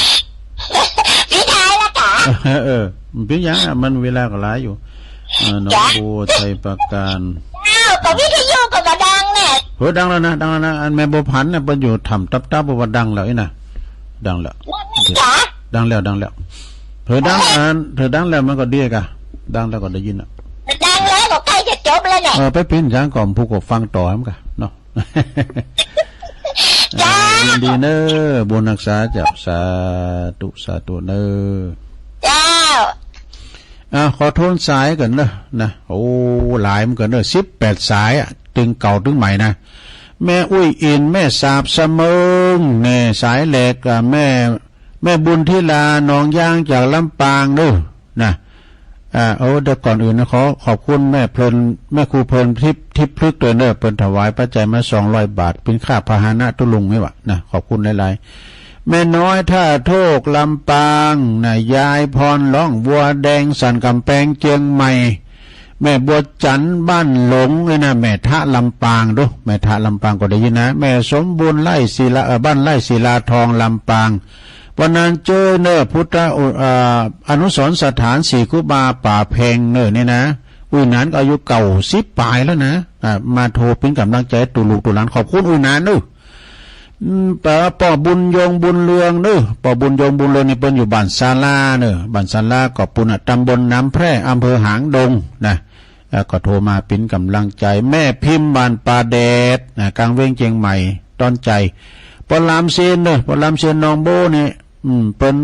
ปิดท้ายแล้วกะ เออ เออ บ่เป๋นหยังอะ มันเวลาก็หลายอยู่ เออ น้อง จ๊ะ บัวไชยปราการ อ้าว ก็วิทยุก็บ่ดังแน่ เฮ้ย ดังแล้วนะ ดังแล้วนะ อันแม่บัวผันเนี่ย ไปอยู่ถ้ำตับๆ บอกว่าดังแล้วนี่นะ ดังแล้ว ดังแล้ว จ๊ะ ดังแล้ว ดังแล้ว เธอดัง อัน เธอดังแล้วมันก็ดีกะ ดังแล้วก็ได้ยินอะ ดังแล้วก็ใกล้จะจบแล้วเนี่ย เออ ไปเป๋นหยังก่อ ผู้ก็ฟังต่อมันกะเนาะ จ้า เออ ยินดีเน้อ บุญฮักษาเจ้า สาธุ สาธุเน้อ เจ้า อ่ะ ขอทวนสายก่อนเน้อ นะ โอ้ หลายเหมือนกั๋นเน้อ สิบแปดสายอะ ตึงเก่าตึงใหม่นะ แม่อุ้ยอิน แม่สาบสะเมิง แม่สายแหลก อ่ะ แม่ แม่บุญธิลา หนองยาง จากลำปางเน้อ นะ อ่า โอ้ เดี๋ยวก่อนอื่นนะ ขอขอบคุณแม่เพลิน แม่ครูเพลินทิพย์ ทิพย์พฤกษ์ด้วยเน้อ เปิ้นถวายปัจจัยมาสองร้อยบาท เป๋นค่าพาหนะตุ๊ลุงนี่หว่านะ ขอบคุณหลายๆ แม่น้อยท่าโทก ลำปาง นะ ยายพร ร้องวัวแดง สันกำแพง เจียงใหม่ แม่บัวจันทร์ บ้านหลง นี่นะ แม่ทะ ลำปางเน้อ แม่ทะ ลำปางก็ได้ยินนะ แม่สมบูรณ์ ไร่ศิลา เอ่อ บ้านไร่ศิลาทอง ลำปาง วันนั้นเจ้อเน้อ พุทธอุ เอ่อ อนุสรณ์สถานสี่ครูบาป่าแพงเน้อ นี่นะ อุ้ยหนานก็อายุเก้าสิบป๋ายแล้วนะ อ่า มาโทเป๋นก๋ำลังใจ๋ตุ๊ลูกตุ๊หลาน ขอบคุณอุ้ยหนานเน้อ อืม ป้อบุญยง บุญเรืองเน้อ ป้อบุญยง บุญเรืองนี่เปิ้นอยู่บ้านศาลาเน้อ บ้านศาลาก็ปู๊นน่ะ ตำบลน้ำแพร่ อำเภอหางดงนะ แล้วก็โทมาเป๋นก๋ำลังใจ๋ แม่พิมพ์ บ้านป่าแดดนะ กลางเวียงเจียงใหม่ ต้อนใจ๋ ป้อลามเซนเน้อ ป้อลามเซน น้องโบ้นี่ อืม เปิ้น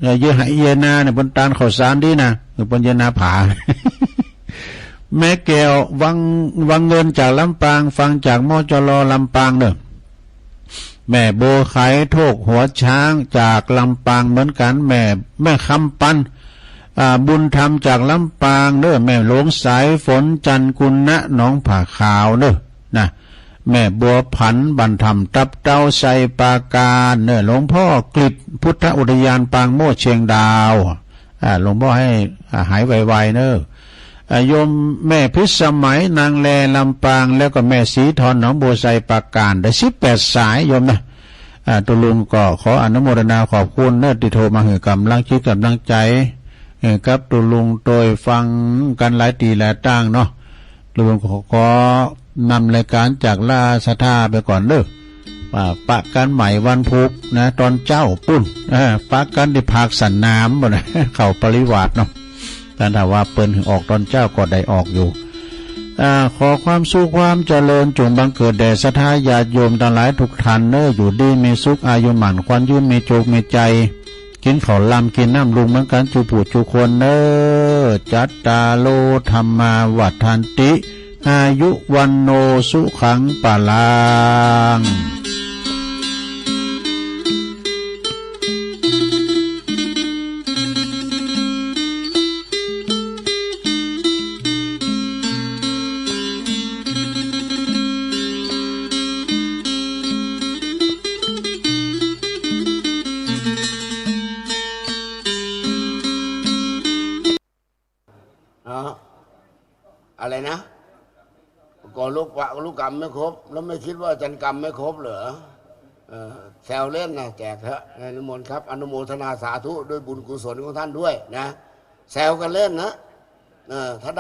เอ่อ เยียะไฮ่เยียะนาเนี่ย เปิ้นตานข้าวสารดีนะ เออ เปิ้นเยียะนาผา แม่แก้ว วัง วังเงินจากลำปาง ฟังจาก มจร ลำปางเน่อ แม่บัวไข โทกหัวช้างจากลำปางเหมือนกั๋น แม่ แม่คำปัน อ่า บุญธรรมจากลำปางเน่อ แม่หลวงสายฝน จันทร์กุณะ หนองผาขาวเน่อ นะ แม่บัวผัน บ้านถ้ำตับเต้า ไชยปราการเน่อ หลวงพ่อกฤษ พุทธอุทยานปางโมกข์ เชียงดาว อ่า หลวงพ่อให้ อ่า หายไวๆเน่อ อ่า โยมแม่พิสมัย นางแล ลำปาง แล้วก็แม่ศรีทร หนองบัวไชยปราการ ได้สิบแปดสายโยมนะ อ่า ตุ๊ลุงก็ขออนุโมทนาขอบคุณเน่อ ตี้โทรมาหื้อก๋ำลังจิตก๋ำลังใจ๋ เอ่อ กับตุ๊ลุงโตยฟังกั๋นหลายตี้หลายตางเนาะ ตุ๊ลุงขอ ขอนำรายก๋านจากราชศรัทธาไปก่อนเน่อ ว่าปะกั๋นใหม่วันพุธนะ ตอนเจ๊าปู๊น เออ ปะกั๋นตี้ภาคสนามปู๊นนะ เข้าปริวาสเนาะ แต่ถ้าว่าเปิ้นหื้อออกตอนเจ๊าก็ได้ออกอยู่ อ่า ขอความสุขความเจริญจงบังเกิดแด่ศรัทธาญาติโยมตังหลายกู้ต้านเน่อ อยู่ดีมีสุข อายุหมั้นขวัญยืน มีโจคมีชัย กิ๋นข้าวลำกิ๋นน้ำลุงเหมือนกั๋นกู้ผู้กู้คนเน่อ จัตตาโร ธัมมา วัฑฒันติ อายุ วัณโณ สุขัง พลัง อ๋อ อะไรนะ ก็ลูกกะ ลูกกำไม่ครบ แล้วไม่คิดว่าอาจารย์กำไม่ครบเหรอ เออ แซวเล่นนะ แจกเถอะ ในนิมนต์ครับ อนุโมทนาสาธุด้วยบุญกุศลของท่านด้วยนะ แซวกันเล่นนะ เออ ท่าน